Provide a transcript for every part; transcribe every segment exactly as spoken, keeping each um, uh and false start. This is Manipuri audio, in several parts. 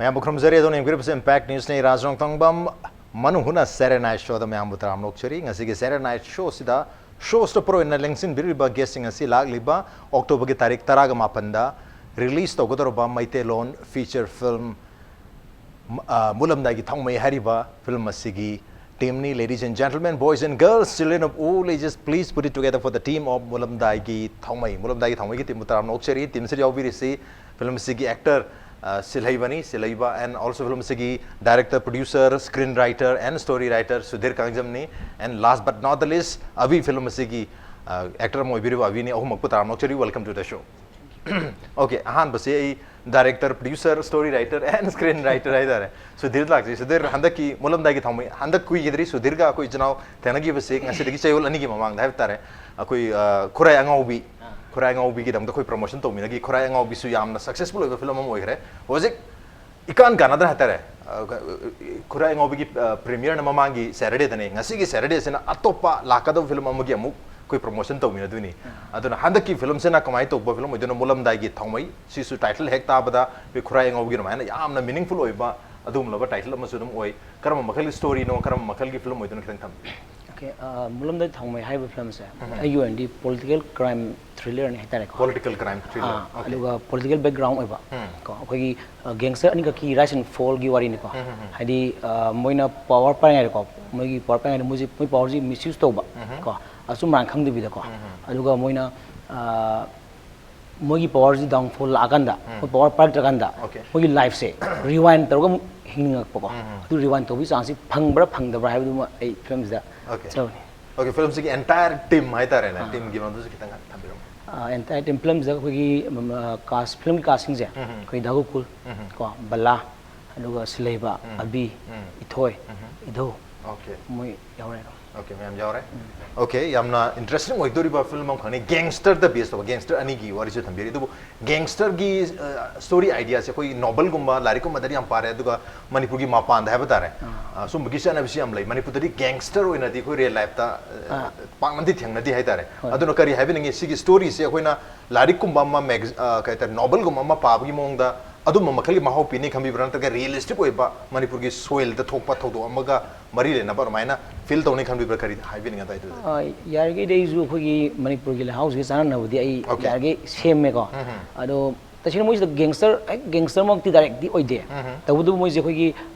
ꯃꯌꯥꯝꯕꯨ ꯈꯨꯔꯨꯝꯖꯔꯤ꯫ ꯑꯗꯣꯝꯅ ꯌꯦꯡꯕꯤꯔꯤꯕꯁꯤ Impact Newsꯅꯤ꯫ ꯔꯥꯖ ꯔꯣꯡꯊꯣꯡꯕꯝ, ꯃꯅꯨꯡ ꯍꯨꯠꯅ Saturday Night Showꯗ ꯃꯌꯥꯝꯕꯨ ꯇꯔꯥꯝꯅ ꯑꯣꯛꯆꯔꯤ꯫ ꯉꯁꯤꯒꯤ Saturday Night Showꯁꯤꯗ show stopper ꯑꯣꯏꯅ ꯂꯦꯡꯁꯤꯟꯕꯤꯔꯤꯕ guestꯁꯤꯡ ꯑꯁꯤ ꯂꯥꯛꯂꯤꯕ Octoberꯒꯤ ꯇꯥꯔꯤꯛ ꯇꯔꯥꯒ ꯃꯥꯄꯟꯗ release ꯇꯧꯒꯗꯧꯔꯕ ꯃꯩꯇꯩꯂꯣꯟ feature film, ꯃ-, ꯑ, ꯃꯨꯠꯂꯝꯗꯥꯏꯒꯤ ꯊꯥꯎꯃꯩ ꯍꯥꯏꯔꯤꯕ film ꯑꯁꯤꯒꯤ teamꯅꯤ꯫ Ladies and gentlemen, boys and girls, children of all ages, please put it together for the team of ꯃꯨꯠꯂꯝꯗꯥꯏꯒꯤ ꯊꯥꯎꯃꯩ꯫ ꯃꯨꯠꯂꯝꯗꯥꯏꯒꯤ ꯊꯥꯎꯃꯩꯒꯤ teamꯕꯨ ꯇꯔꯥꯝꯅ ꯑꯣꯛꯆꯔꯤ꯫ Teamꯁꯤꯗ ꯌꯥꯎꯕꯤꯔꯤꯁꯤ film ꯑꯁꯤꯒꯤ actor, ꯑ, ꯁꯤꯜꯍꯩꯕꯅꯤ, ꯁꯤꯜꯍꯩꯕ, and also film ꯑꯁꯤꯒꯤ director, producer, screen writer and story writer Sudhir ꯀꯥꯡꯖꯝꯅꯤ, and last but not the least, ꯑꯚꯤ film ꯑꯁꯤꯒꯤ, ꯑ, actor ꯑꯃ ꯑꯣꯏꯕꯤꯔꯤꯕ ꯑꯚꯤꯅꯤ꯫ ꯑꯍꯨꯝꯃꯛꯄꯨ ꯇꯔꯥꯝꯅ ꯑꯣꯛꯆꯔꯤ꯫ Welcome to the show. Okay, ꯑꯍꯥꯟꯕꯁꯦ ꯑꯩ director, producer, story writer and screen writer ꯍꯥꯏꯇꯥꯔꯦ꯫ ꯁꯨꯙꯤꯔ ꯂꯥꯛꯆꯩ꯫ ꯁꯨꯙꯤꯔ, ꯍꯟꯗꯛꯀꯤ ꯃꯨꯠꯂꯝꯗꯥꯏꯒꯤ ꯊꯥꯎꯃꯩ, ꯍꯟꯗꯛ ꯀꯨꯏꯈꯤꯗ꯭ꯔꯤ ꯁꯨꯙꯤꯔꯒ ꯑꯩꯈꯣꯏ ꯏꯆꯤꯟ ꯏꯅꯥꯎ ꯊꯦꯡꯅꯈꯤꯕꯁꯦ ꯉꯁꯤꯗꯒꯤ ꯆꯌꯣꯜ ꯑꯅꯤꯒꯤ ꯃꯃꯥꯡꯗ ꯍꯥꯏꯕ ꯇꯥꯔꯦ꯫ ꯑꯩꯈꯣꯏ, ꯑ, ꯈꯨꯔꯥꯏ ꯑꯉꯥꯎꯕꯤ, ꯈꯨꯔꯥꯏ ꯑꯉꯥꯎꯕꯤꯒꯤꯗꯃꯛꯇ ꯑꯩꯈꯣꯏ promotion ꯇꯧꯃꯤꯟꯅꯈꯤ꯫ ꯈꯨꯔꯥꯏ ꯑꯉꯥꯎꯕꯤꯁꯨ ꯌꯥꯝꯅ successful ꯑꯣꯏꯕ film ꯑꯃ ꯑꯣꯏꯈ꯭ꯔꯦ꯫ ꯍꯧꯖꯤꯛ ꯏꯀꯥꯟ ꯀꯥꯟꯅꯗꯅ ꯍꯥꯏꯇꯥꯔꯦ, ꯑ, ꯈꯨꯔꯥꯏ ꯑꯉꯥꯎꯕꯤꯒꯤ, ꯑ, premiereꯅ ꯃꯃꯥꯡꯒꯤ Saturdayꯗꯅꯦ, ꯉꯁꯤꯒꯤ Saturdayꯁꯤꯅ ꯑꯇꯣꯞꯄ ꯂꯥꯛꯀꯗꯧꯕ film ꯑꯃꯒꯤ ꯑꯃꯨꯛ ꯑꯩꯈꯣꯏ promotion ꯇꯧꯃꯤꯟꯅꯗꯣꯏꯅꯤ꯫ ꯑꯗꯨꯅ ꯍꯟꯗꯛꯀꯤ filmꯁꯤꯅ ꯀꯃꯥꯏꯅ ꯇꯧꯕ film ꯑꯣꯏꯗꯣꯏꯅꯣ? ꯃꯨꯠꯂꯝꯗꯥꯏꯒꯤ ꯊꯥꯎꯃꯩ꯫ ꯁꯤꯁꯨ title ꯍꯦꯛ ꯇꯥꯕꯗ ꯑꯩꯈꯣꯏ ꯈꯨꯔꯥꯏ ꯑꯉꯥꯎꯕꯤꯒꯤ ꯑꯗꯨꯃꯥꯏꯅ ꯌꯥꯝꯅ meaningful ꯑꯣꯏꯕ ꯑꯗꯨꯒꯨꯝꯂꯕ title ꯑꯃꯁꯨ ꯑꯗꯨꯝ ꯑꯣꯏ꯫ ꯀꯔꯝꯕ ꯃꯈꯜꯒꯤ storyꯅꯣ, ꯀꯔꯝꯕ ꯃꯈꯜꯒꯤ film ꯑꯣꯏꯗꯣꯏꯅꯣ ꯈꯤꯇꯪ ꯊꯝꯕꯤꯌꯨ꯫ Okay, ꯑ, ꯃꯨꯠꯂꯝꯗꯥꯏ ꯊꯥꯎꯃꯩ ꯍꯥꯏꯔꯤꯕ filmꯁꯦ ꯑꯩꯒꯤ ꯑꯣꯏꯅꯗꯤ political crime thrillerꯅꯤ ꯍꯥꯏꯇꯥꯔꯦꯀꯣ꯫ Political crime thriller꯫ ꯑꯥ, Okay. ꯑꯗꯨꯒ political background ꯑꯣꯏꯕ꯫ ꯎꯝ꯫ ꯀꯣ, ꯑꯩꯈꯣꯏꯒꯤ, ꯑ, gangster ꯑꯅꯤꯈꯛꯀꯤ rise and fallꯒꯤ ꯋꯥꯔꯤꯅꯤꯀꯣ꯫ ꯎꯝ, ꯎꯝ, ꯎꯝ꯫ ꯍꯥꯏꯗꯤ, ꯑ, ꯃꯣꯏꯅ power ꯄꯥꯏꯔꯤꯉꯩꯗꯀꯣ, ꯃꯣꯏꯒꯤ power ꯄꯥꯏꯔꯤꯉꯩꯗ ꯃꯣꯏꯁꯦ, ꯃꯣꯏ powerꯁꯤ misuse ꯇꯧꯕ ꯎꯝ꯫ ꯀꯣ, ꯑꯆꯨꯝ ꯑꯔꯥꯟ ꯈꯪꯗꯕꯤꯗꯀꯣ꯫ ꯎꯝ꯫ ꯑꯗꯨꯒ ꯃꯣꯏꯅ, ꯑ, ꯃꯣꯏꯒꯤ powerꯁꯤ downfall ꯂꯥꯛꯑꯀꯥꯟꯗ, ꯎꯝ꯫ ꯃꯣꯏ power ꯄꯥꯏꯔꯛꯇ꯭ꯔꯀꯥꯟꯗ Okay. ꯃꯣꯏꯒꯤ lifeꯁꯦ rewind ꯇꯧꯔꯒ ꯑꯃꯨꯛ ꯍꯤꯡꯅꯤꯡꯉꯛꯄꯀꯣ꯫ ꯎꯝ, ꯎꯝ꯫ ꯑꯗꯨ rewind ꯇꯧꯕꯒꯤ chanceꯁꯤ ꯐꯪꯕ꯭ꯔꯥ ꯐꯪꯗꯕ꯭ꯔꯥ ꯍꯥꯏꯕꯗꯨꯃ ꯑꯩ filmꯁꯤꯗ Okay. ꯆꯠꯂꯅꯤ꯫ Okay, filmꯁꯤꯒꯤ entire team ꯍꯥꯏꯇꯥꯔꯦꯅꯦ, ꯑꯥ꯫ Teamꯒꯤ ꯃꯔꯝꯗꯁꯨ ꯈꯤꯇꯪ ꯊꯝꯕꯤꯔꯝꯃꯣ꯫ ꯑ, entire team filmꯁꯤꯗ ꯑꯩꯈꯣꯏꯒꯤ, ꯎꯝ, ꯑ, cast, filmꯒꯤ castingꯁꯦ ꯎꯝ, ꯎꯝ꯫ ꯑꯩꯈꯣꯏ ꯗꯥꯒꯨꯀꯨꯜ, ꯎꯝ, ꯎꯝ꯫ ꯀꯣ, ꯕꯂꯥ, ꯑꯗꯨꯒ ꯁꯤꯜꯍꯩꯕ, ꯎꯝ꯫ ꯑꯕꯤ, ꯎꯝ꯫ ꯏꯊꯣꯏ, ꯎꯝ꯫ ꯏꯙꯧ, Okay. ꯃꯣꯏ ꯌꯥꯎꯔꯦ ꯑꯗꯨꯝ꯫ Okay, ꯃꯌꯥꯝ ꯌꯥꯎꯔꯦ꯫ ꯎꯝ꯫ Okay, ꯌꯥꯝꯅ interesting ꯑꯣꯏꯗꯣꯔꯤꯕ film ꯑꯃꯈꯛꯅꯤ꯫ Gangsterꯗ base ꯇꯧꯕ, gangster ꯑꯅꯤꯒꯤ ꯋꯥꯔꯤꯁꯨ ꯊꯝꯕꯤꯔꯤ꯫ ꯑꯗꯨꯕꯨ gangsterꯒꯤ, ꯑ, story ideaꯁꯦ ꯑꯩꯈꯣꯏ novelꯒꯨꯝꯕ, ꯂꯥꯏꯔꯤꯛꯀꯨꯝꯕꯗꯗꯤ ꯌꯥꯝ ꯄꯥꯔꯦ, ꯑꯗꯨꯒ ꯃꯅꯤꯄꯨꯔꯒꯤ ꯃꯄꯥꯟꯗ ꯍꯥꯏꯕ ꯇꯥꯔꯦ, ꯑꯥ꯫ ꯑ, ꯁꯨꯝꯕꯒꯤ ꯆꯠꯅꯕꯤꯁꯤ ꯌꯥꯝ ꯂꯩ꯫ ꯃꯅꯤꯄꯨꯔꯗꯗꯤ gangster ꯑꯣꯏꯅꯗꯤ ꯑꯩꯈꯣꯏ real lifeꯇ, ꯑ, ꯑꯥ꯫ ꯄꯥꯛꯅꯗꯤ ꯊꯦꯡꯅꯗꯦ ꯍꯥꯏꯇꯥꯔꯦ꯫ ꯍꯣꯏ꯫ ꯑꯗꯨꯅ ꯀꯔꯤ ꯍꯥꯏꯕꯤꯅꯤꯡꯉꯤ? ꯁꯤꯒꯤ storyꯁꯦ ꯑꯩꯈꯣꯏꯅ ꯂꯥꯏꯔꯤꯛꯀꯨꯝꯕ ꯑꯃ, mag-, ꯑ, ꯀꯩ ꯍꯥꯏꯇꯥꯔꯦ, novelꯒꯨꯝꯕ ꯑꯃ ꯄꯥꯕꯒꯤ ꯃꯑꯣꯡꯗ ꯑꯗꯨꯝꯕ ꯃꯈꯜꯒꯤ ꯃꯍꯥꯎ ꯄꯤꯅꯤ ꯈꯟꯕꯤꯕ꯭ꯔꯥ, ꯅꯠꯇ꯭ꯔꯒ ꯔꯤꯌꯦꯂꯤꯁꯇꯤꯛ ꯑꯣꯏꯕ ꯃꯅꯤꯄꯨꯔꯒꯤ ꯁꯣꯏꯜꯗ ꯊꯣꯛꯄ ꯊꯧꯗꯣꯛ ꯑꯃꯒ ꯃꯔꯤ ꯂꯩꯅꯕ ꯑꯗꯨꯃꯥꯏꯅ ꯐꯤꯜ ꯇꯧꯅꯤ ꯈꯟꯕꯤꯕ꯭ꯔꯥ? ꯀꯔꯤ ꯍꯥꯏꯕꯤꯅꯤꯡꯉꯦ ꯑꯗꯨꯋꯥꯏꯗꯨꯗ? ꯑ, ꯌꯥꯔꯤꯈꯩꯗꯤ ꯑꯩꯁꯨ ꯑꯩꯈꯣꯏꯒꯤ ꯃꯅꯤꯄꯨꯔꯒꯤ ꯂꯩꯍꯥꯎꯁꯤꯒ ꯆꯥꯟꯅꯅꯕꯗꯤ ꯑꯩ Okay. ꯌꯥꯔꯤꯈꯩ ꯁꯦꯝꯃꯦꯀꯣ꯫ ꯑꯗꯣ ꯇꯁꯦꯡꯅ ꯃꯣꯏꯁꯤꯗ ꯒꯦꯡꯁꯇꯔ ꯍꯦꯛ ꯒꯦꯡꯁꯇꯔꯃꯛꯇꯤ ꯗꯥꯏꯔꯦꯛꯇꯤ ꯑꯣꯏꯗꯦ꯫ ꯇꯧꯕꯇꯕꯨ ꯃꯣꯏꯁꯦ ꯑꯩꯈꯣꯏꯒꯤ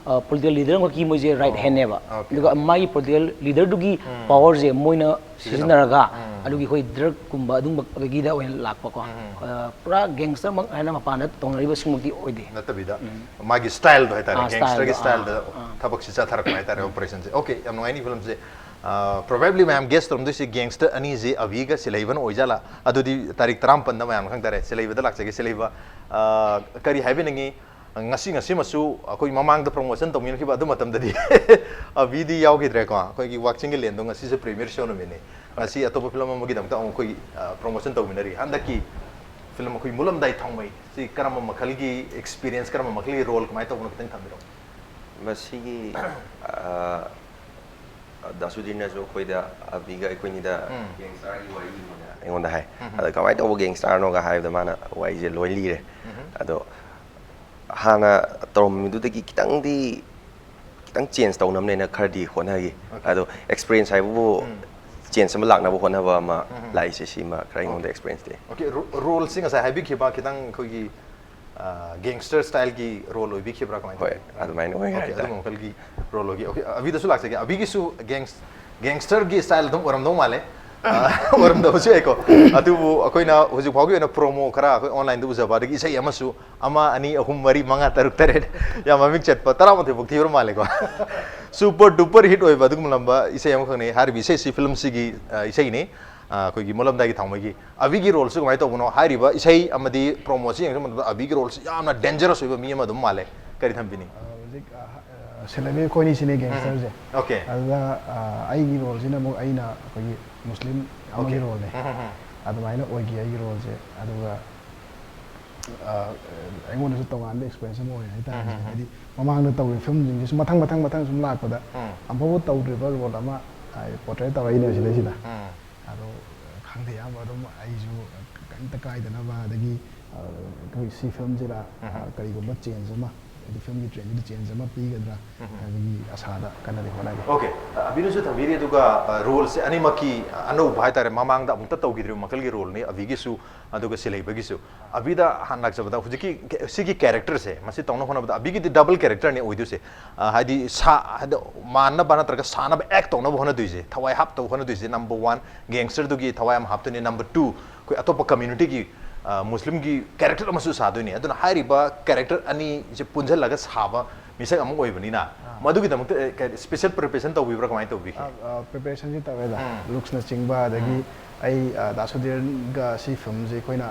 ꯄꯣꯂꯤꯇꯤꯀꯦꯜ ꯂꯤꯗꯔ ꯑꯃꯈꯛꯀꯤ ꯃꯣꯏꯁꯦ ꯔꯥꯏꯠ ꯍꯦꯟꯅꯦꯕ꯫ Okay. ꯑꯗꯨꯒ ꯃꯥꯒꯤ ꯄꯣꯂꯤꯇꯤꯀꯦꯜ ꯂꯤꯗꯔꯗꯨꯒꯤ ꯄꯋꯔꯁꯦ ꯃꯣꯏꯅ ꯁꯤꯖꯤꯟꯅꯔꯒ ꯑꯗꯨꯒꯤ ꯑꯩꯈꯣꯏ ꯗ꯭ꯔꯒꯀꯨꯝꯕ ꯑꯗꯨꯝꯕꯗꯒꯤꯗ ꯑꯣꯏꯅ ꯂꯥꯛꯄꯀꯣ꯫ ꯑ, ꯄꯨꯔꯥ ꯒꯦꯡꯁꯇꯔꯃꯛ ꯍꯥꯏꯅ ꯃꯄꯥꯟꯗ ꯇꯧꯅꯔꯤꯕꯁꯤꯡꯃꯛꯇꯤ ꯑꯣꯏꯗꯦ꯫ ꯅꯠꯇꯕꯤꯗ ꯃꯥꯒꯤ ꯁ꯭ꯇꯥꯏꯜꯗꯣ ꯍꯥꯏꯇꯥꯔꯦ, ꯑꯥ, ꯒꯦꯡꯁꯇꯔꯒꯤ ꯁ꯭ꯇꯥꯏꯜꯗꯣ, ꯁ꯭ꯇꯥꯏꯜꯗ ꯑꯥ, ꯑꯥ꯫ ꯊꯕꯛꯁꯤ ꯆꯠꯊꯔꯛꯄ ꯍꯥꯏꯇꯥꯔꯦ, ꯑꯣꯄꯔꯦꯁꯟꯁꯦ꯫ Okay, ꯌꯥꯝ ꯅꯨꯡꯉꯥꯏꯅꯤ ꯐꯤꯂꯝꯁꯦ꯫ ꯄ꯭ꯔꯣꯕꯦꯕ꯭ꯂꯤ ꯃꯌꯥꯝ ꯒꯦꯁ ꯇꯧꯔꯝꯗꯣꯏꯁꯦ ꯒꯦꯡꯁꯇꯔ ꯑꯅꯤꯁꯦ ꯑꯕꯤꯒ ꯁꯤꯂꯩꯕꯅ ꯑꯣꯏꯖꯥꯠꯂꯥ? ꯑꯗꯨꯗꯤ ꯇꯥꯔꯤꯛ ꯇꯔꯥꯃꯥꯄꯟꯗ ꯃꯌꯥꯝ ꯈꯪ ꯇꯥꯔꯦ꯫ ꯁꯤꯂꯩꯕꯗ ꯂꯥꯛꯆꯒꯦ꯫ ꯁꯤꯂꯩꯕ, ꯑ, ꯀꯔꯤ ꯍꯥꯏꯕꯤꯅꯤꯡꯉꯤ? ꯉꯁꯤ ꯉꯁꯤꯃꯁꯨ ꯑꯩꯈꯣꯏ ꯃꯃꯥꯡꯗ ꯄ꯭ꯔꯣꯃꯣꯁꯟ ꯇꯧꯃꯤꯟꯅꯈꯤꯕ ꯑꯗꯨ ꯃꯇꯝꯗꯗꯤ ꯑꯕꯤꯗꯤ ꯌꯥꯎꯈꯤꯗ꯭ꯔꯦꯀꯣ꯫ ꯑꯩꯈꯣꯏꯒꯤ ꯋꯥꯛꯆꯤꯡꯒꯤ ꯂꯦꯟꯗꯣ ꯉꯁꯤꯁꯦ ꯄ꯭ꯔꯤꯃꯤꯌꯔ ꯁꯣ ꯅꯨꯃꯤꯠꯅꯤ꯫ ꯉꯁꯤ ꯑꯇꯣꯞꯄ ꯐꯤꯂꯝ ꯑꯃꯒꯤꯗꯃꯛꯇ ꯑꯃꯨꯛ ꯑꯩꯈꯣꯏ, ꯑ, ꯄ꯭ꯔꯣꯃꯣꯁꯟ ꯇꯧꯃꯤꯟꯅꯔꯤ꯫ ꯍꯟꯗꯛꯀꯤ ꯐꯤꯂꯝ ꯑꯩꯈꯣꯏ ꯃꯨꯂꯝꯗꯥꯏ ꯊꯥꯎꯃꯩ ꯁꯤ ꯀꯔꯝꯕ ꯃꯈꯜꯒꯤ ꯑꯦꯛꯁꯄꯤꯔꯤꯌꯦꯟꯁ, ꯀꯔꯝꯕ ꯃꯈꯜꯒꯤ ꯔꯣꯜ ꯀꯃꯥꯏꯅ ꯇꯧꯕꯅꯣ ꯈꯤꯇꯪ ꯊꯝꯕꯤꯔꯛꯑꯣ꯫ ꯃꯁꯤꯒꯤ ꯑ, ꯗꯥꯁꯨꯗꯤꯟꯅꯁꯨ ꯑꯩꯈꯣꯏꯗ ꯑꯕꯤꯒ ꯑꯩꯈꯣꯏꯅꯤꯗ ꯒꯦꯡꯁꯇꯔꯒꯤ ꯋꯥꯔꯤꯅꯤꯅ ꯑꯩꯉꯣꯟꯗ ꯍꯥꯏ꯫ ꯑꯗ ꯀꯃꯥꯏꯅ ꯇꯧꯕ ꯒꯦꯡꯁꯇꯔꯅꯣꯒ ꯍꯥꯏꯕꯗ ꯃꯥꯅ ꯋꯥꯔꯤꯁꯦ ꯂꯣꯏ ꯂꯤꯔꯦ꯫ ꯑꯗꯣ ꯍꯥꯟꯅ ꯇꯧꯔꯝꯃꯤꯗꯨꯗꯒꯤ ꯈꯤꯇꯪꯗꯤ ꯈꯤꯇꯪ ꯆꯦꯟꯖ ꯇꯧꯅꯕꯅꯦꯅ ꯈꯔꯗꯤ ꯍꯣꯠꯅꯈꯤ꯫ ꯑꯗꯣ ꯑꯦꯛꯁꯄꯤꯔꯤꯌꯦꯟꯁ ꯍꯥꯏꯕꯕꯨ ꯆꯦꯟꯖ ꯑꯃ ꯂꯥꯛꯅꯕ ꯍꯣꯠꯅꯕ ꯑꯃ ꯂꯥꯛꯏꯁꯦ, ꯁꯤꯃ ꯈꯔ ꯑꯩꯉꯣꯟꯗ ꯑꯦꯛꯁꯄꯤꯔꯤꯌꯦꯟꯁꯇꯤ꯫ Okay, ꯔꯣ-, ꯔꯣꯜꯁꯤ ꯉꯁꯥꯏ ꯍꯥꯏꯕꯤꯈꯤꯕ ꯈꯤꯇꯪ ꯑꯩꯈꯣꯏꯒꯤ, ꯑ, ꯒꯦꯡꯁꯇꯔ ꯁ꯭ꯇꯥꯏꯜꯒꯤ ꯔꯣꯜ ꯑꯣꯏꯕꯤꯈꯤꯕ꯭ꯔꯥ, ꯀꯃꯥꯏꯅ ꯍꯣꯏ, ꯇꯧꯋꯤ? ꯑꯗꯨꯃꯥꯏꯅ ꯑꯣꯏꯈ꯭ꯔꯦ Okay, ꯍꯥꯏꯇꯥꯔꯦ꯫ ꯑꯗꯨꯝꯕ ꯃꯈꯜꯒꯤ ꯔꯣꯜ ꯑꯣꯏꯒꯦ꯫ Okay, ꯑꯕꯤꯗꯁꯨ ꯂꯥꯛꯆꯒꯦ꯫ ꯑꯕꯤꯒꯤꯁꯨ ꯒꯦꯡꯁ-, ꯒꯦꯡꯁꯇꯔꯒꯤ ꯁ꯭ꯇꯥꯏꯜ ꯑꯗꯨꯝ ꯑꯣꯏꯔꯝꯗꯧ ꯃꯥꯜꯂꯦ꯫ ꯑ, ꯑꯣꯏꯔꯝꯗꯕꯁꯨ ꯌꯥꯏꯀꯣ꯫ ꯑꯗꯨꯕꯨ ꯑꯩꯈꯣꯏꯅ ꯍꯧꯖꯤꯛ ꯐꯥꯎꯒꯤ ꯑꯣꯏꯅ ꯄ꯭ꯔꯣꯃꯣ ꯈꯔ ꯑꯩꯈꯣꯏ ꯑꯣꯟꯂꯥꯏꯟꯗ ꯎꯖꯕ, ꯑꯗꯒꯤ ꯏꯁꯩ ꯑꯃꯁꯨ ꯑꯃ, ꯑꯅꯤ, ꯑꯍꯨꯝ, ꯃꯔꯤ, ꯃꯉꯥ, ꯇꯔꯨꯛ, ꯇꯔꯦꯠ, ꯌꯥꯝ ꯃꯃꯤꯡ ꯆꯠꯄ ꯇꯔꯥꯃꯥꯊꯣꯏ ꯐꯥꯎ ꯊꯤꯕ ꯃꯥꯜꯂꯦꯀꯣ꯫ ꯁꯨꯄꯔ ꯗꯨꯄꯔ ꯍꯤꯠ ꯑꯣꯏꯕ ꯑꯗꯨꯒꯨꯝꯂꯝꯕ ꯏꯁꯩ ꯑꯃꯈꯛꯅꯤ꯫ ꯍꯥꯏꯔꯤꯕ ꯏꯁꯩꯁꯤ ꯐꯤꯂꯝꯁꯤꯒꯤ, ꯑ, ꯏꯁꯩꯅꯤ꯫ ꯑ, ꯑꯩꯈꯣꯏꯒꯤ ꯃꯨꯂꯝꯗꯥꯏꯒꯤ ꯊꯥꯎꯃꯩꯒꯤ꯫ ꯑꯕꯤꯒꯤ ꯔꯣꯜꯁꯤ ꯀꯃꯥꯏꯅ ꯇꯧꯕꯅꯣ? ꯍꯥꯏꯔꯤꯕ ꯏꯁꯩ ꯑꯃꯗꯤ ꯄ꯭ꯔꯣꯃꯣꯁꯤ ꯌꯦꯡꯕ ꯃꯇꯝꯗ ꯑꯕꯤꯒꯤ ꯔꯣꯜꯁꯤ ꯌꯥꯝꯅ ꯗꯦꯟꯖꯔꯁ ꯑꯣꯏꯕ ꯃꯤ ꯑꯃ ꯑꯗꯨꯝ ꯃꯥꯜꯂꯦ꯫ ꯀꯔꯤ ꯊꯝꯕꯤꯅꯤꯡꯉꯤ? ꯍꯧꯖꯤꯛ, ꯑ, ꯑ, ꯁꯦꯂꯦꯕꯤ ꯑꯩꯈꯣꯏꯅꯤꯁꯤꯅꯦ ꯒꯦꯡꯁꯇꯔꯁꯦ꯫ Okay. ꯑꯗꯨꯗ, ꯑ, ꯑꯩꯒꯤ ꯔꯣꯜꯁꯤꯅ ꯑꯃꯨꯛ ꯑꯩꯅ ꯑꯩꯈꯣꯏꯒꯤ ꯃꯨꯁꯂꯤꯝ ꯑꯃꯒꯤ Okay. ꯔꯣꯜꯅꯦ꯫ ꯑꯗꯨꯃꯥꯏꯅ ꯑꯣꯏꯈꯤ ꯑꯩꯒꯤ ꯔꯣꯜꯁꯦ꯫ ꯑꯗꯨꯒ, ꯑ, ꯑꯩꯉꯣꯟꯗꯁꯨ ꯇꯣꯉꯥꯟꯕ ꯑꯦꯛꯁꯄꯤꯔꯤꯌꯦꯟꯁ ꯑꯃ ꯑꯣꯏ ꯍꯥꯏꯇꯥꯔꯦ꯫ ꯍꯥꯏꯗꯤ ꯃꯃꯥꯡꯗ ꯇꯧꯈꯤꯕ ꯐꯤꯂꯝꯁꯤꯡꯁꯤꯁꯨ ꯃꯊꯪ ꯃꯊꯪ ꯃꯊꯪ ꯁꯨꯝ ꯂꯥꯛꯄꯗ ꯑꯃꯐꯥꯎꯕ ꯇꯧꯗ꯭ꯔꯤꯕ ꯔꯣꯜ ꯑꯃ ꯄꯣꯔꯇ꯭ꯔꯦꯠ ꯇꯧꯔꯛꯏꯅꯦꯕ ꯁꯤꯗꯩꯁꯤꯗ꯫ ꯑꯗꯣ ꯈꯪꯗꯦ, ꯏꯌꯥꯝꯕ, ꯑꯗꯨꯝ ꯑꯩꯁꯨ ꯀꯩꯝꯇ ꯀꯥꯏꯗꯅꯕ, ꯑꯗꯒꯤ ꯑꯩꯈꯣꯏ ꯁꯤ ꯐꯤꯂꯝꯁꯤꯗ ꯀꯔꯤꯒꯨꯝꯕ ꯆꯦꯟꯖ ꯑꯃ, ꯍꯥꯏꯗꯤ ꯐꯤꯂꯝꯒꯤ ꯇ꯭ꯔꯦꯟꯁꯤꯗ ꯆꯦꯟꯖ ꯑꯃ ꯄꯤꯒꯗ꯭ꯔꯥ ꯍꯥꯏꯕꯒꯤ ꯑꯁꯥꯗ ꯀꯟꯅꯗꯤ ꯍꯣꯠꯅꯔꯤ꯫ ꯑꯣꯀꯦ, ꯑꯕꯤꯅꯁꯨ ꯊꯝꯕꯤꯔꯤ꯫ ꯑꯗꯨꯒ ꯔꯣꯜꯁꯦ ꯑꯅꯤꯃꯛꯀꯤ ꯑꯅꯧꯕ ꯍꯥꯏꯇꯥꯔꯦ, ꯃꯃꯥꯡꯗ ꯑꯃꯨꯛꯇ ꯇꯧꯈꯤꯗ꯭ꯔꯤꯕ ꯃꯈꯜꯒꯤ ꯔꯣꯜꯅꯤ ꯑꯕꯤꯒꯤꯁꯨ ꯑꯗꯨꯒ ꯁꯤꯂꯩꯕꯒꯤꯁꯨ꯫ ꯑꯕꯤꯗ ꯍꯥꯟꯅ ꯂꯥꯛꯆꯕꯗ ꯍꯧꯖꯤꯛꯀꯤ ꯁꯤꯒꯤ ꯀꯦꯔꯦꯛꯇꯔꯁꯦ ꯃꯁꯤ ꯇꯧꯅꯕ ꯍꯣꯠꯅꯕꯗ ꯑꯕꯤꯒꯤꯗꯤ ꯗꯕꯜ ꯀꯦꯔꯦꯛꯇꯔꯅꯤ ꯑꯣꯏꯗꯣꯏꯁꯦ꯫ ꯍꯥꯏꯗꯤ ꯁꯥ ꯍꯥꯏꯗꯤ ꯃꯥꯟꯅꯕ ꯅꯠꯇ꯭ꯔꯒ ꯁꯥꯟꯅꯕ ꯑꯦꯛ ꯇꯧꯅꯕ ꯍꯣꯠꯅꯗꯣꯏꯁꯦ, ꯊꯋꯥꯏ ꯍꯥꯞꯇꯧ ꯍꯣꯠꯅꯗꯣꯏꯁꯦ꯫ ꯅꯝꯕꯔ ꯋꯥꯟ, ꯒꯦꯡꯁꯇꯔꯗꯨꯒꯤ ꯊꯋꯥꯏ ꯑꯃ ꯍꯥꯞꯇꯣꯏꯅꯤ꯫ ꯅꯝꯕꯔ ꯇꯨ, ꯑꯩꯈꯣꯏ ꯑꯇꯣꯞꯄ ꯀꯝꯃ꯭ꯌꯨꯅꯤꯇꯤꯒꯤ ꯃꯨꯁꯂꯤꯝꯒꯤ ꯀꯦꯔꯦꯛꯇꯔ ꯑꯃꯁꯨ ꯁꯥꯗꯣꯏꯅꯤ꯫ ꯑꯗꯨꯅ ꯍꯥꯏꯔꯤꯕ ꯀꯦꯔꯦꯛꯇꯔ ꯑꯅꯤꯁꯦ ꯄꯨꯟꯁꯤꯜꯂꯒ ꯁꯥꯕ ꯃꯤꯁꯛ ꯑꯃ ꯑꯣꯏꯕꯅꯤꯅ ꯃꯗꯨꯒꯤꯗꯃꯛꯇ ꯁ꯭ꯄꯦꯁꯦꯜ ꯄ꯭ꯔꯤꯄꯦꯔꯦꯁꯟ ꯇꯧꯕꯤꯕ꯭ꯔꯥ, ꯀꯃꯥꯏꯅ ꯇꯧꯕꯤꯈꯤ? ꯄ꯭ꯔꯤꯄꯦꯔꯦꯁꯟꯁꯤ ꯇꯧꯋꯦꯗ꯫ ꯂꯨꯛꯁꯅꯆꯤꯡꯕ, ꯑꯗꯒꯤ ꯑꯩ ꯗꯥ ꯁꯨꯙꯤꯔꯒ ꯁꯤ ꯐꯤꯂꯝꯁꯦ ꯑꯩꯈꯣꯏꯅ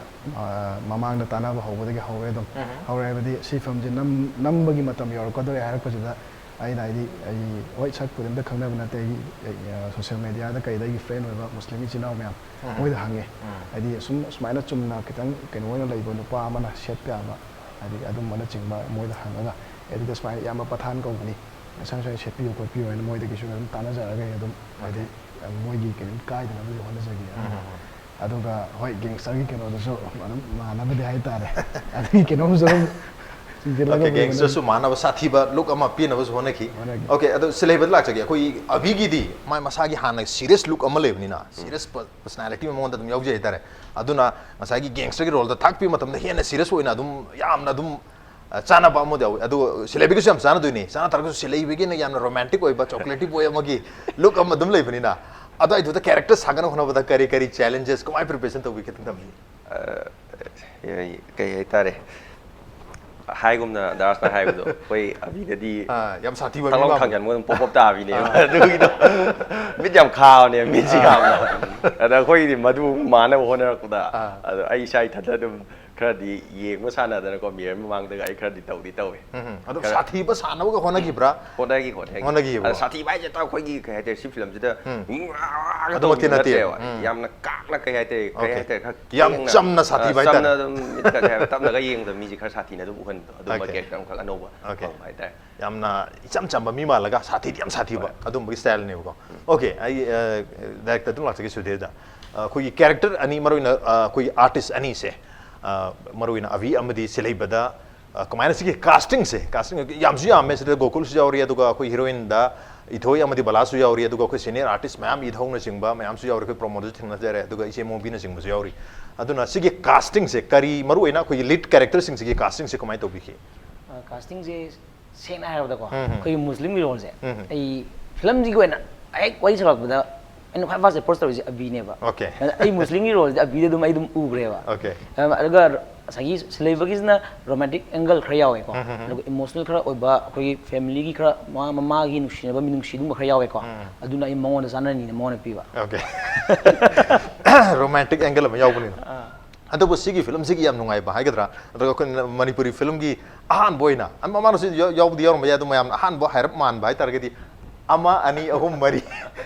ꯃꯃꯥꯡꯗ ꯇꯥꯟꯅꯕ ꯍꯧꯕꯗꯒꯤ ꯍꯧꯔꯦ ꯑꯗꯨꯝ꯫ ꯍꯧꯔꯦ ꯍꯥꯏꯕꯗꯤ ꯁꯤ ꯐꯤꯂꯝꯁꯦ ꯅꯝ ꯅꯝꯕꯒꯤ ꯃꯇꯝ ꯌꯧꯔꯛꯀꯗꯧꯔꯦ ꯍꯥꯏꯔꯛꯄꯁꯤꯗ ꯑꯩꯅ ꯍꯥꯏꯗꯤ ꯑꯩ ꯍꯣꯏ ꯁꯛꯄꯨꯗꯤ ꯑꯝꯇ ꯈꯪꯅꯕ ꯅꯠꯇꯦ, ꯑꯩꯒꯤ ꯁꯣꯁꯤꯌꯦꯜ ꯃꯦꯗꯤꯌꯥꯗ ꯀꯩꯗ ꯑꯩꯒꯤ ꯐ꯭ꯔꯦꯟ ꯑꯣꯏꯕ ꯃꯨꯁꯂꯤꯝ ꯏꯆꯤꯟ ꯏꯅꯥꯎ ꯃꯌꯥꯝ ꯃꯣꯏꯗ ꯍꯪꯉꯦ꯫ ꯍꯥꯏꯗꯤ ꯁꯨꯝ ꯁꯨꯃꯥꯏꯅ ꯆꯨꯝꯅ ꯈꯤꯇꯪ ꯀꯩꯅꯣ ꯑꯣꯏꯅ ꯂꯩꯕ ꯅꯨꯄꯥ ꯑꯃꯅ ꯁꯦꯠꯄ ꯌꯥꯕ ꯍꯥꯏꯗꯤ ꯑꯗꯨꯝꯕꯅꯆꯤꯡꯕ ꯃꯣꯏꯗ ꯍꯪꯉꯒ ꯑꯦ ꯑꯗꯨꯗꯤ ꯁꯨꯃꯥꯏꯅ ꯏꯌꯥꯝꯕ ꯄꯊꯥꯟ ꯀꯧꯕꯅꯤ, ꯁꯨꯃꯥꯏꯅ ꯁꯨꯃꯥꯏꯅ ꯁꯦꯠꯄꯤꯌꯨ ꯈꯣꯠꯄꯤꯌꯨ ꯍꯥꯏꯅ ꯃꯣꯏꯗꯒꯤꯁꯨ ꯑꯗꯨꯝ ꯇꯥꯟꯅꯖꯔꯒ ꯑꯩ ꯑꯗꯨꯝ ꯍꯥꯏꯗꯤ ꯃꯣꯏꯒꯤ ꯀꯩꯅꯣ ꯀꯥꯏꯗꯅꯕꯗꯤ ꯍꯣꯠꯅꯖꯒꯦ꯫ ꯑꯗꯨꯒ ꯑꯗꯨꯒ ꯍꯣꯏ ꯒꯦꯡꯁꯇꯔꯒꯤ ꯀꯩꯅꯣꯗꯨꯁꯨ ꯑꯗꯨꯝ ꯃꯥꯟꯅꯕꯗꯤ ꯍꯥꯏꯇꯥꯔꯦ꯫ ꯑꯗꯒꯤ ꯀꯩꯅꯣꯝꯁꯨ ꯑꯗꯨꯝ ꯆꯤꯡꯁꯤꯜꯂꯒ ꯑꯣꯀꯦ, ꯄꯨꯕꯅꯤ꯫ ꯒꯦꯡꯁꯇꯔꯁꯨ ꯃꯥꯟꯅꯕ ꯁꯥꯊꯤꯕ ꯂꯨꯛ ꯑꯃ ꯄꯤꯅꯕꯁꯨ ꯍꯣꯠꯅꯈꯤ꯫ ꯍꯣꯠꯅꯈꯤ꯫ ꯑꯣꯀꯦ, ꯑꯗꯣ ꯁꯤꯂꯩꯕꯗ ꯂꯥꯛꯆꯒꯦ꯫ ꯑꯩꯈꯣꯏ ꯑꯕꯤꯒꯤꯗꯤ ꯃꯥꯏ ꯃꯁꯥꯒꯤ ꯍꯥꯟꯅ ꯁꯤꯔꯤꯌꯁ ꯂꯨꯛ ꯑꯃ ꯂꯩꯕꯅꯤꯅ ꯁꯤꯔꯤꯌꯁ ꯄꯔꯁꯅꯥꯂꯤꯇꯤ ꯑꯃ ꯃꯉꯣꯟꯗ ꯑꯗꯨꯝ ꯌꯥꯎꯖꯩ ꯍꯥꯏꯇꯥꯔꯦ꯫ ꯑꯗꯨꯅ ꯉꯁꯥꯏꯒꯤ ꯒꯦꯡꯁꯇꯔꯒꯤ ꯔꯣꯜꯗ ꯊꯥꯛꯄꯤꯕ ꯃꯇꯝꯗ ꯍꯦꯟꯅ ꯁꯤꯔꯤꯌꯁ ꯑꯣꯏꯅ ꯑꯗꯨꯝ ꯌꯥꯝꯅ ꯑꯗꯨꯝ ꯑ, ꯆꯥꯅꯕ ꯑꯃꯗꯤ ꯌꯥꯎꯋꯤ꯫ ꯑꯗꯨ ꯁꯤꯂꯩꯕꯒꯤꯁꯨ ꯌꯥꯝ ꯆꯥꯅꯗꯣꯏꯅꯤ꯫ ꯆꯥꯅ ꯇꯥꯔꯒꯁꯨ ꯁꯤꯂꯩꯕꯒꯤꯅ ꯌꯥꯝꯅ ꯔꯣꯃꯥꯟꯇꯤꯛ ꯑꯣꯏꯕ, ꯆꯣꯀ꯭ꯂꯦꯇꯤ ꯕꯣꯏ ꯑꯃꯒꯤ ꯂꯨꯛ ꯑꯃ ꯑꯗꯨꯝ ꯂꯩꯕꯅꯤꯅ ꯑꯗꯨꯋꯥꯏꯗꯨꯗ ꯀꯦꯔꯦꯛꯇꯔ ꯁꯥꯒꯠꯅꯕ ꯍꯣꯠꯅꯕꯗ ꯀꯔꯤ ꯀꯔꯤ ꯆꯦꯂꯦꯟꯖꯦꯁ, ꯀꯃꯥꯏꯅ ꯄ꯭ꯔꯤꯄꯦꯔꯦꯁꯟ ꯇꯧꯕꯤ ꯈꯤꯇꯪ ꯊꯝꯕꯤꯌꯨ꯫ ꯑ, ꯑꯩ ꯀꯩ ꯍꯥꯏꯇꯥꯔꯦ, ꯍꯥꯏꯒꯨꯝꯅ ꯗꯥꯁꯅ ꯍꯥꯏꯕꯗꯣ ꯑꯩꯈꯣꯏ ꯑꯕꯤꯗꯗꯤ ꯑꯥ, ꯌꯥꯝ ꯁꯥꯊꯤꯕ ꯇꯂꯥꯎ ꯃꯤ ꯃꯥꯟꯕ꯫ ꯊꯥꯡꯖꯟꯕ ꯑꯗꯨꯝ ꯄꯣꯞ ꯄꯣꯞ ꯇꯥꯕꯤꯅꯦꯕ꯫ ꯑꯗꯨꯒꯤꯗꯣ ꯃꯤꯠ ꯌꯥꯝ ꯈꯥꯕꯅꯦ, ꯃꯤꯠꯁꯤ ꯌꯥꯝꯅ꯫ ꯑꯗ ꯑꯩꯈꯣꯏꯒꯤꯗꯤ ꯃꯗꯨ ꯃꯥꯟꯅꯕ ꯍꯣꯠꯅꯔꯛꯄꯗ ꯑꯥ꯫ ꯑꯗꯣ ꯑꯩ ꯏꯁꯥ ꯏꯊꯟꯇ ꯑꯗꯨꯝ ꯈꯔꯗꯤ ꯌꯦꯡꯕ ꯁꯥꯟꯅꯗꯅꯀꯣ, ꯃꯤꯔꯔ ꯃꯃꯥꯡꯗꯒ ꯑꯩ ꯈꯔꯗꯤ ꯇꯧꯗꯤ ꯇꯧꯋꯦ꯫ ꯎꯝ, ꯎꯝ꯫ ꯑꯗꯣ ꯈꯔ ꯁꯥꯊꯤꯕ ꯁꯥꯟꯅꯕꯒ ꯍꯣꯠꯅꯈꯤꯕ꯭ꯔꯥ? ꯍꯣꯠꯅꯈꯤ, ꯍꯣꯠꯅꯈꯤ꯫ ꯍꯣꯠꯅꯈꯤꯕꯀꯣ꯫ ꯑꯗ ꯁꯥꯊꯤꯕ ꯍꯥꯏꯁꯦ ꯇꯥꯎ ꯑꯩꯈꯣꯏꯒꯤ ꯀꯩ ꯍꯥꯏꯇꯥꯔꯦ, ꯁꯤ ꯐꯤꯂꯝꯁꯤꯗ ꯎꯝ꯫ ꯋꯥꯒ ꯑꯗꯨꯃꯛꯇꯤ ꯇꯧꯕꯤꯗꯨ ꯅꯠꯇꯦꯕ꯫ ꯅꯠꯇ꯭ꯔꯦꯕ꯫ ꯎꯝ꯫ ꯌꯥꯝꯅ ꯀꯥꯛꯅ ꯀꯩ ꯍꯥꯏꯇꯥꯔꯦ, ꯀꯩ ꯑꯣꯀꯦ꯫ ꯍꯥꯏꯇꯥꯔꯦ, ꯈꯔ ꯌꯥꯝ ꯇꯦꯡꯅ, ꯆꯝꯅ ꯁꯥꯊꯤꯕ ꯑ, ꯍꯥꯏꯇꯥꯔꯦ꯫ ꯆꯝꯅ ꯑꯗꯨꯝ ꯃꯤꯠꯀꯁꯦ ꯍꯥꯏꯕ, ꯇꯞꯅꯒ ꯌꯦꯡꯕꯗ ꯃꯤꯁꯦ ꯈꯔ ꯁꯥꯊꯤꯅ ꯑꯗꯨꯝ ꯎꯍꯟꯕꯗꯣ ꯑꯗꯨꯝꯕ ꯑꯣꯀꯦ꯫ ꯀꯦꯔꯦꯛꯇꯔ ꯑꯃꯈꯛ ꯑꯅꯧꯕ ꯑꯣꯀꯦ꯫ ꯐꯪꯕ ꯍꯥꯏꯇꯥꯔꯦ꯫ ꯌꯥꯝꯅ ꯏꯆꯝ ꯆꯝꯕ ꯃꯤ ꯃꯥꯜꯂꯒ ꯁꯥꯊꯤꯗꯤ ꯌꯥꯝ ꯁꯥꯊꯤꯕ ꯑꯗꯨꯝꯕꯒꯤ ꯁ꯭ꯇꯥꯏꯜꯅꯦꯕꯀꯣ꯫ ꯑꯣꯀꯦ, ꯑꯩ ꯗꯥꯏꯔꯦꯛꯇꯔ ꯑꯗꯨꯝ ꯂꯥꯛꯆꯒꯦ ꯁꯨꯙꯤꯔꯗ꯫ ꯑ, ꯑꯩꯈꯣꯏꯒꯤ ꯀꯦꯔꯦꯛꯇꯔ ꯑꯅꯤ, ꯃꯔꯨꯑꯣꯏꯅ ꯑ, ꯑꯩꯈꯣꯏꯒꯤ ꯑꯥꯔꯇꯤꯁ ꯑꯅꯤꯁꯦ, ꯑ, ꯃꯔꯨꯑꯣꯏꯅ ꯑꯚꯤ ꯑꯃꯗꯤ ꯁꯤꯂꯩꯕꯗ, ꯑ, ꯀꯃꯥꯏꯅ ꯁꯤꯒꯤ casting ꯁꯦ, casting ꯌꯥꯝꯁꯨ ꯌꯥꯝꯃꯦ꯫ ꯁꯤꯗ ꯒꯣꯀꯨꯜꯁꯨ ꯌꯥꯎꯔꯤ, ꯑꯗꯨꯒ ꯑꯩꯈꯣꯏ heroine ꯗ ꯏꯊꯣꯏ ꯑꯃꯗꯤ ꯕꯂꯥꯁꯨ ꯌꯥꯎꯔꯤ, ꯑꯗꯨꯒ ꯑꯩꯈꯣꯏ senior artist ꯃꯌꯥꯝ, ꯏꯙꯧꯅꯆꯤꯡꯕ ꯃꯌꯥꯝꯁꯨ ꯌꯥꯎꯔꯤ, ꯑꯩꯈꯣꯏ ꯄ꯭ꯔꯃꯣꯗꯁꯨ ꯊꯦꯡꯅꯖꯔꯦ, ꯑꯗꯨꯒ ꯏꯆꯦ ꯃꯣꯕꯤꯅꯆꯤꯡꯕꯁꯨ ꯌꯥꯎꯔꯤ꯫ ꯑꯗꯨꯅ ꯁꯤꯒꯤ casting ꯁꯦ ꯀꯔꯤ, ꯃꯔꯨꯑꯣꯏꯅ ꯑꯩꯈꯣꯏꯒꯤ lead character ꯁꯤꯡꯁꯤꯒꯤ casting ꯁꯦ ꯀꯃꯥꯏꯅ ꯇꯧꯕꯤꯈꯤ? casting ꯁꯦ ꯁꯦꯡꯅ ꯍꯥꯏꯔꯕꯗꯀꯣ, ꯑꯩꯈꯣꯏꯒꯤ ꯃꯨꯁꯂꯤꯝꯒꯤ ꯔꯣꯜꯁꯦ ꯑꯩ ꯐꯤꯂꯝꯁꯤꯒꯤ ꯑꯣꯏꯅ ꯍꯦꯛ ꯋꯥꯔꯤ ꯁꯥꯒꯠꯂꯛꯄꯗ ꯑꯩꯅ ꯈ꯭ꯋꯥꯏ first approach ꯇꯧꯔꯤꯁꯦ ꯑꯕꯤꯅꯦꯕ꯫ Okay. ꯑꯗ ꯑꯩ ꯃꯨꯁꯂꯤꯝꯒꯤ ꯔꯣꯜꯁꯦ ꯑꯕꯤꯗ ꯑꯗꯨꯝ ꯑꯩ ꯑꯗꯨꯝ ꯎꯈ꯭ꯔꯦꯕ꯫ Okay. ꯑꯗꯨꯒ ꯉꯁꯥꯏꯒꯤ ꯁꯤꯂꯩꯕꯒꯤꯁꯤꯅ romantic angle ꯈꯔ ꯌꯥꯎꯋꯦꯀꯣ, ꯑꯗꯨꯒ emotional ꯈꯔ ꯑꯣꯏꯕ, ꯑꯩꯈꯣꯏꯒꯤ family ꯒꯤ ꯈꯔ ꯃꯃꯥ ꯃꯃꯥꯒꯤ ꯅꯨꯡꯁꯤꯅꯕ ꯃꯤꯅꯨꯡꯁꯤ ꯑꯗꯨꯝꯕ ꯈꯔ ꯌꯥꯎꯋꯦꯀꯣ꯫ ꯑꯗꯨꯅ ꯑꯩ ꯃꯉꯣꯟꯗ ꯆꯥꯟꯅꯅꯤꯅ ꯃꯉꯣꯟꯗ ꯄꯤꯕ꯫ Okay. Romantic angle ꯑꯃ ꯌꯥꯎꯕꯅꯤꯅ꯫ ꯑꯗꯨꯕꯨ ꯁꯤꯒꯤ ꯐꯤꯂꯝꯁꯤꯒꯤ ꯌꯥꯝ ꯅꯨꯡꯉꯥꯏꯕ ꯍꯥꯏꯒꯗ꯭ꯔꯥ, ꯅꯠꯇ꯭ꯔꯒ ꯑꯩꯈꯣꯏꯅ ꯃꯅꯤꯄꯨꯔꯤ ꯐꯤꯂꯝꯒꯤ ꯑꯍꯥꯟꯕ ꯑꯣꯏꯅ, ꯑ, ꯃꯃꯥꯡꯗꯁꯨ ꯌꯥꯎ- ꯌꯥꯎꯕꯗꯤ ꯌꯥꯎꯔꯝꯕ ꯌꯥꯏ, ꯑꯗꯨ ꯃꯌꯥꯝꯅ ꯑꯍꯥꯟꯕ ꯍꯥꯏꯔꯞ ꯃꯥꯟꯕ ꯍꯥꯏꯇꯥꯔꯒꯗꯤ ꯑꯃ, ꯑꯅꯤ, ꯑꯍꯨꯝ, ꯃꯔꯤ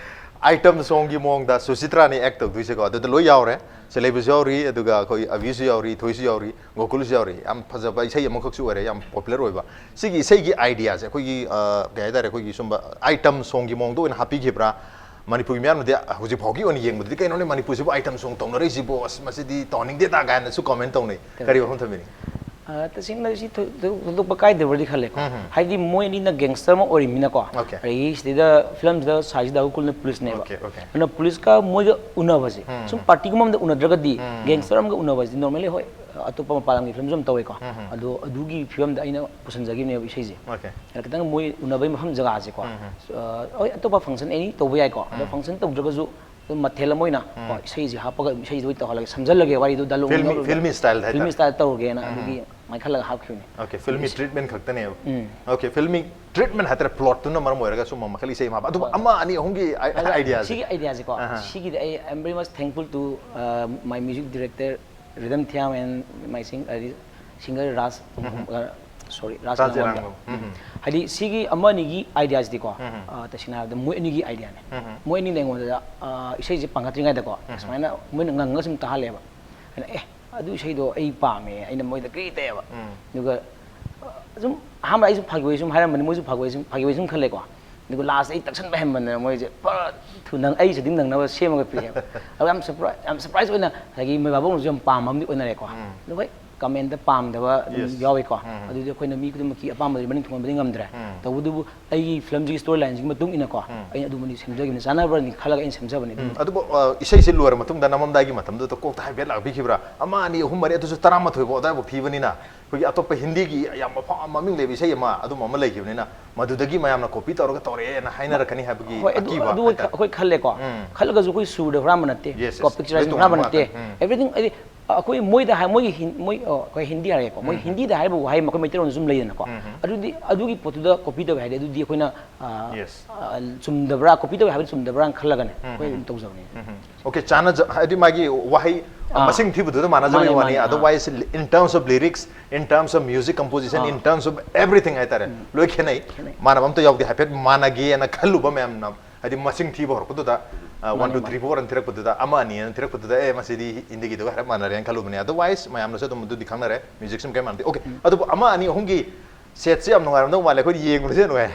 item song ꯒꯤ ꯃꯑꯣꯡꯗ ꯁꯨꯆꯤꯇ꯭ꯔꯥꯅꯤ act ꯇꯧꯗꯣꯏꯁꯦꯀꯣ꯫ ꯑꯗꯨꯗ ꯂꯣꯏ ꯌꯥꯎꯔꯦ, ꯁꯤꯂꯩꯕꯁꯨ ꯌꯥꯎꯔꯤ, ꯑꯗꯨꯒ ꯑꯩꯈꯣꯏ ꯑꯕꯤꯁꯨ ꯌꯥꯎꯔꯤ, ꯏꯊꯣꯏꯁꯨ ꯌꯥꯎꯔꯤ, ꯒꯣꯀꯨꯜꯁꯨ ꯌꯥꯎꯔꯤ꯫ ꯌꯥꯝ ꯐꯖꯕ ꯏꯁꯩ ꯑꯃꯈꯛꯁꯨ ꯑꯣꯏꯔꯦ, ꯌꯥꯝ popular ꯑꯣꯏꯕ꯫ ꯁꯤꯒꯤ ꯏꯁꯩꯒꯤ idea ꯁꯦ ꯑꯩꯈꯣꯏꯒꯤ, ꯑ, ꯀꯩ ꯍꯥꯏꯇꯥꯔꯦ, ꯑꯩꯈꯣꯏꯒꯤ ꯁꯨꯝꯕ item song ꯒꯤ ꯃꯑꯣꯡꯗ ꯑꯣꯏꯅ ꯍꯥꯞꯄꯤꯈꯤꯕ꯭ꯔꯥ? ꯃꯅꯤꯄꯨꯔꯒꯤ ꯃꯤꯌꯥꯝꯅꯗꯤ ꯍꯧꯖꯤꯛ ꯐꯥꯎꯒꯤ ꯑꯣꯏꯅ ꯌꯦꯡꯕꯗꯗꯤ "ꯀꯩꯅꯣꯅꯦ ꯃꯅꯤꯄꯨꯔꯁꯤꯕꯨ item song ꯇꯧꯅꯔꯛꯏꯁꯤꯕꯣ, ꯑꯁ, ꯃꯁꯤꯗꯤ ꯇꯧꯍꯟꯅꯤꯡꯗꯦꯗ" ꯀꯥꯏꯅꯁꯨ comment ꯇꯧꯅꯩ꯫ ꯀꯔꯤ ꯋꯥꯐꯝ ꯊꯝꯕꯤꯅꯤꯡꯉꯤ? ꯑ, ꯇꯁꯦꯡꯅ ꯁꯤ ꯊꯣꯏ- ꯊꯣꯏ- ꯊꯣꯏꯗꯣꯛꯄ ꯀꯥꯏꯗꯕ꯭ꯔꯗꯤ ꯈꯜꯂꯦꯀꯣ꯫ ꯍꯥꯏꯗꯤ ꯃꯣꯏ ꯑꯅꯤꯅ gangster ꯑꯃ ꯑꯣꯏꯔꯤꯃꯤꯅꯀꯣ꯫ Okay. ꯑꯗꯒꯤ ꯁꯤꯗꯩꯗ ꯐꯤꯂꯝꯁꯤꯗ ꯁꯥꯏꯁꯤꯗ ꯗꯥꯎ ꯀꯨꯜꯅ police ꯅꯦꯕ꯫ Okay, okay. ꯑꯗꯨꯅ police ꯀ ꯃꯣꯏꯒ ꯎꯅꯕꯁꯦ, ꯁꯨꯝ party ꯒꯨꯝꯕ ꯑꯃꯗ ꯎꯅꯗ꯭ꯔꯒꯗꯤ gangster ꯑꯃꯒ ꯎꯅꯕꯁꯤꯗꯤ normally ꯍꯣꯏ, ꯑꯇꯣꯞꯄ ꯃꯄꯥꯟ ꯂꯝꯒꯤ ꯐꯤꯂꯝꯁꯨ ꯑꯗꯨꯝ ꯇꯧꯋꯦꯀꯣ꯫ ꯑꯗꯣ ꯑꯗꯨꯒꯤ ꯐꯤꯕꯝꯗ ꯑꯩꯅ ꯄꯨꯁꯟꯖꯈꯤꯕꯅꯦꯕ ꯏꯁꯩꯁꯦ꯫ Okay. ꯑꯗ ꯈꯤꯇꯪ ꯃꯣꯏ ꯎꯅꯕꯒꯤ ꯃꯐꯝ ꯖꯒꯥꯁꯦꯀꯣ꯫ ꯑ, ꯍꯣꯏ, ꯑꯇꯣꯞꯄ function any ꯇꯧꯕ ꯌꯥꯏꯀꯣ꯫ ꯑꯗꯣ function ꯇꯧꯗ꯭ꯔꯒꯁꯨ ꯑꯗꯨꯝ ꯃꯊꯦꯜ ꯑꯃ ꯑꯣꯏꯅ ꯀꯣ, ꯏꯁꯩꯁꯦ ꯍꯥꯞꯄꯒ ꯏꯁꯩꯁꯦ ꯂꯣꯏ ꯇꯧꯍꯜꯂꯒꯦ, ꯁꯝꯖꯜꯂꯒꯦ ꯋꯥꯔꯤꯗꯣ dialogue Filmy- ꯌꯥꯎꯔꯒ filmy style ꯍꯥꯏꯇꯥꯔꯦ꯫ Filmy style ꯇꯧꯔꯒꯦꯅ ꯑꯗꯨꯒꯤ ꯑꯗꯨꯃꯥꯏꯅ ꯈꯜꯂꯒ ꯍꯥꯞꯈꯤꯕꯅꯦ꯫ Okay, filmy treatment ꯈꯛꯇꯅꯦꯕ꯫ ꯎꯝ. Okay, filmy treatment ꯍꯥꯏꯇꯥꯔꯦ, plot ꯇꯨꯅ ꯃꯔꯝ ꯑꯣꯏꯔꯒ ꯁꯨꯝꯕ ꯃꯈꯜ ꯏꯁꯩ ꯑꯃ ꯍꯥꯞꯄ꯫ ꯑꯗꯨꯕꯨ ꯑꯃ ꯑꯅꯤ ꯑꯍꯨꯝꯒꯤ i- ꯑꯗ idea ꯁꯦ꯫ ꯁꯤꯒꯤ idea ꯁꯦꯀꯣ, ꯑꯍꯥ. ꯁꯤꯒꯤꯗꯤ ꯑꯩ I'm very much thankful to, uh, my music director Rhythm Thiam and my sing- uh, singer Raj, uh, sorry, Raj Raj Langwangba. ꯏꯔꯥꯡꯕꯝ꯫ ꯎꯝ. ꯍꯥꯏꯗꯤ ꯁꯤꯒꯤ ꯑꯃ ꯑꯅꯤꯒꯤ idea ꯁꯤꯗꯤꯀꯣ, ꯑ, ꯇꯁꯦꯡꯅ ꯍꯥꯏꯔꯕꯗ ꯃꯣꯏ ꯑꯅꯤꯒꯤ idea ꯅꯦ꯫ ꯃꯣꯏ ꯑꯅꯤꯅ ꯑꯩꯉꯣꯟꯗ, ꯑ, ꯏꯁꯩꯁꯦ ꯄꯥꯡꯈꯠꯇ꯭ꯔꯤꯉꯩꯗꯀꯣ ꯁꯨꯃꯥꯏꯅ ꯃꯣꯏꯅ ꯉꯪꯉꯒ ꯁꯨꯝ ꯇꯥꯍꯜꯂꯦꯕ꯫ ꯑꯩꯅ, "ꯑꯦ, ꯑꯗꯨ ꯏꯁꯩꯗꯣ ꯑꯩ ꯄꯥꯝꯃꯦ", ꯑꯩꯅ ꯃꯣꯏꯗ ꯀ꯭ꯔꯤ ꯇꯧꯑꯦꯕ꯫ ꯑꯗꯨꯒ, ꯑ, ꯁꯨꯝ ꯑꯍꯥꯟꯕꯗ ꯑꯩꯁꯨ ꯐꯥꯒꯤ ꯑꯣꯏ ꯁꯨꯝ ꯍꯥꯏꯔꯝꯕꯅꯤ, ꯃꯣꯏꯁꯨ ꯐꯥꯒꯤ ꯑꯣꯏ ꯁꯨꯝ, ꯐꯥꯒꯤ ꯑꯣꯏ ꯁꯨꯝ ꯈꯜꯂꯦꯀꯣ꯫ ꯑꯗꯨꯒ ꯂꯥꯁꯇ ꯑꯩ ꯇꯛꯁꯟꯕ ꯍꯦꯟꯃꯟꯗꯅ ꯃꯣꯏꯁꯦ ꯄꯨꯔꯥ ꯊꯨ ꯅꯪ ꯑꯩ ꯁꯦꯠꯇꯤꯡ ꯅꯪꯅꯕ ꯁꯦꯝꯃꯒ ꯄꯤꯔꯛꯑꯦꯕ꯫ ꯑꯗꯣ ꯌꯥꯝ ꯁꯔꯄ꯭ꯔꯥꯏꯁ ꯌꯥꯝ ꯁꯔꯄ꯭ꯔꯥꯏꯁ ꯑꯣꯏꯅ ꯉꯁꯥꯏꯒꯤ ꯃꯣꯏ ꯕꯥꯕꯣꯛꯅꯁꯨ ꯌꯥꯝ ꯄꯥꯝꯕ ꯑꯃꯗꯤ ꯑꯣꯏꯅꯔꯦꯀꯣ꯫ ꯑꯗꯣ ꯍꯣꯏ, ꯀꯃꯦꯟꯇ ꯄꯥꯝꯗꯕ ꯑꯗꯨꯝ ꯌꯥꯎꯏꯀꯣ꯫ ꯑꯗꯨꯗꯤ ꯑꯩꯈꯣꯏꯅ ꯃꯤ ꯈꯨꯗꯤꯡꯃꯛꯀꯤ ꯑꯄꯥꯝꯕꯗꯨꯗꯤ ꯃꯅꯤꯡ ꯊꯨꯡꯍꯟꯕꯗꯤ ꯉꯝꯗ꯭ꯔꯦ꯫ ꯇꯧꯕꯇꯕꯨ ꯑꯩꯒꯤ ꯐꯤꯂꯝꯁꯤꯒꯤ ꯁ꯭ꯇꯣꯔꯤ ꯂꯥꯏꯟꯁꯤꯒꯤ ꯃꯇꯨꯡ ꯏꯟꯅꯀꯣ, ꯑꯩꯅ ꯑꯗꯨꯃꯗꯤ ꯁꯦꯝꯖꯒꯤꯕꯅꯤ, ꯆꯥꯟꯅꯕ꯭ꯔꯅꯤ ꯈꯜꯂꯒ ꯑꯩꯅ ꯁꯦꯝꯖꯕꯅꯤ ꯑꯗꯨꯝ꯫ ꯑꯗꯨꯕꯨ ꯏꯁꯩꯁꯦ ꯂꯣꯏꯔ ꯃꯇꯨꯡꯗ ꯅꯝꯃꯝꯗꯥꯏꯒꯤ ꯃꯇꯝꯗꯨꯗ ꯀꯣꯛꯇ ꯍꯥꯏꯐꯦꯠ ꯂꯥꯛꯄꯤꯈꯤꯕ꯭ꯔꯥ? ꯑꯃ, ꯑꯅꯤ, ꯑꯍꯨꯝ, ꯃꯔꯤ, ꯑꯗꯨꯁꯨ ꯇꯔꯥꯃꯥꯊꯣꯏ ꯐꯥꯎ ꯑꯗꯨꯋꯥꯏꯐꯥꯎ ꯊꯤꯕꯅꯤꯅ, ꯑꯩꯈꯣꯏꯒꯤ ꯑꯇꯣꯞꯄ ꯍꯤꯟꯗꯤꯒꯤ ꯌꯥꯝ ꯃꯐꯥꯎ ꯃꯃꯤꯡ ꯂꯩꯕ ꯏꯁꯩ ꯑꯃ ꯑꯗꯨꯝꯕ ꯑꯃ ꯂꯩꯈꯤꯕꯅꯤꯅ, ꯃꯗꯨꯗꯒꯤ ꯃꯌꯥꯝꯅ ꯀꯣꯄꯤ ꯇꯧꯔꯒ ꯇꯧꯔꯛꯑꯦꯅ ꯍꯥꯏꯅꯔꯛꯀꯅꯤ ꯍꯥꯏꯕꯒꯤ ꯍꯣꯏ, ꯑꯗꯨ ꯑꯀꯤꯕ ꯑꯗꯨ ꯍꯥꯏꯇꯥꯔꯦ꯫ ꯑꯩꯈꯣꯏ ꯈꯜꯂꯦꯀꯣ꯫ ꯈꯜꯂꯒꯁꯨ ꯑꯩꯈꯣꯏ ꯁꯨꯔꯗ ꯍꯨꯔꯥꯟꯕ ꯅꯠꯇꯦ, Yes, yes. ꯀꯣ, ꯄꯤꯛꯆꯔꯥꯏꯁ ꯂꯣꯏ ꯍꯨꯔꯥꯟꯕ ꯇꯣꯉꯥꯟꯕ ꯅꯠꯇꯦ꯫ ꯉꯥꯛꯇꯅꯤ꯫ Everything ꯍꯥꯏꯗꯤ ꯑꯩꯈꯣꯏ ꯃꯣꯏꯗ ꯍꯥꯏ, ꯃꯣꯏꯒꯤ ꯍꯤꯟ-, ꯃꯣꯏ, ꯑ, ꯑꯩꯈꯣꯏ ꯍꯤꯟꯗꯤ ꯍꯥꯏꯔꯦꯀꯣ, ꯃꯣꯏ ꯍꯤꯟꯗꯤꯗ ꯍꯥꯏꯔꯤꯕ ꯋꯥꯍꯩ ꯃꯈꯣꯏ ꯃꯩꯇꯩꯂꯣꯟꯗꯁꯨ ꯑꯗꯨꯝ ꯂꯩꯗꯅꯀꯣ꯫ ꯑꯗꯨꯗꯤ ꯑꯗꯨꯒꯤ ꯄꯣꯠꯇꯨꯗ ꯀꯣꯄꯤ ꯇꯧꯋꯦ ꯍꯥꯏꯗꯤ ꯑꯗꯨꯗꯤ ꯑꯩꯈꯣꯏꯅ, ꯑ, Yes. ꯑ, ꯆꯨꯝꯗꯕ꯭ꯔꯥ, ꯀꯣꯄꯤ ꯇꯧꯋꯦ ꯍꯥꯏꯕꯗꯤ ꯆꯨꯝꯗꯕ꯭ꯔꯥꯅ ꯈꯜꯂꯒꯅꯦ ꯑꯩꯈꯣꯏ ꯑꯗꯨꯝ ꯇꯧꯖꯕꯅꯤ꯫ ꯎꯝ꯫ Okay, ꯆꯥꯟꯅꯖ-, ꯍꯥꯏꯗꯤ ꯃꯥꯒꯤ ꯋꯥꯍꯩ ꯑꯥ꯫ ꯃꯁꯤꯡ ꯊꯤꯕꯗꯨꯗ ꯃꯥꯟꯅꯖꯕꯒꯤ ꯃꯥꯅꯦ, ꯋꯥꯅꯤ꯫ ꯃꯥꯅꯦ, ꯑꯥ꯫ Otherwise, in terms of lyrics, in terms of music composition, ah. In terms of everything ꯍꯥꯏꯇꯥꯔꯦ, ꯂꯣꯏ ꯈꯦꯠꯅꯩ꯫ ꯈꯦꯠꯅꯩ꯫ ꯃꯥꯟꯅꯕ ꯑꯝꯇ ꯌꯥꯎꯗꯦ, ꯍꯥꯏꯐꯦꯠ ꯃꯥꯟꯅꯒꯦꯅ ꯈꯜꯂꯨꯕ ꯃꯌꯥꯝꯅ, ꯍꯥꯏꯗꯤ ꯃꯁꯤꯡ ꯊꯤꯕ ꯍꯧꯔꯛꯄꯗꯨꯗ, one, two, three, four ꯑꯅ ꯊꯤꯔꯛꯄꯗꯨꯗ, ꯑꯃ, ꯑꯅꯤ ꯑꯅ ꯊꯤꯔꯛꯄꯗꯨꯗ, ꯑꯦ, ꯃꯁꯤꯗꯤ ꯍꯤꯟꯗꯤꯒꯤꯗꯨꯒ ꯍꯥꯏꯔꯞ ꯃꯥꯟꯅꯔꯦꯅ ꯈꯜꯂꯨꯕꯅꯦ꯫ Otherwise, ꯃꯌꯥꯝꯅꯁꯨ ꯑꯗꯨꯝ ꯑꯗꯨꯗꯤ ꯈꯪꯅꯔꯦ, ꯃ꯭ꯌꯨꯖꯤꯛꯁꯨ ꯀꯩꯝ ꯃꯥꯟꯅꯗꯦ꯫ Okay, ꯑꯗꯨꯕꯨ ꯑꯃ, ꯑꯅꯤ, ꯑꯍꯨꯝꯒꯤ ꯁꯦꯠꯁꯦ ꯌꯥꯝ ꯅꯨꯡꯉꯥꯏꯔꯝꯗꯧ ꯃꯥꯜꯂꯦ, ꯑꯩꯈꯣꯏꯗꯤ ꯌꯦꯡꯕꯗꯁꯨ ꯌꯥꯝ ꯅꯨꯡꯉꯥꯏ꯫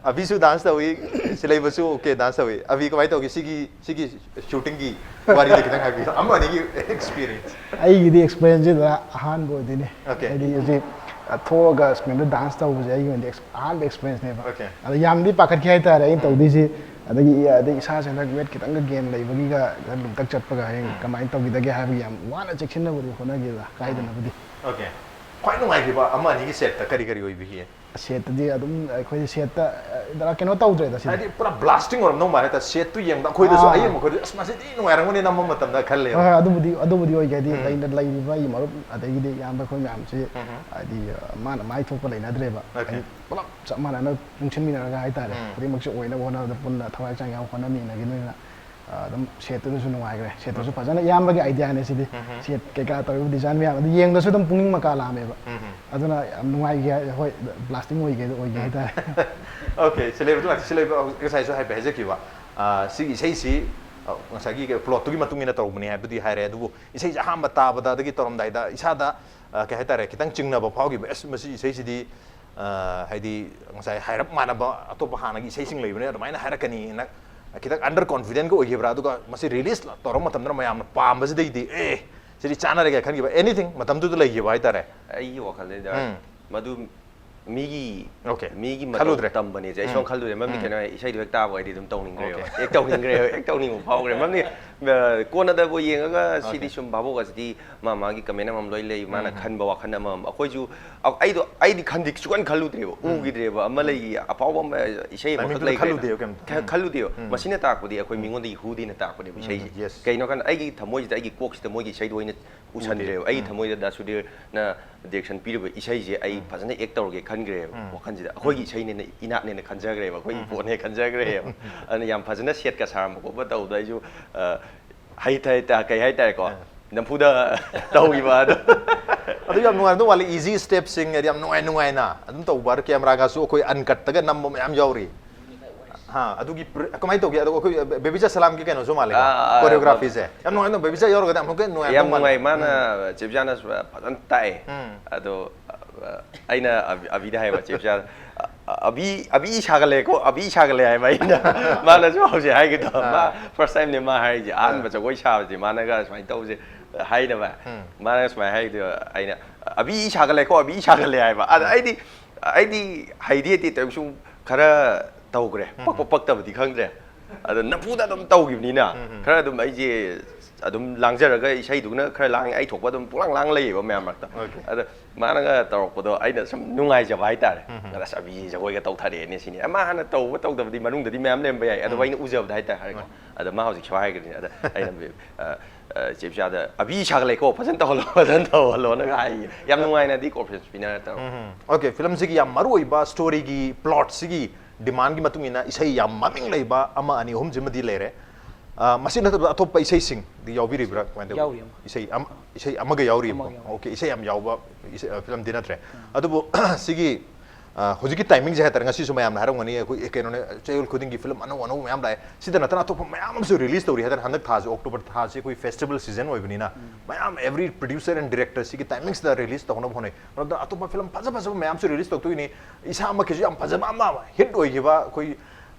ꯑꯕꯤꯁꯨ dance ꯇꯧꯏ, ꯁꯤꯂꯩꯕꯁꯨ okay dance ꯇꯧꯏ꯫ ꯑꯕꯤ, ꯀꯃꯥꯏꯅ ꯇꯧꯒꯦ ꯁꯤꯒꯤ, ꯁꯤꯒꯤ shootingꯒꯤ ꯋꯥꯔꯤꯗ ꯈꯤꯇꯪ ꯍꯥꯏꯕꯤꯌꯨ, ꯑꯃ ꯑꯅꯤꯒꯤ experience꯫ ꯑꯩꯒꯤꯗꯤ experienceꯁꯤꯗ ꯑꯍꯥꯟꯕ ꯑꯣꯏꯗꯣꯏꯅꯦ꯫ Okay. ꯍꯥꯏꯗꯤ ꯍꯧꯖꯤꯛ, ꯑ, ꯊꯣꯛꯑꯒ screenꯗ dance ꯇꯧꯕꯁꯦ ꯑꯩꯒꯤ ꯑꯣꯏꯅꯗꯤ ex-, ꯑꯍꯥꯟꯕ experienceꯅꯦꯕ꯫ Okay. ꯑꯗꯣ ꯌꯥꯝꯗꯤ ꯄꯥꯈꯠꯈꯤ ꯍꯥꯏꯇꯥꯔꯦ ꯑꯩꯅ ꯇꯧꯗꯣꯏꯁꯦ꯫ ꯑꯗꯒꯤ, ꯑꯗꯩ ꯏꯁꯥꯁꯦ ꯍꯟꯗꯛ weight ꯈꯤꯇꯪꯒ gain ꯂꯩꯕꯒꯤꯒ ꯈꯔ ꯂꯨꯝꯇꯛ ꯆꯠꯄꯒ ꯍꯌꯦꯡ ꯀꯃꯥꯏꯅ ꯇꯧꯈꯤꯗꯒꯦ ꯍꯥꯏꯕꯒꯤ ꯌꯥꯝ ꯋꯥꯅ ꯆꯦꯛꯁꯤꯟꯅꯕꯗꯤ ꯍꯣꯠꯅꯈꯤꯗ ꯀꯥꯏꯗꯅꯕꯨꯗꯤ꯫ Okay. ꯈ꯭ꯋꯥꯏ ꯅꯨꯡꯉꯥꯏꯈꯤꯕ ꯑꯃ ꯑꯅꯤꯒꯤ setꯇ ꯀꯔꯤ ꯀꯔꯤ ꯑꯣꯏꯕꯤꯈꯤ? Setꯇꯗꯤ ꯑꯗꯨꯝ ꯑꯩꯈꯣꯏ setꯇ, ꯑ, ꯀꯩꯅꯣ ꯇꯧꯗ꯭ꯔꯦꯗ ꯁꯤꯗꯤ꯫ ꯍꯥꯏꯗꯤ ꯄꯨꯔꯥ blasting ꯑꯣꯏꯔꯝꯗꯧ ꯃꯥꯜꯂꯦ ꯍꯥꯏꯇꯥꯔꯦ, setꯇꯨ ꯌꯦꯡꯕꯗ ꯑꯩꯈꯣꯏꯗꯁꯨ, ꯑꯥ꯫ ꯑꯌꯦꯡꯕ ꯑꯩꯈꯣꯏꯗ, "ꯑꯁ, ꯃꯁꯤꯗꯤ ꯅꯨꯡꯉꯥꯏꯔꯝꯒꯅꯤ ꯅꯝꯕ ꯃꯇꯝꯗ" ꯈꯜꯂꯦꯕ꯫ ꯍꯣꯏ, ꯍꯣꯏ, ꯑꯗꯨꯕꯨꯗꯤ, ꯑꯗꯨꯕꯨꯗꯤ ꯑꯣꯏꯒꯦ꯫ ꯍꯥꯏꯗꯤ ꯂꯩꯅ-, ꯂꯩꯔꯤꯕ ꯑꯩꯒꯤ ꯃꯔꯨꯞ ꯑꯗꯒꯤꯗꯤ ꯏꯌꯥꯝꯕ ꯑꯩꯈꯣꯏ ꯃꯌꯥꯝꯁꯤ, ꯍꯥꯏꯗꯤ, ꯑ, ꯃꯥꯅ ꯃꯥꯏ ꯊꯣꯛꯄ ꯂꯩꯅꯗ꯭ꯔꯦꯕ꯫ Okay. ꯍꯥꯏꯗꯤ ꯄꯨꯂꯞ ꯆꯞ ꯃꯥꯟꯅꯅ ꯄꯨꯟꯁꯤꯟꯃꯤꯟꯅꯔꯒ ꯍꯥꯏꯇꯥꯔꯦ, ꯈꯨꯗꯤꯡꯃꯛꯁꯦ ꯑꯣꯏꯅꯕ ꯍꯣꯠꯅꯕꯗ ꯄꯨꯟꯅ ꯊꯋꯥꯏ ꯍꯛꯆꯥꯡ ꯌꯥꯎ ꯍꯣꯠꯅꯃꯤꯟꯅꯈꯤꯕꯅꯤꯅ, ꯑ, ꯑꯗꯨꯝ setꯇꯨꯗꯁꯨ ꯅꯨꯡꯉꯥꯏꯈ꯭ꯔꯦ꯫ Setꯇꯨꯁꯨ ꯐꯖꯅ ꯏꯌꯥꯝꯕꯒꯤ ideaꯅꯦ ꯁꯤꯗꯤ꯫ Set ꯀꯩꯀꯥ ꯇꯧꯔꯤꯕ design ꯃꯌꯥꯝ ꯑꯗꯨ ꯌꯦꯡꯕꯗꯁꯨ ꯑꯗꯨꯝ ꯄꯨꯛꯅꯤꯡ ꯃꯀꯥ ꯂꯥꯝꯃꯦꯕ꯫ ꯑꯗꯨꯅ ꯌꯥꯝ ꯅꯨꯡꯉꯥꯏꯈꯤ, ꯍꯣꯏ, blasting ꯑꯣꯏꯒꯦ, ꯑꯣꯏꯒꯦ ꯍꯥꯏꯇꯥꯔꯦ꯫ Okay, ꯁꯤꯂꯩꯕꯗꯨ ꯂꯥꯛꯇꯦ, ꯁꯤꯂꯩꯕ ꯉꯁꯥꯏꯁꯨ ꯍꯥꯏꯐꯦꯠ ꯍꯥꯏꯖꯈꯤꯕ꯫ ꯑꯥ, ꯁꯤꯒꯤ ꯏꯁꯩꯁꯤ, ꯑ, ꯉꯁꯥꯏꯒꯤ plotꯇꯨꯒꯤ ꯃꯇꯨꯡ ꯏꯟꯅ ꯇꯧꯕꯅꯤ ꯍꯥꯏꯕꯗꯤ ꯍꯥꯏꯔꯦ, ꯑꯗꯨꯕꯨ ꯏꯁꯩꯁꯦ ꯑꯍꯥꯟꯕ ꯇꯥꯕꯗ ꯑꯗꯒꯤ ꯇꯧꯔꯝꯗꯥꯏꯗ ꯏꯁꯥꯗ, ꯑ, ꯀꯩ ꯍꯥꯏꯇꯥꯔꯦ, ꯈꯤꯇꯪ ꯆꯤꯡꯅꯕ ꯐꯥꯎꯈꯤꯕ, "ꯑꯁ, ꯃꯁꯤ ꯏꯁꯩꯁꯤꯗꯤ, ꯑ, ꯍꯥꯏꯗꯤ ꯉꯁꯥꯏ ꯍꯥꯏꯔꯞ ꯃꯥꯟꯅꯕ ꯑꯇꯣꯞꯄ ꯍꯥꯟꯅꯒꯤ ꯏꯁꯩꯁꯤꯡ ꯂꯩꯕꯅꯦ, ꯑꯗꯨꯃꯥꯏꯅ ꯍꯥꯏꯔꯛꯀꯅꯤꯅ ꯈꯤꯇꯪ under confident ꯒ ꯑꯣꯏꯈꯤꯕ꯭ꯔꯥ? ꯑꯗꯨꯒ ꯃꯁꯤ release ꯇꯧꯔ ꯃꯇꯝꯗꯅ ꯃꯌꯥꯝꯅ ꯄꯥꯝꯕꯁꯤꯗꯩꯗꯤ, "ꯑꯦ, ꯁꯤꯗꯤ ꯆꯥꯟꯅꯔꯦ" ꯀꯥꯏꯅ ꯈꯟꯈꯤꯕ, anything ꯃꯇꯝꯗꯨꯗ ꯂꯩꯈꯤꯕ ꯍꯥꯏꯇꯥꯔꯦ? ꯑꯩꯒꯤ ꯋꯥꯈꯜꯗꯗꯤ ꯎꯝ. ꯃꯗꯨ ꯃꯤꯒꯤ Okay. ꯃꯤꯒꯤ ꯈꯜꯂꯨꯗ꯭ꯔꯦ. ꯃꯇꯧ ꯇꯝꯕꯅꯦꯁꯦ ꯑꯩ ꯁꯨꯝ ꯎꯝ. ꯈꯜꯂꯨꯗ꯭ꯔꯦ꯫ ꯃꯔꯝꯗꯤ ꯎꯝ. ꯀꯩꯅꯣ ꯍꯥꯏ, ꯏꯁꯩꯗꯣ ꯍꯦꯛ ꯇꯥꯕ ꯑꯩꯗꯤ ꯑꯗꯨꯝ ꯇꯧꯅꯤꯡꯈ꯭ꯔꯦꯕ꯫ Okay. ꯍꯦꯛ ꯇꯧꯅꯤꯡꯈ꯭ꯔꯦꯕ, ꯍꯦꯛ ꯇꯧꯅꯤꯡꯕ ꯐꯥꯎꯈ꯭ꯔꯦ꯫ ꯃꯔꯝꯗꯤ ꯑ, ꯀꯣꯟꯅꯗꯕꯨ ꯌꯦꯡꯉꯒ ꯁꯤꯗꯤ Okay. ꯁꯨꯝ ꯚꯥꯕꯣꯛ ꯑꯁꯤꯗꯤ ꯃꯥ ꯃꯥꯒꯤ comment ꯑꯃꯃꯝ ꯂꯣꯏ ꯂꯩ, ꯃꯥꯅ ꯎꯝ. ꯈꯟꯕ ꯋꯥꯈꯜ ꯑꯃꯃꯝ꯫ ꯑꯩꯈꯣꯏꯁꯨ ꯑ, ꯑꯩꯗꯣ ꯑꯩꯗꯤ ꯈꯟꯗꯤ ꯁꯨꯛꯈꯟ ꯈꯜꯂꯨꯗ꯭ꯔꯦꯕ, ꯎꯝ. ꯎꯈꯤꯗ꯭ꯔꯦꯕ꯫ ꯑꯃ ꯂꯩ, ꯑꯐꯥꯎꯕ ꯑꯃ ꯏꯁꯩ ꯑꯃꯈꯛ Timing ꯗꯨꯗ ꯂꯩꯈ꯭ꯔꯦꯅ꯫ ꯈꯜꯂꯨꯗꯦꯕ ꯀꯩꯝꯇ꯫ ꯈ- ꯎꯝ. ꯈꯜꯂꯨꯗꯦꯕ꯫ ꯎꯝ. ꯃꯁꯤꯅ ꯇꯥꯛꯄꯗꯤ ꯑꯩꯈꯣꯏ ꯃꯤꯉꯣꯟꯗꯒꯤ ꯍꯨꯗꯦꯅ ꯇꯥꯛꯄꯅꯦꯕ ꯏꯁꯩꯁꯦ꯫ Yes. ꯀꯩꯅꯣ ꯍꯥꯏꯀꯥꯟꯗ ꯑꯩꯒꯤ ꯊꯃꯣꯏꯁꯤꯗ ꯑꯩꯒꯤ ꯀꯣꯛꯁꯤꯗ ꯃꯣꯏꯒꯤ ꯏꯁꯩꯗꯣ ꯑꯣꯏꯅ ꯎꯁꯟꯗ꯭ꯔꯦꯕ꯫ ꯎꯗꯦ꯫ ꯑꯩꯒꯤ ꯎꯝ. ꯊꯃꯣꯏꯗ ꯗꯥ ꯁꯨꯙꯤꯔꯅ direction ꯄꯤꯔꯤꯕ ꯏꯁꯩꯁꯦ ꯑꯩ ꯎꯝ. ꯐꯖꯅ act ꯇꯧꯔꯒꯦ ꯈꯟꯈ꯭ꯔꯦꯕ ꯎꯝ. ꯋꯥꯈꯜꯁꯤꯗ꯫ ꯑꯩꯈꯣꯏꯒꯤ ꯏꯁꯩꯅꯦꯅ, ꯏꯅꯥꯠꯅꯦꯅ ꯈꯟꯖꯈ꯭ꯔꯦꯕ, ꯑꯩꯈꯣꯏꯒꯤ ꯎꯝ. ꯄꯣꯠꯅꯦ ꯈꯟꯖꯈ꯭ꯔꯦꯕ꯫ ꯑꯗꯨꯅ ꯌꯥꯝ ꯐꯖꯅ ꯁꯦꯠꯀ ꯁꯥꯔꯝꯕ ꯈꯣꯠꯄ ꯇꯧꯕꯗ ꯑꯩꯁꯨ, ꯑ, ꯍꯩ ꯊꯩ ꯇ-, ꯀꯩ ꯍꯥꯏꯇꯥꯔꯦꯀꯣ, ꯑ. ꯅꯝꯐꯨꯗ ꯇꯧꯈꯤꯕ ꯑꯗꯣ꯫ ꯑꯗꯨ ꯌꯥꯝ ꯅꯨꯡꯉꯥꯏꯔꯝꯗꯧ ꯃꯥꯜꯂꯤ, easy step ꯁꯤꯡ, ꯍꯥꯏꯗꯤ ꯌꯥꯝ ꯅꯨꯡꯉꯥꯏ ꯅꯨꯡꯉꯥꯏꯅ ꯑꯗꯨꯝ ꯇꯧꯕ꯫ ꯑꯗꯨ camera ꯒꯁꯨ ꯑꯩꯈꯣꯏ uncut ꯇꯒ ꯅꯝꯕ ꯃꯌꯥꯝ ꯌꯥꯎꯔꯤ꯫ ꯍꯥ, ꯑꯗꯨꯒꯤ ꯄ꯭ꯔ-, ꯀꯃꯥꯏꯅ ꯇꯧꯒꯦ? ꯑꯗꯣ ꯑꯩꯈꯣꯏ ꯕꯦꯕꯤꯆꯥ ꯁꯂꯥꯝꯒꯤ ꯀꯩꯅꯣꯁꯨ ꯃꯥꯜꯂꯦꯀꯣ, ꯑꯥ, ꯑꯥ, choreography ꯁꯦ꯫ ꯌꯥꯝ ꯅꯨꯡꯉꯥꯏ, ꯕꯦꯕꯤꯆꯥ ꯌꯥꯎꯔꯒꯗꯤ ꯑꯃꯨꯛꯀ ꯍꯦꯟꯅ ꯅꯨꯡꯉꯥꯏꯔꯝꯗꯧ ꯌꯥꯝ ꯃꯥꯜꯂꯦ꯫ ꯅꯨꯡꯉꯥꯏ꯫ ꯃꯥꯅ, ꯎꯝ. ꯆꯦ ꯕꯤꯆꯥꯅꯁꯨ ꯐꯖꯅ ꯇꯥꯛꯑꯦ꯫ ꯎꯝ. ꯑꯗꯣ, ꯑ, ꯑꯩꯅ ꯑꯕꯤ-, ꯑꯕꯤꯗ ꯍꯥꯏꯕ, ꯆꯦ ꯕꯤꯆꯥ, "ꯑ-, ꯑꯕꯤ, ꯑꯕꯤ ꯁꯥꯒꯠꯂꯦꯀꯣ, ꯑꯕꯤ ꯁꯥꯒꯠꯂꯦ" ꯍꯥꯏꯕ ꯑꯩꯅ꯫ ꯃꯥꯅꯁꯨ ꯍꯧꯖꯤꯛ ꯍꯥꯏꯒꯦ ꯇꯧꯕ꯫ ꯃꯥ ꯑꯥ. First time ꯅꯦ ꯃꯥ ꯍꯥꯏꯔꯤꯁꯦ꯫ ꯑꯍꯥꯟꯕ ꯑꯥ. ꯖꯒꯣꯏ ꯁꯥꯕꯁꯦ ꯃꯥꯅꯒ ꯁꯨꯃꯥꯏꯅ ꯇꯧꯕꯁꯦ ꯍꯥꯏꯅꯕ꯫ ꯎꯝ. ꯃꯥꯅꯒ ꯁꯨꯃꯥꯏꯅ ꯍꯥꯏꯗꯣ ꯑꯩꯅ, "ꯑꯕꯤ ꯁꯥꯒꯠꯂꯦꯀꯣ, ꯑꯕꯤ ꯁꯥꯒꯠꯂꯦ" ꯍꯥꯏꯕ꯫ ꯑꯗ ꯎꯝ. ꯑꯩꯗꯤ, ꯑꯩꯗꯤ ꯍꯩꯗꯤ ꯍꯩꯇꯦ, ꯇꯧꯔꯁꯨ ꯈꯔ ꯇꯧꯈ꯭ꯔꯦ꯫ ꯎꯝ. ꯄꯛꯄ ꯄꯛꯇꯕꯗꯤ ꯈꯪꯗ꯭ꯔꯦ꯫ ꯑꯗꯣ ꯅꯝꯐꯨꯗ ꯑꯗꯨꯝ ꯇꯧꯈꯤꯕꯅꯤꯅ, ꯎꯝ. ꯈꯔ ꯑꯗꯨꯝ ꯑꯩꯁꯦ ꯑꯗꯨꯝ ꯂꯥꯡꯖꯔꯒ ꯏꯁꯩꯗꯨꯅ ꯈꯔ ꯂꯥꯡꯉꯦ, ꯑꯩ ꯊꯣꯛꯄ ꯑꯗꯨꯝ ꯄꯨꯡꯂꯥꯡ ꯂꯥꯡ ꯂꯩꯌꯦꯕ ꯃꯌꯥꯝ ꯃꯔꯛꯇ꯫ Okay. ꯑꯗ ꯃꯥꯅꯒ ꯇꯧꯔꯛꯄꯗꯣ ꯑꯩꯅ ꯁꯨꯝ ꯅꯨꯡꯉꯥꯏꯖꯕ ꯍꯥꯏꯇꯥꯔꯦ꯫ ꯎꯝ. ꯑꯗ ꯑꯁ, ꯑꯕꯤꯁꯦ ꯖꯒꯣꯏꯒ ꯇꯧꯊꯔꯛꯑꯦꯅꯦ ꯁꯤꯅꯤ꯫ ꯃꯥ ꯍꯥꯟꯅ ꯇꯧꯕ ꯇꯧꯗꯕꯗꯤ ꯃꯅꯨꯡꯗꯗꯤ ꯃꯌꯥꯝ ꯂꯩꯔꯝꯕ ꯌꯥꯏ꯫ ꯑꯗꯨ ꯎꯝ. ꯑꯩꯅ ꯎꯖꯕꯗ ꯍꯥꯏꯇꯥꯔꯦꯀꯣ꯫ ꯎꯝ. ꯑꯗ ꯃꯥ ꯍꯧꯖꯤꯛ ꯁ꯭ꯋꯥꯏ ꯍꯥꯏꯈ꯭ꯔꯤꯅꯤ꯫ ꯑꯗ ꯑꯩꯅ, ꯑ, ꯑ, ꯆꯦ ꯕꯤꯆꯥꯗ, "ꯑꯕꯤ ꯁꯥꯒꯠꯂꯦꯀꯣ, ꯐꯖꯅ ꯇꯧꯍꯜꯂꯣ, ꯐꯖꯅ ꯇꯧꯍꯜꯂꯣꯅꯒ" ꯍꯥꯏꯌꯦ꯫ ꯌꯥꯝ ꯅꯨꯡꯉꯥꯏꯅꯗꯤ conference ꯄꯤꯅꯔ ꯇꯧꯔꯛꯑꯦ꯫ ꯎꯝ. Okay, film ꯁꯤꯒꯤ ꯌꯥꯝ ꯃꯔꯨ ꯑꯣꯏꯕ story ꯒꯤ plot ꯁꯤꯒꯤ demand ꯀꯤ ꯃꯇꯨꯡ ꯏꯟꯅ ꯏꯁꯩ ꯌꯥꯝ ꯃꯃꯤꯡ ꯂꯩꯕ ꯑꯃ, ꯑꯅꯤ, ꯑꯍꯨꯝꯁꯤꯃꯗꯤ ꯂꯩꯔꯦ꯫ ꯑ, ꯃꯁꯤ ꯅꯠꯇꯕ ꯑꯇꯣꯞꯄ ꯏꯁꯩꯁꯤꯡꯗꯤ ꯌꯥꯎꯕꯤꯔꯤꯕ꯭ꯔꯥ? ꯀꯃꯥꯏꯅ ꯇꯧꯕ? ꯌꯥꯎꯔꯤ ꯑꯃ꯫ ꯏꯁꯩ ꯑꯃ, ꯏꯁꯩ ꯑꯃꯒ ꯌꯥꯎꯔꯤꯕꯀꯣ? ꯑꯃꯒ ꯌꯥꯎꯔꯤ꯫ Okay, ꯏꯁꯩ ꯌꯥꯝ ꯌꯥꯎꯕ ꯏꯁꯩ, ꯑ, film ꯗꯤ ꯅꯠꯇ꯭ꯔꯦ꯫ ꯑꯗꯨꯕꯨ ꯁꯤꯒꯤ, ꯑ, ꯍꯧꯖꯤꯛꯀꯤ ꯇꯥꯏꯃꯤꯡꯁꯦ ꯍꯥꯏꯇꯥꯔꯦ, ꯉꯁꯤꯁꯨ ꯃꯌꯥꯝꯅ ꯍꯥꯏꯔꯝꯒꯅꯤ, ꯑꯩꯈꯣꯏ, ꯑꯦ, ꯀꯩꯅꯣꯅꯦ, ꯆꯌꯣꯜ ꯈꯨꯗꯤꯡꯒꯤ ꯐꯤꯂꯝ ꯑꯅꯧ ꯑꯅꯧꯕ ꯃꯌꯥꯝ ꯂꯥꯛꯑꯦ꯫ ꯁꯤꯗ ꯅꯠꯇꯅ ꯑꯇꯣꯞꯄ ꯃꯌꯥꯝ ꯑꯃꯁꯨ ꯔꯤꯂꯤꯁ ꯇꯧꯔꯤ ꯍꯥꯏꯇꯥꯔꯦ꯫ ꯍꯟꯗꯛ ꯊꯥꯁꯦ, ꯑꯣꯛꯇꯣꯕꯔ ꯊꯥꯁꯦ ꯑꯩꯈꯣꯏ ꯐꯦꯁꯇꯤꯚꯦꯜ ꯁꯤꯖꯟ ꯑꯣꯏꯕꯅꯤꯅ ꯃꯌꯥꯝ, every producer and director ꯁꯤꯒꯤ ꯇꯥꯏꯃꯤꯡꯁꯤꯗ ꯔꯤꯂꯤꯁ ꯇꯧꯅꯕ ꯍꯣꯠꯅꯩ꯫ ꯃꯔꯝꯗꯤ ꯑꯇꯣꯞꯄ ꯐꯤꯂꯝ ꯐꯖ ꯐꯖꯕ ꯃꯌꯥꯝꯁꯨ ꯔꯤꯂꯤꯁ ꯇꯧꯗꯣꯏꯅꯤ꯫ ꯏꯁꯥꯃꯛꯀꯤꯁꯨ ꯌꯥꯝ ꯐꯖꯕ ꯑꯃ ꯍꯤꯠ ꯑꯣꯏꯈꯤꯕ ꯑꯩꯈꯣꯏ,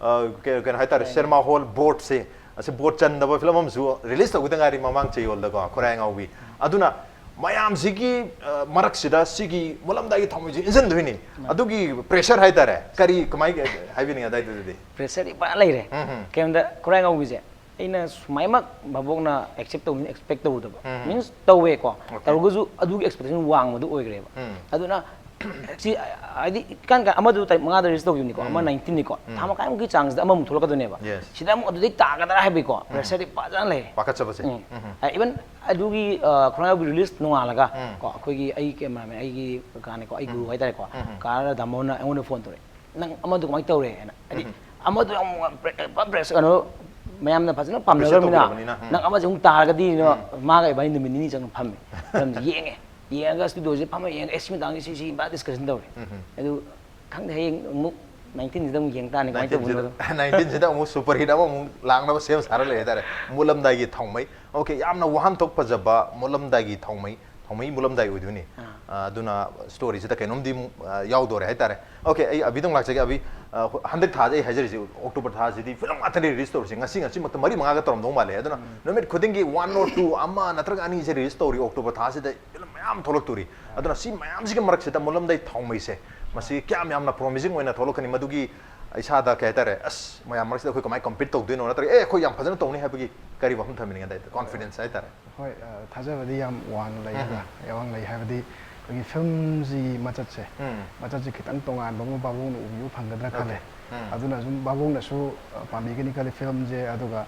ꯑ, ꯀꯩ-, ꯀꯩꯅꯣ ꯍꯥꯏꯇꯥꯔꯦ, ꯁꯤꯅꯦꯃꯥ ꯍꯣꯜ ꯕꯣꯔꯗꯁꯦ, ꯑꯁꯤ ꯕꯣꯔꯗ ꯆꯟꯗꯕ ꯐꯤꯂꯝ ꯑꯃꯁꯨ ꯔꯤꯂꯤꯁ ꯇꯧꯈꯤꯗ ꯉꯥꯏꯔꯤ ꯃꯃꯥꯡ ꯆꯌꯣꯜꯗꯀꯣ, ꯈꯨꯔꯥꯏ ꯑꯉꯥꯎꯕꯤ꯫ ꯑꯗꯨꯅ ꯃꯌꯥꯝꯁꯤꯒꯤ, ꯑ, ꯃꯔꯛꯁꯤꯗ ꯁꯤꯒꯤ ꯃꯨꯂꯝꯗꯥꯏꯒꯤ ꯊꯥꯎꯃꯩꯁꯤ ꯏꯟꯁꯤꯟꯗꯣꯏꯅꯤ꯫ ꯑꯗꯨꯒꯤ ꯄ꯭ꯔꯦꯁꯔ ꯍꯥꯏꯇꯥꯔꯦ, ꯀꯔꯤ, ꯀꯃꯥꯏ ꯍꯥꯏꯕꯤꯅꯤꯡꯉꯦ ꯑꯗꯥꯏꯗꯨꯗꯗꯤ? ꯄ꯭ꯔꯦꯁꯔꯗꯤ ꯄꯨꯔꯥ ꯂꯩꯔꯦ꯫ ꯎꯝ, ꯎꯝ꯫ ꯀꯩꯝꯇ ꯈꯨꯔꯥꯏ ꯉꯥꯎꯕꯤꯁꯦ ꯑꯩꯅ ꯁꯨꯃꯥꯏꯃꯛ ꯚꯥꯕꯣꯛꯅ ꯑꯦꯛꯁꯦꯞ ꯇꯧꯅꯤ ꯑꯦꯛꯁꯄꯦꯛ ꯇꯧꯔꯨꯗꯕ꯫ ꯎꯝ꯫ ꯃꯤꯟꯁ ꯇꯧꯋꯦꯀꯣ꯫ ꯑꯣꯀꯦ꯫ ꯇꯧꯔꯒꯁꯨ ꯑꯗꯨꯒꯤ ꯑꯦꯛꯁꯄꯦꯛꯇꯦꯁꯟ ꯋꯥꯡꯕꯗꯨ ꯑꯣꯏꯈ꯭ꯔꯦꯕ꯫ ꯎꯝ꯫ ꯑꯗꯨꯅ ꯁꯤ, ꯍꯥꯏꯗꯤ, ꯏꯀꯥꯟ ꯀꯥꯟ ꯑꯃꯗꯨ ꯇꯥꯔꯤꯛ ꯃꯉꯥꯗ ꯔꯤꯂꯤꯁ ꯇꯧꯈꯤꯕꯅꯤꯀꯣ, ꯑꯃ ꯎꯝ꯫ ꯅꯥꯏꯟꯇꯤꯟꯅꯤꯀꯣ꯫ ꯎꯝ꯫ ꯊꯥ ꯃꯈꯥꯏꯃꯨꯛꯀꯤ ꯆꯥꯡꯁꯤꯗ ꯑꯃꯃꯨꯛ ꯊꯣꯛꯂꯛꯀꯗꯣꯏꯅꯦꯕ꯫ ꯌꯦꯁ꯫ ꯁꯤꯗ ꯑꯃꯨꯛ ꯑꯗꯨꯗꯩ ꯇꯥꯒꯗ꯭ꯔꯥ ꯍꯥꯏꯕꯒꯤꯀꯣ, ꯎꯝ꯫ ꯄ꯭ꯔꯦꯁꯔꯗꯤ ꯐꯖꯅ ꯂꯩ꯫ ꯄꯥꯈꯠꯆꯕꯁꯦ꯫ ꯎꯝ꯫ ꯎꯝ, ꯎꯝ꯫ ꯑ, ꯏꯚꯟ ꯑꯗꯨꯒꯤ, ꯑ, ꯈꯨꯔꯥꯏ ꯉꯥꯎꯕꯤ ꯔꯤꯂꯤꯁ ꯅꯣꯡꯉꯥꯜꯂꯒ ꯎꯝ꯫ ꯀꯣ, ꯑꯩꯈꯣꯏꯒꯤ, ꯑꯩ ꯀꯦꯃꯦꯔꯥꯃꯦꯟ, ꯑꯩꯒꯤ ꯀꯥꯅꯦꯀꯣ, ꯑꯩ ꯒꯨꯔꯨ ꯎꯝ꯫ ꯍꯥꯏꯇꯥꯔꯦꯀꯣ, ꯎꯝ, ꯎꯝ꯫ ꯀꯥꯔ ꯗꯥꯃꯣꯅ ꯑꯩꯉꯣꯟꯗ ꯐꯣꯟ ꯇꯧꯔꯛꯑꯦ, "ꯅꯪ ꯑꯃꯗꯨ ꯀꯃꯥꯏꯅ ꯇꯧꯔꯦ?" ꯍꯥꯏꯅ꯫ ꯍꯥꯏꯗꯤ, ꯎꯝ꯫ ꯑꯃꯗꯨ ꯌꯥꯝ ꯄ꯭ꯔꯦ-, ꯄ꯭ꯔꯦ-, ꯀꯩꯅꯣ, ꯃꯌꯥꯝꯅ ꯐꯖꯅ ꯄ꯭ꯔꯦꯁꯔ ꯄꯥꯝꯅꯔꯕꯅꯤꯅ, ꯇꯧꯕꯤꯔꯕꯅꯤꯅ, ꯎꯝ꯫ "ꯅꯪ ꯑꯃꯁꯦ ꯑꯃꯨꯛ ꯇꯥꯔꯒꯗꯤ"ꯅ ꯎꯝ꯫ ꯃꯥꯒ ꯏꯕꯥꯅꯤ ꯅꯨꯃꯤꯠ ꯅꯤꯅꯤ ꯆꯪꯅ ꯐꯝꯃꯦ꯫ ꯐꯤꯂꯝꯁꯦ ꯌꯦꯡꯉꯦ꯫ ꯌꯦꯡꯉꯒ ꯁ꯭ꯇꯨꯗꯤꯑꯣꯁꯦ ꯐꯝꯃ ꯌꯦꯡꯉꯒ, "ꯑꯦ, ꯁꯤ ꯃꯇꯥꯡꯁꯦ ꯁꯤ, ꯁꯤ ꯏꯝꯐꯥꯜ ꯗꯤꯁꯀꯁꯟ ꯇꯧꯔꯦ"꯫ ꯎꯝ, ꯎꯝ꯫ ꯑꯗꯨ ꯈꯪꯗꯦ, ꯍꯌꯦꯡ ꯑꯃꯨꯛ ꯅꯥꯏꯟꯇꯤꯟꯁꯤꯗ ꯑꯃꯨꯛ ꯌꯦꯡ ꯇꯥꯔꯅꯤ, ꯀꯃꯥꯏꯅ ꯇꯧꯕꯅꯣ ꯑꯗꯣ꯫ ꯅꯥꯏꯟꯇꯤꯟꯁꯤꯗ ꯑꯃꯨꯛ ꯁꯨꯄꯔ ꯍꯤꯠ ꯑꯃꯃꯨꯛ ꯂꯥꯛꯅꯕ ꯁꯦꯝ ꯁꯥꯔ ꯂꯩ ꯍꯥꯏꯇꯥꯔꯦ꯫ ꯃꯨꯠꯂꯝꯗꯥꯏꯒꯤ ꯊꯥꯎꯃꯩ꯫ ꯑꯣꯀꯦ, ꯌꯥꯝꯅ ꯋꯥꯍꯟꯊꯣꯛ ꯐꯖꯕ ꯃꯨꯠꯂꯝꯗꯥꯏꯒꯤ ꯊꯥꯎꯃꯩ, ꯊꯥꯎꯃꯩ ꯃꯨꯠꯂꯝꯗꯥꯏ ꯑꯣꯏꯗꯣꯏꯅꯤ꯫ ꯑꯥ꯫ ꯑꯥ, ꯑꯗꯨꯅ ꯁ꯭ꯇꯣꯔꯤꯁꯤꯗ ꯀꯩꯅꯣꯝꯗꯤ ꯑꯃꯨꯛ, ꯑꯥ, ꯌꯥꯎꯗꯣꯔꯦ ꯍꯥꯏꯇꯥꯔꯦ꯫ ꯑꯣꯀꯦ, ꯑꯩ ꯑꯕꯤꯗ ꯑꯃꯨꯛ ꯂꯥꯛꯆꯒꯦ꯫ ꯑꯕꯤ, ꯑꯥ, ꯍ-, ꯍꯟꯗꯛ ꯊꯥꯁꯦ ꯑꯩ ꯍꯥꯏꯖꯔꯤꯁꯦ, ꯑꯣꯛꯇꯣꯕꯔ ꯊꯥꯁꯤꯗꯤ ꯐꯤꯂꯝ ꯉꯥꯛꯇꯅꯤ ꯔꯤꯂꯤꯁ ꯇꯧꯔꯤꯁꯦ꯫ ꯉꯁꯤ, ꯉꯁꯤꯃꯛꯇ ꯃꯔꯤ ꯃꯉꯥꯒ ꯇꯧꯔꯝꯗꯧ ꯃꯥꯜꯂꯦ꯫ ꯑꯗꯨꯅ ꯎꯝ꯫ ꯅꯨꯃꯤꯠ ꯈꯨꯗꯤꯡꯒꯤ one or two, ꯑꯃ ꯅꯠꯇ꯭ꯔꯒ ꯑꯅꯤꯁꯦ ꯔꯤꯂꯤꯁ ꯇꯧꯔꯤ ꯑꯣꯛꯇꯣꯕꯔ ꯊꯥꯁꯤꯗ꯫ ꯐꯤꯂꯝ ꯃꯌꯥꯝ ꯊꯣꯛꯂꯛꯇꯣꯔꯤ꯫ ꯑꯗꯨꯅ ꯁꯤ ꯃꯌꯥꯝꯁꯤꯒꯤ ꯃꯔꯛꯁꯤꯗ ꯃꯨꯠꯂꯝꯗꯥꯏ ꯊꯥꯎꯃꯩꯁꯦ, ꯃꯁꯤ ꯀꯌꯥꯝ ꯌꯥꯝꯅ ꯄ꯭ꯔꯣꯃꯤꯁꯤꯡ ꯑꯣꯏꯅ ꯊꯣꯛꯂꯛꯀꯅꯤ? ꯃꯗꯨꯒꯤ ꯏꯁꯥꯗ, ꯀꯩ ꯍꯥꯏꯇꯥꯔꯦ, ꯑꯁ, ꯃꯌꯥꯝ ꯃꯔꯛꯁꯤꯗ ꯑꯩꯈꯣꯏ ꯀꯃꯥꯏꯅ ꯀꯝꯄꯤꯠ ꯇꯧꯗꯣꯏꯅꯣ? ꯅꯠꯇ꯭ꯔꯒ, "ꯑꯦ, ꯑꯩꯈꯣꯏ ꯌꯥꯝ ꯐꯖꯅ ꯇꯧꯅꯤ" ꯍꯥꯏꯕꯒꯤ ꯀꯔꯤ ꯋꯥꯐꯝ ꯊꯝꯕꯤꯅꯤꯡꯉꯦ? ꯑꯗꯥꯏꯗ ꯀꯣꯟꯐꯤꯗꯦꯟꯁ ꯍꯥꯏꯇꯥꯔꯦ꯫ ꯍꯣꯏ, ꯑ, ꯊꯥꯖꯕꯗꯤ ꯌꯥꯝ ꯋꯥꯡꯅ ꯂꯩ ꯎꯝ꯫ ꯍꯥꯏꯇꯥꯔꯦ꯫ ꯌꯥꯝ ꯋꯥꯡꯅ ꯂꯩ ꯍꯥꯏꯕꯗꯤ ꯑꯩꯈꯣꯏꯒꯤ ꯐꯤꯂꯝꯁꯤꯒꯤ ꯃꯆꯠꯁꯦ, ꯎꯝ꯫ ꯃꯆꯠꯁꯦ ꯈꯤꯇꯪ ꯇꯣꯉꯥꯟꯕ ꯑꯃ ꯚꯥꯕꯣꯛꯅ ꯎꯕꯤꯕ ꯐꯪꯒꯗ꯭ꯔꯥ ꯈꯜꯂꯦ꯫ ꯑꯣꯀꯦ꯫ ꯎꯝ꯫ ꯑꯗꯨꯅ ꯁꯨꯝ ꯚꯥꯕꯣꯛꯅꯁꯨ, ꯑ, ꯄꯥꯝꯕꯤꯒꯅꯤ ꯈꯜꯂꯦ ꯐꯤꯂꯝꯁꯦ, ꯑꯗꯨꯒ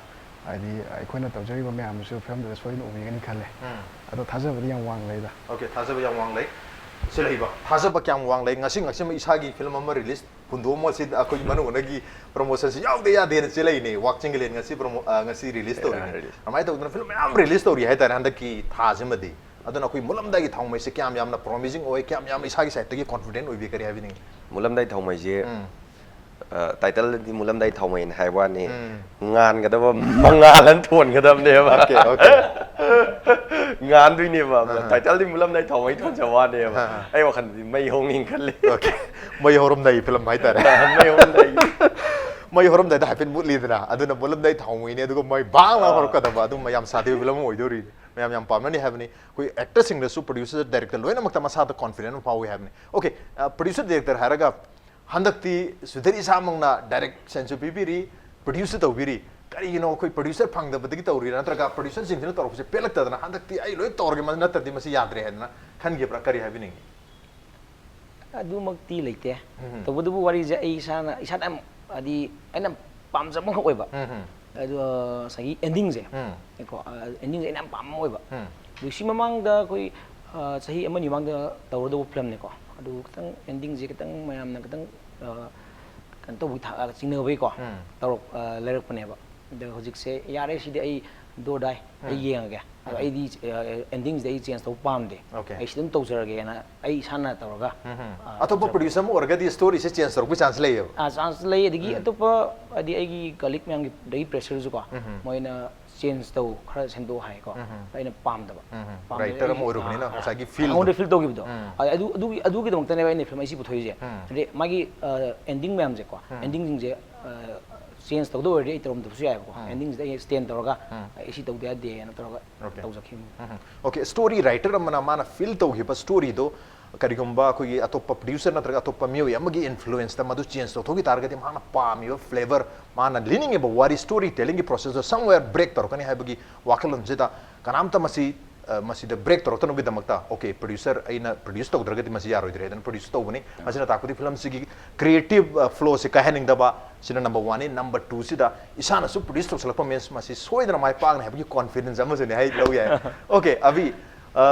ꯍꯥꯏꯗꯤ ꯑꯩꯈꯣꯏꯅ ꯇꯧꯖꯔꯤꯕ ꯃꯌꯥꯝꯗꯨꯁꯨ ꯐꯤꯂꯝꯗꯨꯗ ꯁꯣꯏꯗꯅ ꯎꯕꯤꯒꯅꯤ ꯈꯜꯂꯦ꯫ ꯎꯝ꯫ ꯑꯗꯣ ꯊꯥꯖꯕꯗꯤ ꯌꯥꯝ ꯋꯥꯡꯅ ꯂꯩꯗ꯫ ꯑꯣꯀꯦ, ꯊꯥꯖꯕ ꯌꯥꯝ ꯋꯥꯡ ꯂꯩ꯫ ꯁꯤ ꯂꯩꯕ ꯊꯥꯖꯕ ꯀꯌꯥꯝ ꯋꯥꯡ ꯂꯩ? ꯉꯁꯤ, ꯉꯁꯤꯃꯛ ꯏꯁꯥꯒꯤ ꯐꯤꯂꯝ ꯑꯃ ꯔꯤꯂꯤꯁ ꯍꯨꯟꯗꯣꯛꯑꯝꯃꯣ, ꯁꯤ ꯑꯩꯈꯣꯏ ꯃꯅꯨꯡ ꯍꯨꯠꯅꯒꯤ ꯄ꯭ꯔꯣꯃꯣꯁꯟꯁꯤ ꯌꯥꯎꯗ ꯌꯥꯗꯦꯅ ꯆꯦꯜꯂꯛꯏꯅꯦ꯫ ꯋꯥꯛꯆꯤꯡꯒꯤ ꯂꯦꯟ ꯉꯁꯤ ꯄ꯭ꯔꯣꯃꯣ-, ꯑ, ꯉꯁꯤ ꯔꯤꯂꯤꯁ ꯇꯧꯔꯤꯅꯦ꯫ ꯔꯤꯂꯤꯁ꯫ ꯑꯗꯨꯃꯥꯏꯅ ꯇꯧꯗꯅ ꯐꯤꯂꯝ ꯃꯌꯥꯝ ꯔꯤꯂꯤꯁ ꯇꯧꯔꯤ ꯍꯥꯏꯇꯥꯔꯦ ꯍꯟꯗꯛꯀꯤ ꯊꯥꯁꯤꯃꯗꯤ꯫ ꯑꯗꯨꯅ ꯑꯩꯈꯣꯏ ꯃꯨꯠꯂꯝꯗꯥꯏꯒꯤ ꯊꯥꯎꯃꯩꯁꯦ ꯀꯌꯥꯝ ꯌꯥꯝꯅ ꯄ꯭ꯔꯣꯃꯤꯁꯤꯡ ꯑꯣꯏ, ꯀꯌꯥꯝ ꯌꯥꯝꯅ ꯏꯁꯥꯒꯤ ꯁꯥꯏꯠꯇꯒꯤ ꯀꯣꯟꯐꯤꯗꯦꯟ ꯑꯣꯏꯕꯤ, ꯀꯔꯤ ꯍꯥꯏꯕꯤꯅꯤꯡꯉꯤ? ꯃꯨꯠꯂꯝꯗꯥꯏ ꯊꯥꯎꯃꯩꯁꯦ ꯎꯝ ꯇꯥꯏꯇꯜꯗꯤ ꯃꯨꯠꯂꯝꯗꯥꯏ ꯊꯥꯎꯃꯩꯅ ꯍꯥꯏꯕ ꯋꯥꯅꯤ꯫ ꯎꯝ ꯉꯥꯟꯒꯗꯕ ꯃꯉꯥꯜ ꯑꯃ ꯊꯣꯟꯒꯗꯕꯅꯦꯕ꯫ Okay, okay. ꯉꯥꯟꯗꯣꯏꯅꯦꯕ꯫ ꯑꯍꯥ. ꯇꯥꯏꯇꯜꯗꯤ ꯃꯨꯠꯂꯝꯗꯥꯏ ꯊꯥꯎꯃꯩ ꯊꯣꯟꯖꯕ ꯋꯥꯅꯦꯕ꯫ ꯑꯍꯥ. ꯑꯩ ꯋꯥꯈꯜꯗꯗꯤ ꯃꯩ ꯍꯧꯅꯤꯡ ꯈꯜꯂꯤ꯫ Okay. ꯃꯩ ꯍꯧꯔꯝꯗꯥꯏꯒꯤ ꯐꯤꯂꯝ ꯍꯥꯏꯇꯥꯔꯦ꯫ ꯃꯩ ꯍꯧꯔꯝꯗꯥꯏ꯫ ꯃꯩ ꯍꯧꯔꯝꯗꯥꯏꯗ ꯍꯥꯏꯐꯦꯠ ꯃꯨꯠꯂꯤꯗꯅ, ꯑꯗꯨꯅ ꯃꯨꯠꯂꯝꯗꯥꯏ ꯊꯥꯎꯃꯩꯅꯦ, ꯑꯗꯨꯒ ꯃꯩ ꯕꯥꯡ ꯂꯥꯎ ꯑꯥ. ꯍꯧꯔꯛꯀꯗꯕ, ꯑꯗꯨꯝ ꯌꯥꯝ ꯁꯥꯊꯤꯕ ꯐꯤꯂꯝ ꯑꯃ ꯑꯣꯏꯗꯣꯔꯤ꯫ ꯃꯌꯥꯝ ꯌꯥꯝ ꯄꯥꯝꯅꯅꯤ ꯍꯥꯏꯕꯅꯤ꯫ ꯑꯩꯈꯣꯏ ꯑꯦꯛꯇꯔꯁꯤꯡꯗꯁꯨ, ꯄ꯭ꯔꯣꯗ꯭ꯌꯨꯁꯔ, ꯗꯥꯏꯔꯦꯛꯇꯔ ꯂꯣꯏꯅꯃꯛꯇ ꯃꯁꯥꯗ ꯀꯣꯟꯐꯤꯗꯦꯟꯁ ꯑꯃ ꯐꯥꯎꯏ ꯍꯥꯏꯕꯅꯤ꯫ Okay, ꯄ꯭ꯔꯣꯗ꯭ꯌꯨꯁꯔ, ꯗꯥꯏꯔꯦꯛꯇꯔ ꯍꯥꯏꯔꯒ ꯍꯟꯗꯛꯇꯤ ꯁꯨꯙꯤꯔ ꯏꯁꯥꯃꯛꯅ ꯗꯥꯏꯔꯦꯛꯁꯟꯁꯨ ꯄꯤꯕꯤꯔꯤ, ꯄ꯭ꯔꯣꯗ꯭ꯌꯨꯁꯁꯨ ꯇꯧꯕꯤꯔꯤ꯫ ꯀꯔꯤꯒꯤꯅꯣ, ꯑꯩꯈꯣꯏ ꯄ꯭ꯔꯣꯗ꯭ꯌꯨꯁꯔ ꯐꯪꯗꯕꯗꯒꯤ ꯇꯧꯔꯤꯔꯥ, ꯅꯠꯇ꯭ꯔꯒ ꯄ꯭ꯔꯣꯗ꯭ꯌꯨꯁꯔꯁꯤꯡꯁꯤꯅ ꯇꯧꯔꯛꯄꯁꯦ ꯄꯦꯜꯂꯛꯇꯗꯅ ꯍꯟꯗꯛꯇꯤ ꯑꯩ ꯂꯣꯏ ꯇꯧꯔꯒꯦ, ꯃꯗꯨ ꯅꯠꯇ꯭ꯔꯗꯤ ꯃꯁꯤ ꯌꯥꯗ꯭ꯔꯦ ꯍꯥꯏꯗꯅ ꯈꯟꯈꯤꯕ꯭ꯔꯥ? ꯀꯔꯤ ꯍꯥꯏꯕꯤꯅꯤꯡꯉꯤ? ꯑꯗꯨꯃꯛꯇꯤ ꯂꯩꯇꯦ꯫ ꯎꯝ. ꯇꯧꯕꯇꯕꯨ ꯋꯥꯔꯤꯁꯦ ꯑꯩ ꯏꯁꯥꯅ, ꯏꯁꯥꯅ ꯌꯥꯝ, ꯍꯥꯏꯗꯤ ꯑꯩꯅ ꯄꯥꯝꯖꯕ ꯑꯃꯈꯛ ꯑꯣꯏꯕ꯫ ꯎꯝ, ꯎꯝ. ꯑꯗꯣ ꯉꯁꯥꯏꯒꯤ ꯑꯦꯟꯗꯤꯡꯁꯦ ꯎꯝ. ꯀꯣ, ꯑꯦꯟꯗꯤꯡꯁꯦ ꯑꯩꯅ ꯌꯥꯝ ꯄꯥꯝꯕ ꯑꯃ ꯑꯣꯏꯕ꯫ ꯎꯝ. ꯑꯗꯨ ꯁꯤ ꯃꯃꯥꯡꯗ ꯑꯩꯈꯣꯏ, ꯑ, ꯆꯍꯤ ꯑꯃꯅꯤ ꯃꯃꯥꯡꯗ ꯇꯧꯔꯗꯧꯕ ꯐꯤꯂꯝꯅꯤꯀꯣ꯫ ꯑꯗꯨ ꯈꯤꯇꯪ ꯑꯦꯟꯗꯤꯡꯁꯦ ꯈꯤꯇꯪ ꯃꯌꯥꯝꯅ ꯈꯤꯇꯪ, ꯑ, ꯀꯩꯅꯣ ꯇꯧꯕꯒꯤ ꯊꯥ-, ꯆꯤꯡꯅꯕꯒꯤꯀꯣ ꯎꯝ. ꯇꯧꯔꯛ-, ꯑ, ꯂꯩꯔꯛꯄꯅꯦꯕ꯫ ꯑꯗꯣ ꯍꯧꯖꯤꯛꯁꯦ ꯌꯥꯔꯦ, ꯁꯤꯗꯤ ꯑꯩ do or die, ꯑꯩ ꯎꯝ. ꯌꯦꯡꯉꯒꯦ꯫ ꯑꯗꯣ ꯎꯝ. ꯑꯩꯗꯤ, ꯑ, ꯑꯦꯟꯗꯤꯡꯁꯤꯗ ꯑꯩ ꯆꯦꯟꯖ ꯇꯧꯕ ꯄꯥꯝꯗꯦ꯫ Okay. ꯑꯩ ꯁꯤ ꯑꯗꯨꯝ ꯇꯧꯖꯔꯒꯦꯅ ꯑꯩ ꯏꯁꯥꯅ ꯇꯧꯔꯒ, ꯎꯝ, ꯎꯝ. ꯑ, ꯑꯇꯣꯞꯄ ꯇꯧꯖꯕ꯫ ꯄ꯭ꯔꯣꯗ꯭ꯌꯨꯁꯔ ꯑꯃ ꯑꯣꯏꯔꯒꯗꯤ ꯁ꯭ꯇꯣꯔꯤꯁꯦ ꯆꯦꯟꯖ ꯇꯧꯔꯛꯄꯒꯤ ꯆꯥꯟꯁ ꯂꯩꯌꯦꯕ꯫ ꯑ, ꯆꯥꯟꯁ ꯂꯩ꯫ ꯑꯗꯒꯤ ꯎꯝ. ꯑꯇꯣꯞꯄ, ꯍꯥꯏꯗꯤ ꯑꯩꯒꯤ ꯀꯂꯤꯛ ꯃꯌꯥꯝꯒꯤꯗꯒꯤ ꯄ꯭ꯔꯦꯁꯔꯁꯨ ꯀꯣ, ꯎꯝ, ꯎꯝ. ꯃꯣꯏꯅ ꯆꯦꯟꯖ ꯇꯧ, ꯈꯔ ꯁꯦꯝꯗꯣꯛꯑꯣ ꯍꯥꯏꯀꯣ꯫ ꯎꯝ, ꯎꯝ. ꯑꯩꯅ ꯄꯥꯝꯗꯕ꯫ ꯎꯝ, ꯎꯝ. ꯄꯥꯝꯗꯕ ꯔꯥꯏꯇꯔ ꯑꯃ ꯑꯩ, ꯑꯣꯏꯔꯨꯕꯅꯤꯅ ꯑ, ꯉꯁꯥꯏꯒꯤ ꯑꯩꯉꯣꯟꯗ ꯐꯤꯜꯗꯣ. ꯐꯤꯜ ꯇꯧꯈꯤꯕꯗꯣ꯫ ꯎꯝ. ꯑ, ꯑꯗꯨ, ꯑꯗꯨꯒꯤ, ꯑꯗꯨꯒꯤꯗꯃꯛꯇꯅꯦꯕ ꯑꯩꯅ ꯐꯤꯂꯝ ꯑꯩ ꯁꯤ ꯄꯨꯊꯣꯛꯏꯁꯦ꯫ ꯎꯝ. ꯑꯗꯩ ꯃꯥꯒꯤ, ꯑ, ꯑꯦꯟꯗꯤꯡ ꯃꯌꯥꯝꯁꯦꯀꯣ, ꯎꯝ. ꯑꯦꯟꯗꯤꯡꯁꯤꯡꯁꯦ, ꯑ, ꯆꯦꯟꯖ ꯇꯧꯗꯧ ꯑꯣꯏꯔꯗꯤ ꯑꯩ ꯇꯧꯔꯝꯗꯕꯁꯨ ꯌꯥꯏꯕꯀꯣ꯫ ꯎꯝ. ꯑꯦꯟꯗꯤꯡꯁꯤꯗ ꯑꯩ ꯁ꯭ꯇꯦꯟ ꯇꯧꯔꯒ ꯎꯝ. ꯑꯩ ꯁꯤ ꯇꯧꯗ ꯌꯥꯗꯦꯅ ꯇꯧꯔꯒ Okay. ꯇꯧꯖꯈꯤꯕꯅꯤ꯫ ꯎꯝ. Okay, ꯁ꯭ꯇꯣꯔꯤ ꯔꯥꯏꯇꯔ ꯑꯃꯅ ꯃꯥꯅ ꯐꯤꯜ ꯇꯧꯈꯤꯕ ꯁ꯭ꯇꯣꯔꯤꯗꯣ ꯀꯔꯤꯒꯨꯝꯕ ꯑꯩꯈꯣꯏꯒꯤ ꯑꯇꯣꯞꯄ ꯄ꯭ꯔꯣꯗ꯭ꯌꯨꯁꯔ ꯅꯠꯇ꯭ꯔꯒ ꯑꯇꯣꯞꯄ ꯃꯤꯑꯣꯏ ꯑꯃꯒꯤ ꯏꯟꯐ꯭ꯂꯨꯋꯦꯟꯁꯇ ꯃꯗꯨ ꯆꯦꯟꯖ ꯇꯧꯊꯣꯛꯈꯤ ꯇꯥꯔꯒꯗꯤ ꯃꯥꯅ ꯄꯥꯝꯃꯤꯕ ꯐ꯭ꯂꯦꯕꯔ, ꯃꯥꯅ ꯂꯤꯅꯤꯡꯉꯤꯕ ꯋꯥꯔꯤ, ꯁ꯭ꯇꯣꯔꯤ ꯇꯦꯂꯤꯡꯒꯤ ꯄ꯭ꯔꯣꯁꯦꯁꯇꯣ somewhere break ꯇꯧꯔꯛꯀꯅꯤ ꯍꯥꯏꯕꯒꯤ ꯋꯥꯈꯜꯂꯣꯟꯁꯤꯗ ꯀꯅꯥꯝꯇ ꯃꯁꯤ, ꯑ, ꯃꯁꯤꯗ ꯕ꯭ꯔꯦꯛ ꯇꯧꯔꯛꯇꯅꯕꯒꯤꯗꯃꯛꯇ, okay, ꯄ꯭ꯔꯣꯗ꯭ꯌꯨꯁꯔ ꯑꯩꯅ ꯄ꯭ꯔꯣꯗ꯭ꯌꯨꯁ ꯇꯧꯗ꯭ꯔꯒꯗꯤ ꯃꯁꯤ ꯌꯥꯔꯣꯏꯗ꯭ꯔꯦ ꯍꯥꯏꯗꯅ ꯄ꯭ꯔꯣꯗ꯭ꯌꯨꯁ ꯇꯧꯕꯅꯤ꯫ ꯃꯁꯤꯅ ꯇꯥꯛꯄꯗꯤ ꯐꯤꯂꯝꯁꯤꯒꯤ ꯀ꯭ꯔꯤꯌꯦꯇꯤꯞ, ꯑ, ꯐ꯭ꯂꯣꯁꯤ ꯀꯥꯏꯍꯟꯅꯤꯡꯗꯕ, ꯁꯤꯅ ꯅꯝꯕꯔ ꯋꯥꯟꯅꯤ꯫ ꯅꯝꯕꯔ ꯇꯨꯁꯤꯗ ꯏꯁꯥꯅꯁꯨ ꯄ꯭ꯔꯣꯗ꯭ꯌꯨꯁ ꯇꯧꯁꯜꯂꯛꯄ ꯃꯤꯟꯁ ꯃꯁꯤ ꯁꯣꯏꯗꯅ ꯃꯥꯏ ꯄꯥꯛꯅꯤ ꯍꯥꯏꯕꯒꯤ ꯀꯣꯟꯐꯤꯗꯦꯟꯁ ꯑꯃꯁꯨꯅꯤ ꯍꯥꯏ ꯂꯧ ꯌꯥꯏ꯫ Okay, ꯑꯕꯤ, ꯑ,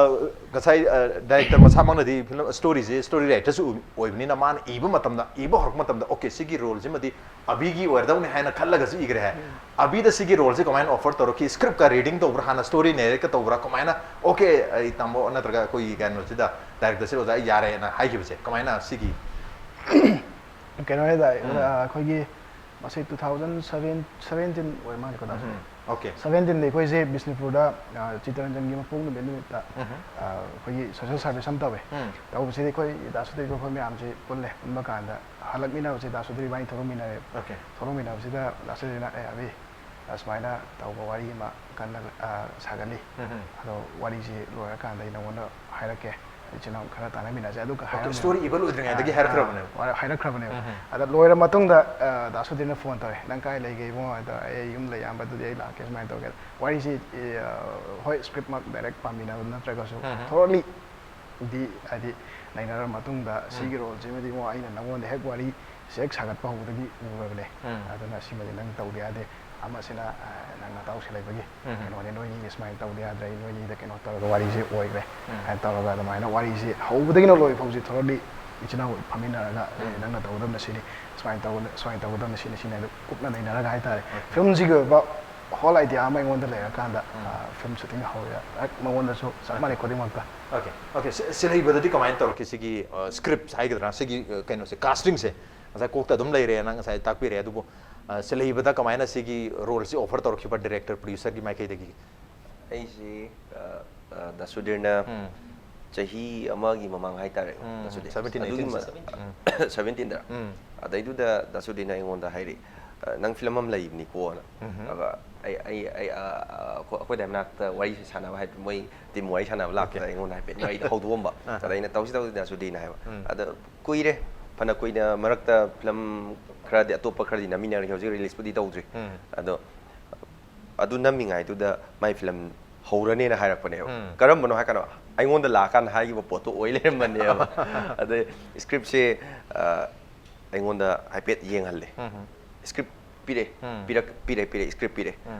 ꯉꯁꯥꯏ, ꯑ, ꯗꯥꯏꯔꯦꯛꯇꯔ ꯃꯁꯥꯃꯛꯅꯗꯤ ꯐꯤꯂꯝ ꯁ꯭ꯇꯣꯔꯤꯁꯦ, ꯁ꯭ꯇꯣꯔꯤ ꯔꯥꯏꯇꯔꯁꯨ ꯑꯣꯏꯕꯅꯤꯅ ꯃꯥꯅ ꯏꯕ ꯃꯇꯝꯗ, ꯏꯕ ꯍꯧꯔꯛꯄ ꯃꯇꯝꯗ, okay, ꯁꯤꯒꯤ ꯔꯣꯜꯁꯤꯃꯗꯤ ꯑꯕꯤꯒꯤ ꯑꯣꯏꯔꯗꯧꯅꯤ ꯍꯥꯏꯅ ꯈꯜꯂꯒꯁꯨ ꯏꯈ꯭ꯔꯦ ꯍꯥꯏ꯫ ꯑꯕꯤꯗ ꯁꯤꯒꯤ ꯔꯣꯜꯁꯦ ꯀꯃꯥꯏꯅ ꯑꯣꯐꯔ ꯇꯧꯔꯛꯈꯤ? ꯁ꯭ꯀ꯭ꯔꯤꯞꯀ ꯔꯤꯗꯤꯡ ꯇꯧꯕ꯭ꯔꯥ? ꯍꯥꯟꯅ ꯁ꯭ꯇꯣꯔꯤ ꯅꯦꯔꯦꯠꯀ ꯇꯧꯕ꯭ꯔꯥ? ꯀꯃꯥꯏꯅ, okay, ꯑꯩ ꯇꯥꯃꯣ ꯅꯠꯇ꯭ꯔꯒ ꯑꯩꯈꯣꯏꯒꯤ ꯀꯩꯅꯣꯁꯤꯗ, ꯗꯥꯏꯔꯦꯛꯇꯔꯁꯤꯗ, "ꯑꯣꯖꯥ, ꯑꯩ ꯌꯥꯔꯦꯅ" ꯍꯥꯏꯈꯤꯕꯁꯦ ꯀꯃꯥꯏꯅ ꯁꯤꯒꯤ? ꯀꯩꯅꯣ ꯍꯥꯏꯇꯥꯔꯦ, ꯑꯩꯈꯣꯏꯒꯤ ꯃꯁꯤ two thousand seven seventeen ꯑꯣꯏ ꯃꯥꯜꯂꯦꯀꯣ, ꯗꯥꯁꯨ? ꯑꯣꯀꯦ꯫ Seventeenꯗ ꯑꯩꯈꯣꯏꯁꯦ ꯕꯤꯁꯅꯨꯄꯨꯔꯗ, ꯑ, ꯆꯤꯇꯔꯟꯖꯟꯒꯤ ꯃꯄꯣꯛ ꯅꯨꯃꯤꯠ ꯅꯨꯃꯤꯠꯇ, ꯑ, ꯑꯩꯈꯣꯏꯒꯤ social service ꯑꯃ ꯇꯧꯋꯦ꯫ ꯇꯧꯕꯁꯤꯗ ꯑꯩꯈꯣꯏ ꯗꯥꯁꯨꯗꯤꯒ ꯑꯩꯈꯣꯏ ꯃꯌꯥꯝꯁꯦ ꯄꯨꯜꯂꯦ꯫ ꯄꯨꯟꯕ ꯀꯥꯟꯗ ꯍꯜꯂꯛꯃꯤꯟꯅꯕꯁꯦ ꯗꯥꯁꯨꯗꯤ ꯏꯕꯥꯅꯤ ꯊꯣꯛꯂꯛꯃꯤꯟꯅꯔꯦ꯫ ꯑꯣꯀꯦ꯫ ꯊꯣꯛꯂꯛꯃꯤꯟꯅꯕꯁꯤꯗ ꯗꯥꯁꯨꯗꯤꯅ, "ꯑꯦ ꯑꯕꯤ, ꯑꯁꯨꯃꯥꯏꯅ ꯇꯧꯕ ꯋꯥꯔꯤ ꯑꯃ ꯀꯟꯅ, ꯑ, ꯁꯥꯒꯠꯂꯤ꯫ ꯑꯗꯣ ꯋꯥꯔꯤꯁꯤ ꯂꯣꯏꯔꯀꯥꯟꯗ ꯑꯩ ꯅꯉꯣꯟꯗ ꯍꯥꯏꯔꯛꯀꯦ꯫ ꯏꯆꯤꯟ ꯏꯅꯥꯎ ꯈꯔ ꯇꯥꯟꯅꯃꯤꯟꯅꯁꯦ", ꯑꯗꯨꯒ ꯍꯥꯏꯔꯝꯃꯦ꯫ ꯁ꯭ꯇꯣꯔꯤ ꯏꯕ ꯂꯣꯏꯗ꯭ꯔꯤꯉꯩꯗꯒꯤ ꯑ, ꯍꯥꯏꯔꯛꯈ꯭ꯔꯕꯅꯦꯕ꯫ ꯑ, ꯍꯥꯏꯔꯛꯈ꯭ꯔꯕꯅꯦꯕ꯫ ꯑꯗ ꯂꯣꯏꯔ ꯃꯇꯨꯡꯗ, ꯑ, ꯗꯥꯁꯨꯗꯤꯅ ꯐꯣꯟ ꯇꯧꯔꯦ, "ꯅꯪ ꯀꯥꯏ ꯂꯩꯒꯦ ꯏꯕꯨꯡꯉꯣ?" ꯍꯥꯏꯗ, "ꯑꯩ ꯌꯨꯝ ꯂꯩ ꯏꯌꯥꯝꯕ, ꯑꯗꯨꯗꯤ ꯑꯩ ꯂꯥꯛꯀꯦ", ꯁꯨꯃꯥꯏꯅ ꯇꯧꯒꯦ꯫ ꯋꯥꯔꯤꯁꯤ, ꯑ, ꯍꯣꯏ, ꯁ꯭ꯀ꯭ꯔꯤꯞꯃꯛ ꯗꯥꯏꯔꯦꯛ ꯄꯥꯃꯤꯟꯅꯕ ꯅꯠꯇ꯭ꯔꯒꯁꯨ ꯊꯣꯔꯂꯤ ꯗꯤ ꯍꯥꯏꯗꯤ ꯅꯩꯅꯔ ꯃꯇꯨꯡꯗ, "ꯁꯤꯒꯤ ꯔꯣꯜꯁꯤꯃꯗꯤ ꯏꯕꯨꯡꯉꯣ ꯑꯩꯅ ꯅꯪꯉꯣꯟꯗ ꯍꯦꯛ ꯋꯥꯔꯤ ꯁꯤ ꯍꯦꯛ ꯁꯥꯒꯠꯄ ꯍꯧꯕꯗꯒꯤ ꯎꯔꯕꯅꯦ꯫ ꯑꯗꯨꯅ ꯁꯤꯃꯗꯤ ꯅꯪ ꯇꯧꯗ ꯌꯥꯗꯦ꯫ ꯑꯃꯁꯤꯅ, ꯑ, ꯅꯪ ꯅꯇꯥꯎ ꯁꯦꯂꯩꯕꯒꯤ ꯀꯩꯅꯣꯅꯦ, ꯅꯣꯏꯅꯤꯒꯤ ꯁꯨꯃꯥꯏꯅ ꯇꯧꯗ ꯌꯥꯗ꯭ꯔꯦ, ꯅꯣꯏꯅꯤꯗ ꯀꯩꯅꯣ ꯇꯧꯔꯒ ꯋꯥꯔꯤꯁꯦ ꯑꯣꯏꯈ꯭ꯔꯦ" ꯍꯥꯏꯅ ꯇꯧꯔꯒ ꯑꯗꯨꯃꯥꯏꯅ ꯋꯥꯔꯤꯁꯦ ꯍꯧꯕꯗꯒꯤꯅ ꯂꯣꯏ ꯐꯥꯎꯁꯦ ꯊꯣꯔꯂꯤ ꯏꯆꯤꯟ ꯏꯅꯥꯎ ꯐꯝꯃꯤꯟꯅꯔꯒ, "ꯑꯦ, ꯅꯪꯅ ꯇꯧꯒꯗꯕꯅ ꯁꯤꯅꯤ, ꯁꯨꯃꯥꯏꯅ ꯇꯧꯒꯗ-, ꯁꯨꯃꯥꯏꯅ ꯇꯧꯒꯗꯕꯅ ꯁꯤꯅꯤ", ꯁꯤꯅꯤ꯫ ꯑꯗꯨ ꯀꯨꯞꯅ ꯅꯩꯅꯔꯒ ꯍꯥꯏꯇꯥꯔꯦ꯫ ꯐꯤꯂꯝꯁꯤꯒꯤ ꯑꯣꯏꯕ ꯍꯣꯜ ꯑꯥꯏꯗꯤꯌꯥ ꯑꯃ ꯑꯩꯉꯣꯟꯗ ꯂꯩꯔꯀꯥꯟꯗ, ꯑ, ꯐꯤꯂꯝ ꯁꯨꯇꯤꯡ ꯍꯧꯔꯦ꯫ ꯍꯦꯛ ꯃꯉꯣꯟꯗꯁꯨ ꯆꯞ ꯃꯥꯟꯅꯩ ꯈꯨꯗꯤꯡꯃꯛꯇ꯫ Okay, okay. ꯁꯦ-, ꯁꯦꯂꯩꯕꯗꯗꯤ ꯀꯃꯥꯏꯅ ꯇꯧꯔꯛꯈꯤ ꯁꯤꯒꯤ, ꯑ, ꯁ꯭ꯀ꯭ꯔꯤꯞ ꯍꯥꯏꯒꯗ꯭ꯔꯥ, ꯁꯤꯒꯤ, ꯑ, ꯀꯩꯅꯣꯁꯦ, ꯀꯥꯁꯇꯤꯡꯁꯦ? ꯉꯁꯥꯏ ꯀꯣꯛꯇ ꯑꯗꯨꯝ ꯂꯩꯔꯦ, ꯅꯪ ꯉꯁꯥꯏ ꯇꯥꯛꯄꯤꯔꯦ, ꯑꯗꯨꯕꯨ, ꯑ, ꯁꯦꯂꯩꯕꯗ ꯀꯃꯥꯏꯅ ꯁꯤꯒꯤ ꯔꯣꯜꯁꯤ ꯑꯣꯐꯔ ꯇꯧꯔꯛꯈꯤꯕ ꯗꯤꯔꯦꯛꯇꯔ, ꯄ꯭ꯔꯣꯗ꯭ꯌꯨꯁꯔꯒꯤ ꯃꯥꯏꯀꯩꯗꯒꯤ? ꯑꯩꯁꯦ, ꯑ, ꯑ, ꯗꯥꯁꯨꯗꯤꯔꯅ ꯆꯍꯤ ꯑꯃꯒꯤ ꯃꯃꯥꯡ ꯍꯥꯏꯇꯥꯔꯦ, ꯗꯥꯁꯨꯗꯤꯔ꯫ seventeen, ꯑꯗꯨꯒꯤ eighteen ꯃ-, seventeenꯗꯔ? ꯑꯗꯩꯗꯨꯗ ꯗꯥꯁꯨꯗꯤꯔꯅ ꯑꯩꯉꯣꯟꯗ ꯍꯥꯏꯔꯛꯑꯦ, "ꯑ, ꯅꯪ ꯐꯤꯂꯝ ꯑꯃ ꯂꯩꯕꯅꯤꯀꯣꯅ"꯫ ꯑꯗꯨꯒ ꯑꯩ, ꯑꯩ, ꯑꯩ, ꯑ, ꯑ, ꯑꯩꯈꯣꯏ, ꯑꯩꯈꯣꯏ ꯗꯥꯏ ꯃꯅꯥꯛꯇ ꯋꯥꯔꯤ ꯁꯥꯟꯅꯕ ꯍꯥꯏ, ꯃꯣꯏ ꯇꯤꯝ ꯋꯥꯔꯤ ꯁꯥꯟꯅꯕ ꯂꯥꯛꯄꯗ ꯑꯩꯉꯣꯟꯗ ꯍꯥꯏꯐꯦꯠ ꯋꯥꯔꯤꯗꯣ ꯍꯧꯗꯣꯛꯑꯝꯕ꯫ ꯑꯗ ꯑꯩꯅ "ꯇꯧꯁꯤ, ꯇꯧꯁꯤ, ꯗꯥꯁꯨꯗꯤꯔꯅ" ꯍꯥꯏꯕ꯫ ꯑꯗ ꯀꯨꯏꯔꯦ, ꯐꯅ ꯀꯨꯏꯅ ꯃꯔꯛꯇ ꯐꯤꯂꯝ ꯈꯔꯗꯤ, ꯑꯇꯣꯞꯄ ꯈꯔꯗꯤ ꯅꯝꯃꯤꯟꯅꯔꯦ, ꯍꯧꯖꯤꯛ ꯔꯤꯂꯤꯁꯄꯨꯗꯤ ꯇꯧꯗ꯭ꯔꯤ꯫ ꯑꯗꯣ ꯑꯗꯨ ꯅꯝꯃꯤꯉꯩꯗꯨꯗ ꯃꯥꯏ ꯐꯤꯂꯝ ꯍꯧꯔꯅꯦꯅ ꯍꯥꯏꯔꯛꯄꯅꯦꯕ꯫ ꯀꯔꯝꯕꯅꯣ ꯍꯥꯏ ꯀꯥꯟꯗ ꯑꯩꯉꯣꯟꯗ ꯂꯥꯛꯑꯀꯥꯟꯗ ꯍꯥꯏꯈꯤꯕ ꯄꯣꯠꯇꯣ ꯑꯣꯏ ꯂꯩꯔꯝꯕꯅꯦꯕ꯫ ꯑꯗꯩ ꯁ꯭ꯀ꯭ꯔꯤꯞꯁꯦ, ꯑ, ꯑꯩꯉꯣꯟꯗ ꯍꯥꯏꯐꯦꯠ ꯌꯦꯡꯍꯜꯂꯦ꯫ ꯁ꯭ꯀ꯭ꯔꯤꯞ ꯄꯤꯔꯦ, ꯄꯤꯔꯛ-, ꯄꯤꯔꯦ, ꯄꯤꯔꯦ, ꯁ꯭ꯀ꯭ꯔꯤꯞ ꯄꯤꯔꯦ꯫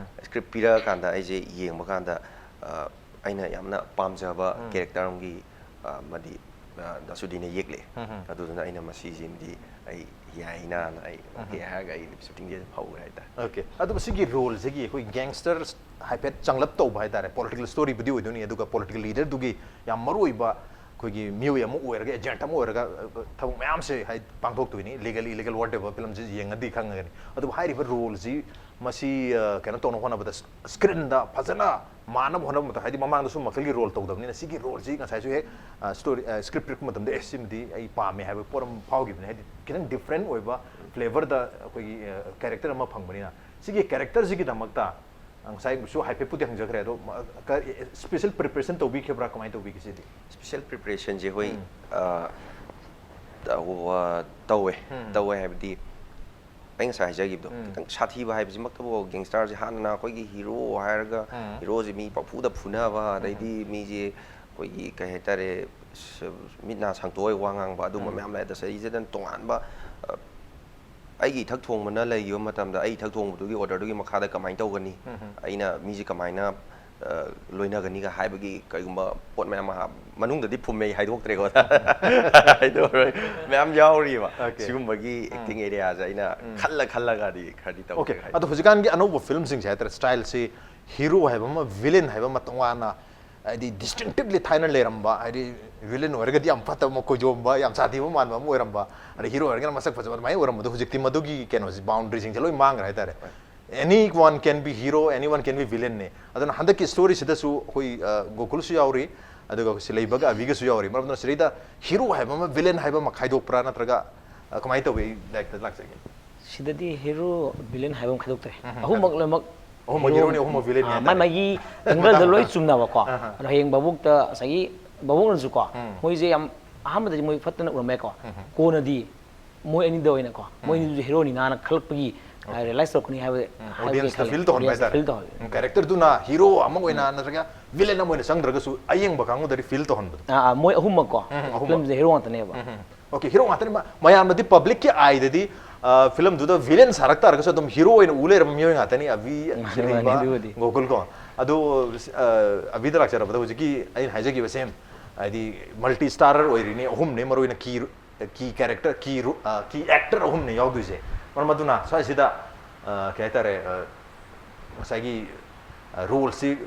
ꯁ꯭ꯀ꯭ꯔꯤꯞ ꯄꯤꯔꯛꯑꯀꯥꯟꯗ ꯑꯩꯁꯦ ꯌꯦꯡꯕ ꯀꯥꯟꯗ, ꯑ, ꯑꯩꯅ ꯌꯥꯝꯅ ꯄꯥꯝꯖꯕ ꯀꯦꯔꯦꯛꯇꯔ ꯑꯃꯒꯤ, ꯑ, ꯑꯃꯗꯤ, ꯑ, ꯗꯥꯁꯨꯗꯤꯅ ꯌꯦꯛꯂꯛꯑꯦ꯫ ꯑꯗꯨꯗꯨꯅ ꯑꯩꯅ ꯃꯁꯤꯁꯤꯃꯗꯤ ꯑꯩ ꯌꯥꯏꯅꯥꯅ ꯑꯩ ꯑꯣꯀꯦ ꯍꯥꯏꯔꯒ ꯑꯩ ꯁꯨꯇꯤꯡꯁꯦ ꯑꯗꯨꯝ ꯍꯧꯈ꯭ꯔꯦ ꯍꯥꯏꯇꯥꯔꯦ꯫ ꯑꯣꯀꯦ꯫ ꯑꯗꯨꯕꯨ ꯁꯤꯒꯤ ꯔꯣꯜꯁꯤꯒꯤ ꯑꯩꯈꯣꯏ ꯒꯦꯡꯁꯇꯔ ꯍꯥꯏꯐꯦꯠ ꯆꯪꯂꯞ ꯇꯧꯕ ꯍꯥꯏꯇꯥꯔꯦ, ꯄꯣꯂꯤꯇꯤꯀꯦꯜ ꯁ꯭ꯇꯣꯔꯤꯕꯨꯗꯤ ꯑꯣꯏꯗꯣꯏꯅꯤ, ꯑꯗꯨꯒ ꯄꯣꯂꯤꯇꯤꯀꯦꯜ ꯂꯤꯗꯔꯗꯨꯒꯤ ꯌꯥꯝ ꯃꯔꯨ ꯑꯣꯏꯕ ꯑꯩꯈꯣꯏꯒꯤ ꯃꯤꯑꯣꯏ ꯑꯃ ꯑꯣꯏꯔꯒ, ꯑꯦꯖꯦꯟꯠ ꯑꯃ ꯑꯣꯏꯔꯒ, ꯑ, ꯊꯕꯛ ꯃꯌꯥꯝꯁꯦ ꯍꯥꯏꯗꯤ ꯄꯥꯡꯊꯣꯛꯇꯣꯏꯅꯤ, ꯂꯤꯒꯦꯜ ꯏꯂꯤꯒꯦꯜ ꯋꯥꯠ ꯑꯦꯕꯔ, ꯐꯤꯂꯝꯁꯤ ꯌꯦꯡꯉꯗꯤ ꯈꯪꯉꯒꯅꯤ꯫ ꯑꯗꯨꯕꯨ ꯍꯥꯏꯔꯤꯕ ꯔꯣꯜꯁꯤ ꯃꯁꯤ, ꯑ, ꯀꯩꯅꯣ ꯇꯧꯅꯕ ꯍꯣꯠꯅꯕꯗ, ꯁ꯭ꯀ꯭ꯔꯤꯟꯗ ꯐꯖꯅ ꯃꯥꯟꯅꯕ ꯍꯣꯠꯅꯕ ꯃꯇꯝꯗ, ꯍꯥꯏꯗꯤ ꯃꯃꯥꯡꯗꯁꯨ ꯃꯈꯜꯒꯤ ꯔꯣꯜ ꯇꯧꯗꯕꯅꯤꯅ, ꯁꯤꯒꯤ ꯔꯣꯜꯁꯤ ꯉꯁꯥꯏꯁꯨ ꯍꯦꯛ, ꯑ, ꯁ꯭ꯇꯣꯔꯤ, ꯑ, ꯁ꯭ꯀ꯭ꯔꯤꯞ ꯄꯤꯔꯛꯄ ꯃꯇꯝꯗ, "ꯑꯦ, ꯁꯤꯃꯗꯤ ꯑꯩ ꯄꯥꯝꯃꯦ" ꯍꯥꯏꯕ ꯄꯣꯠ ꯑꯃ ꯐꯥꯎꯈꯤꯕꯅꯤ꯫ ꯍꯥꯏꯗꯤ ꯈꯤꯇꯪ ꯗꯤꯐ꯭ꯔꯦꯟ ꯑꯣꯏꯕ ꯐ꯭ꯂꯦꯕꯔꯗ ꯑꯩꯈꯣꯏꯒꯤ, ꯑ, ꯀꯦꯔꯦꯛꯇꯔ ꯑꯃ ꯐꯪꯕꯅꯤꯅ, ꯁꯤꯒꯤ ꯀꯦꯔꯦꯛꯇꯔꯁꯤꯒꯤꯗꯃꯛꯇ ꯉꯁꯥꯏꯁꯨ ꯍꯥꯏꯐꯦꯠꯄꯨꯗꯤ ꯍꯪꯖꯈ꯭ꯔꯦ, ꯑꯗꯣ ꯃ-, ꯀ-, ꯁ꯭ꯄꯦꯁꯦꯜ ꯄ꯭ꯔꯤꯄꯦꯔꯦꯁꯟ ꯇꯧꯕꯤꯈꯤꯕ꯭ꯔꯥ, ꯀꯃꯥꯏꯅ ꯇꯧꯕꯤꯒꯦ ꯁꯤꯗꯤ? ꯁ꯭ꯄꯦꯁꯦꯜ ꯄ꯭ꯔꯤꯄꯦꯔꯦꯁꯟꯁꯦ ꯍꯣꯏ, ꯎꯝ꯫ ꯑ, ꯇꯧ-, ꯑ, ꯇꯧꯋꯦ꯫ ꯎꯝ꯫ ꯇꯧꯋꯦ ꯍꯥꯏꯕꯗꯤ, ꯑꯩ ꯉꯁꯥꯏ ꯍꯥꯏꯖꯈꯤꯕꯗꯣ, ꯎꯝ꯫ ꯈꯤꯇꯪ ꯁꯥꯊꯤꯕ ꯍꯥꯏꯕꯁꯤꯃꯛꯇꯕꯨ, ꯒꯦꯡꯁꯇꯔꯁꯦ ꯍꯥꯟꯅꯅ ꯑꯩꯈꯣꯏꯒꯤ ꯍꯤꯔꯣ ꯍꯥꯏꯔꯒ, ꯎꯝ꯫ ꯍꯤꯔꯣꯁꯦ ꯃꯤ ꯄꯪꯐꯨꯗ ꯐꯨꯅꯕ, ꯎꯝ꯫ ꯑꯗꯩꯗꯤ ꯃꯤꯁꯦ ꯑꯩꯈꯣꯏꯒꯤ, ꯀꯩ ꯍꯥꯏꯇꯥꯔꯦ, ꯁ-, ꯃꯤꯠ ꯅꯥ ꯁꯪꯇꯣꯛꯑ ꯋꯥ ꯉꯥꯡꯕ, ꯑꯗꯨꯝꯕ ꯎꯝ꯫ ꯃꯌꯥꯝ ꯂꯩ꯫ ꯑꯗ ꯁꯤꯗꯩꯁꯤꯗ ꯇꯣꯉꯥꯟꯕ, ꯑ, ꯑꯩꯒꯤ ꯏꯊꯛ ꯊꯣꯡꯕꯅ ꯂꯩꯈꯤꯕ ꯃꯇꯝꯗ, ꯑꯩ ꯏꯊꯛ ꯊꯣꯡꯕꯗꯨꯒꯤ ꯑꯣꯔꯗꯔꯗꯨꯒꯤ ꯃꯈꯥꯗ ꯀꯃꯥꯏꯅ ꯇꯧꯒꯅꯤ? ꯎꯝ꯫ ꯑꯩꯅ ꯃꯤꯁꯦ ꯀꯃꯥꯏꯅ, ꯑ, ꯂꯣꯏꯅꯒꯅꯤꯒ ꯍꯥꯏꯕꯒꯤ ꯀꯔꯤꯒꯨꯝꯕ ꯄꯣꯠ ꯃꯌꯥꯝ ꯑꯃ ꯍꯥ-, ꯃꯅꯨꯡꯗꯗꯤ ꯐꯨꯝꯃꯩ ꯍꯥꯏꯗꯣꯛꯇ꯭ꯔꯦꯀꯣ꯫ ꯍꯥꯏꯗꯣꯛꯑꯔꯣꯏ꯫ ꯃꯌꯥꯝ ꯌꯥꯎꯔꯤꯕ꯫ ꯑꯣꯀꯦ꯫ ꯁꯤꯒꯨꯝꯕꯒꯤ ꯎꯝ꯫ ꯑꯦꯛꯇꯤꯡ ꯑꯦꯔꯤꯌꯥꯁꯦ ꯑꯩꯅ ꯎꯝ꯫ ꯈꯜꯂ ꯈꯜꯂꯒꯗꯤ ꯈꯔꯗꯤ ꯇꯧꯒꯦ ꯑꯣꯀꯦ꯫ ꯍꯥꯏ꯫ ꯑꯗꯣ ꯍꯧꯖꯤꯛꯀꯥꯟꯒꯤ ꯑꯅꯧꯕ ꯐꯤꯂꯝꯁꯤꯡꯁꯦ ꯍꯥꯏꯇꯥꯔꯦ, ꯁ꯭ꯇꯥꯏꯜꯁꯤ ꯍꯤꯔꯣ ꯍꯥꯏꯕ ꯑꯃ, ꯚꯤꯂꯦꯟ ꯍꯥꯏꯕ ꯑꯃ ꯇꯣꯉꯥꯟꯅ, ꯍꯥꯏꯗꯤ ꯗꯤꯁꯇꯤꯡꯇꯤꯞꯂꯤ ꯊꯥꯏꯅ ꯂꯩꯔꯝꯕ, ꯍꯥꯏꯗꯤ ꯚꯤꯂꯦꯟ ꯑꯣꯏꯔꯒꯗꯤ ꯌꯥꯝ ꯐꯠꯇꯕ ꯑꯃ, ꯀꯣꯏꯖꯣꯝꯕ, ꯌꯥꯝ ꯁꯥꯊꯤꯕ ꯃꯥꯟꯕ ꯑꯃ ꯑꯣꯏꯔꯝꯕ, ꯑꯗꯩ ꯍꯤꯔꯣ ꯑꯣꯏꯔꯒꯅ ꯃꯁꯛ ꯐꯖꯕ, ꯑꯗꯨꯃꯥꯏꯅ ꯑꯣꯏꯔꯝꯕꯗꯣ ꯍꯧꯖꯤꯛꯇꯤ ꯃꯗꯨꯒꯤ ꯀꯩꯅꯣꯁꯦ, ꯕꯥꯎꯟꯗꯔꯤꯁꯤꯡꯁꯦ ꯂꯣꯏ ꯃꯥꯡꯈ꯭ꯔꯦ ꯍꯥꯏꯇꯥꯔꯦ꯫ Anyone can be hero, anyone can be villain ꯅꯦ꯫ ꯑꯗꯨꯅ ꯍꯟꯗꯛꯀꯤ ꯁ꯭ꯇꯣꯔꯤꯁꯤꯗꯁꯨ ꯑꯩꯈꯣꯏ, ꯑ, ꯒꯣꯀꯨꯜꯁꯨ ꯌꯥꯎꯔꯤ, ꯑꯗꯨꯒ ꯁꯤꯂꯩꯕꯒ ꯑꯕꯤꯒꯁꯨ ꯌꯥꯎꯔꯤ꯫ ꯃꯔꯝ ꯑꯗꯨꯅ ꯁꯤꯗꯩꯗ ꯍꯤꯔꯣ ꯍꯥꯏꯕ ꯑꯃ, ꯚꯤꯂꯦꯟ ꯍꯥꯏꯕ ꯑꯃ ꯈꯥꯏꯗꯣꯛꯄ꯭ꯔꯥ, ꯅꯠꯇ꯭ꯔꯒ, ꯑ, ꯀꯃꯥꯏꯅ ꯇꯧꯋꯤ? ꯑꯩ ꯗꯥꯏꯔꯦꯛꯇꯔꯗ ꯂꯥꯛꯆꯒꯦ꯫ ꯁꯤꯗꯗꯤ ꯍꯤꯔꯣ ꯚꯤꯂꯦꯟ ꯍꯥꯏꯕ ꯑꯃ ꯈꯥꯏꯗꯣꯛꯇ꯭ꯔꯦ꯫ ꯎꯝ, ꯎꯝ, ꯑꯍꯨꯝꯃꯛ ꯈꯥꯏꯗꯣꯛ-, ꯂꯣꯏꯅꯃꯛ ꯑꯍꯨꯝꯃꯛ ꯍꯤꯔꯣ-, ꯍꯤꯔꯣꯅꯤ, ꯑꯍꯨꯝꯃꯛ ꯚꯤꯂꯦꯟꯅꯤ ꯑꯥ, ꯍꯥꯏꯇꯥꯔꯦ꯫ ꯃꯥꯏ ꯃꯥꯒꯤ ꯑꯦꯡꯒꯜꯗ ꯂꯣꯏ ꯆꯨꯝꯅꯕꯀꯣ꯫ ꯑꯍꯥ꯫ ꯑꯗꯣ ꯍꯌꯦꯡ ꯚꯥꯕꯣꯛꯇ ꯉꯁꯥꯏꯒꯤ ꯚꯥꯕꯣꯛꯅꯁꯨꯀꯣ, ꯎꯝ꯫ ꯃꯣꯏꯁꯦ ꯌꯥꯝ ꯑꯍꯥꯟꯕꯗꯗꯤ ꯃꯣꯏ ꯐꯠꯇꯅ ꯎꯔꯝꯃꯦꯀꯣ꯫ ꯎꯝ꯫ ꯀꯣꯟꯅꯗꯤ ꯃꯣꯏ ꯑꯅꯤꯗ ꯑꯣꯏꯅꯀꯣ, ꯃꯣꯏ ꯎꯝ꯫ ꯑꯅꯤꯗꯨꯁꯨ ꯍꯤꯔꯣꯅꯤꯅ ꯈꯜꯂꯛꯄꯒꯤ, ꯑꯣꯀꯦ꯫ ꯔꯤꯌꯦꯂꯥꯏꯁ ꯇꯧꯔꯛꯀꯅꯤ ꯍꯥꯏꯕ, ꯎꯝ, ꯍꯥꯏꯕꯒꯤ ꯑꯣꯗꯤꯌꯟꯁꯇ ꯈꯜꯂꯦ꯫ ꯐꯤꯜ ꯇꯧꯍꯟꯕ ꯑꯣꯗꯤꯌꯟꯁꯇ ꯍꯥꯏꯇꯥꯔꯦ꯫ ꯐꯤꯜ ꯇꯧꯍꯜꯂꯦ꯫ ꯎꯝ, ꯀꯦꯔꯦꯛꯇꯔꯗꯨꯅ ꯍꯤꯔꯣ ꯑꯃ ꯑꯣꯏꯅ ꯎꯝ꯫ ꯅꯠꯇ꯭ꯔꯒ ꯚꯤꯂꯦꯟ ꯑꯃ ꯑꯣꯏꯅ ꯆꯪꯗ꯭ꯔꯒꯁꯨ ꯑꯌꯦꯡꯕ ꯀꯥꯡꯕꯨꯗꯗꯤ ꯐꯤꯜ ꯇꯧꯍꯟꯕꯗꯣ꯫ ꯑꯥ, ꯑꯥ, ꯃꯣꯏ ꯑꯍꯨꯝꯃꯛꯀꯣ꯫ ꯎꯝ, ꯑꯍꯨꯝꯃꯛ꯫ ꯐꯤꯂꯝꯁꯤꯗ ꯍꯤꯔꯣ ꯉꯥꯛꯇꯅꯦꯕ꯫ ꯎꯝ, ꯎꯝ꯫ ꯑꯣꯀꯦ, ꯍꯤꯔꯣ ꯉꯥꯛꯇꯅꯤ꯫ ꯃ-, ꯃꯌꯥꯝꯅꯗꯤ ꯄꯕ꯭ꯂꯤꯛꯀꯤ ꯑꯥꯏꯗꯗꯤ, ꯑ, ꯐꯤꯂꯝꯗꯨꯗ ꯚꯤꯂꯦꯟ ꯁꯥꯔꯛ ꯇꯥꯔꯒꯁꯨ ꯑꯗꯨꯝ ꯍꯤꯔꯣ ꯑꯣꯏꯅ ꯎ ꯂꯩꯔꯕ ꯃꯤꯑꯣꯏ ꯉꯥꯛꯇꯅꯤ꯫ ꯑꯕꯤ, ꯃꯥꯅꯤ, ꯁꯤꯂꯩꯕ, ꯃꯥꯅꯤ, ꯑꯗꯨꯕꯨꯗꯤ꯫ ꯒꯣꯀꯨꯜ ꯀꯣ꯫ ꯑꯗꯨ, ꯑ, ꯑꯕꯤꯗ ꯂꯥꯛꯆꯔꯕꯗ ꯍꯧꯖꯤꯛꯀꯤ ꯑꯩꯅ ꯍꯥꯏꯖꯈꯤꯕ ꯁꯦꯝ, ꯍꯥꯏꯗꯤ ꯃꯜꯇꯤ ꯁ꯭ꯇꯥꯔꯔ ꯑꯣꯏꯔꯤꯅꯤ, ꯑꯍꯨꯝꯅꯦ ꯃꯔꯨ ꯑꯣꯏꯅ ꯀꯤ, ꯀꯤ ꯀꯦꯔꯦꯛꯇꯔ, ꯀꯤ ꯔꯨ-, ꯑ, ꯀꯤ ꯑꯦꯛꯇꯔ ꯑꯍꯨꯝꯅꯦ ꯌꯥꯎꯗꯣꯏꯁꯦ꯫ ꯃꯔꯝ ꯑꯗꯨꯅ ꯁ꯭ꯋꯥꯏꯁꯤꯗ, ꯑ, ꯀꯩ ꯍꯥꯏꯇꯥꯔꯦ, ꯑ, ꯉꯁꯥꯏꯒꯤ, ꯑ, ꯔꯣꯜꯁꯤ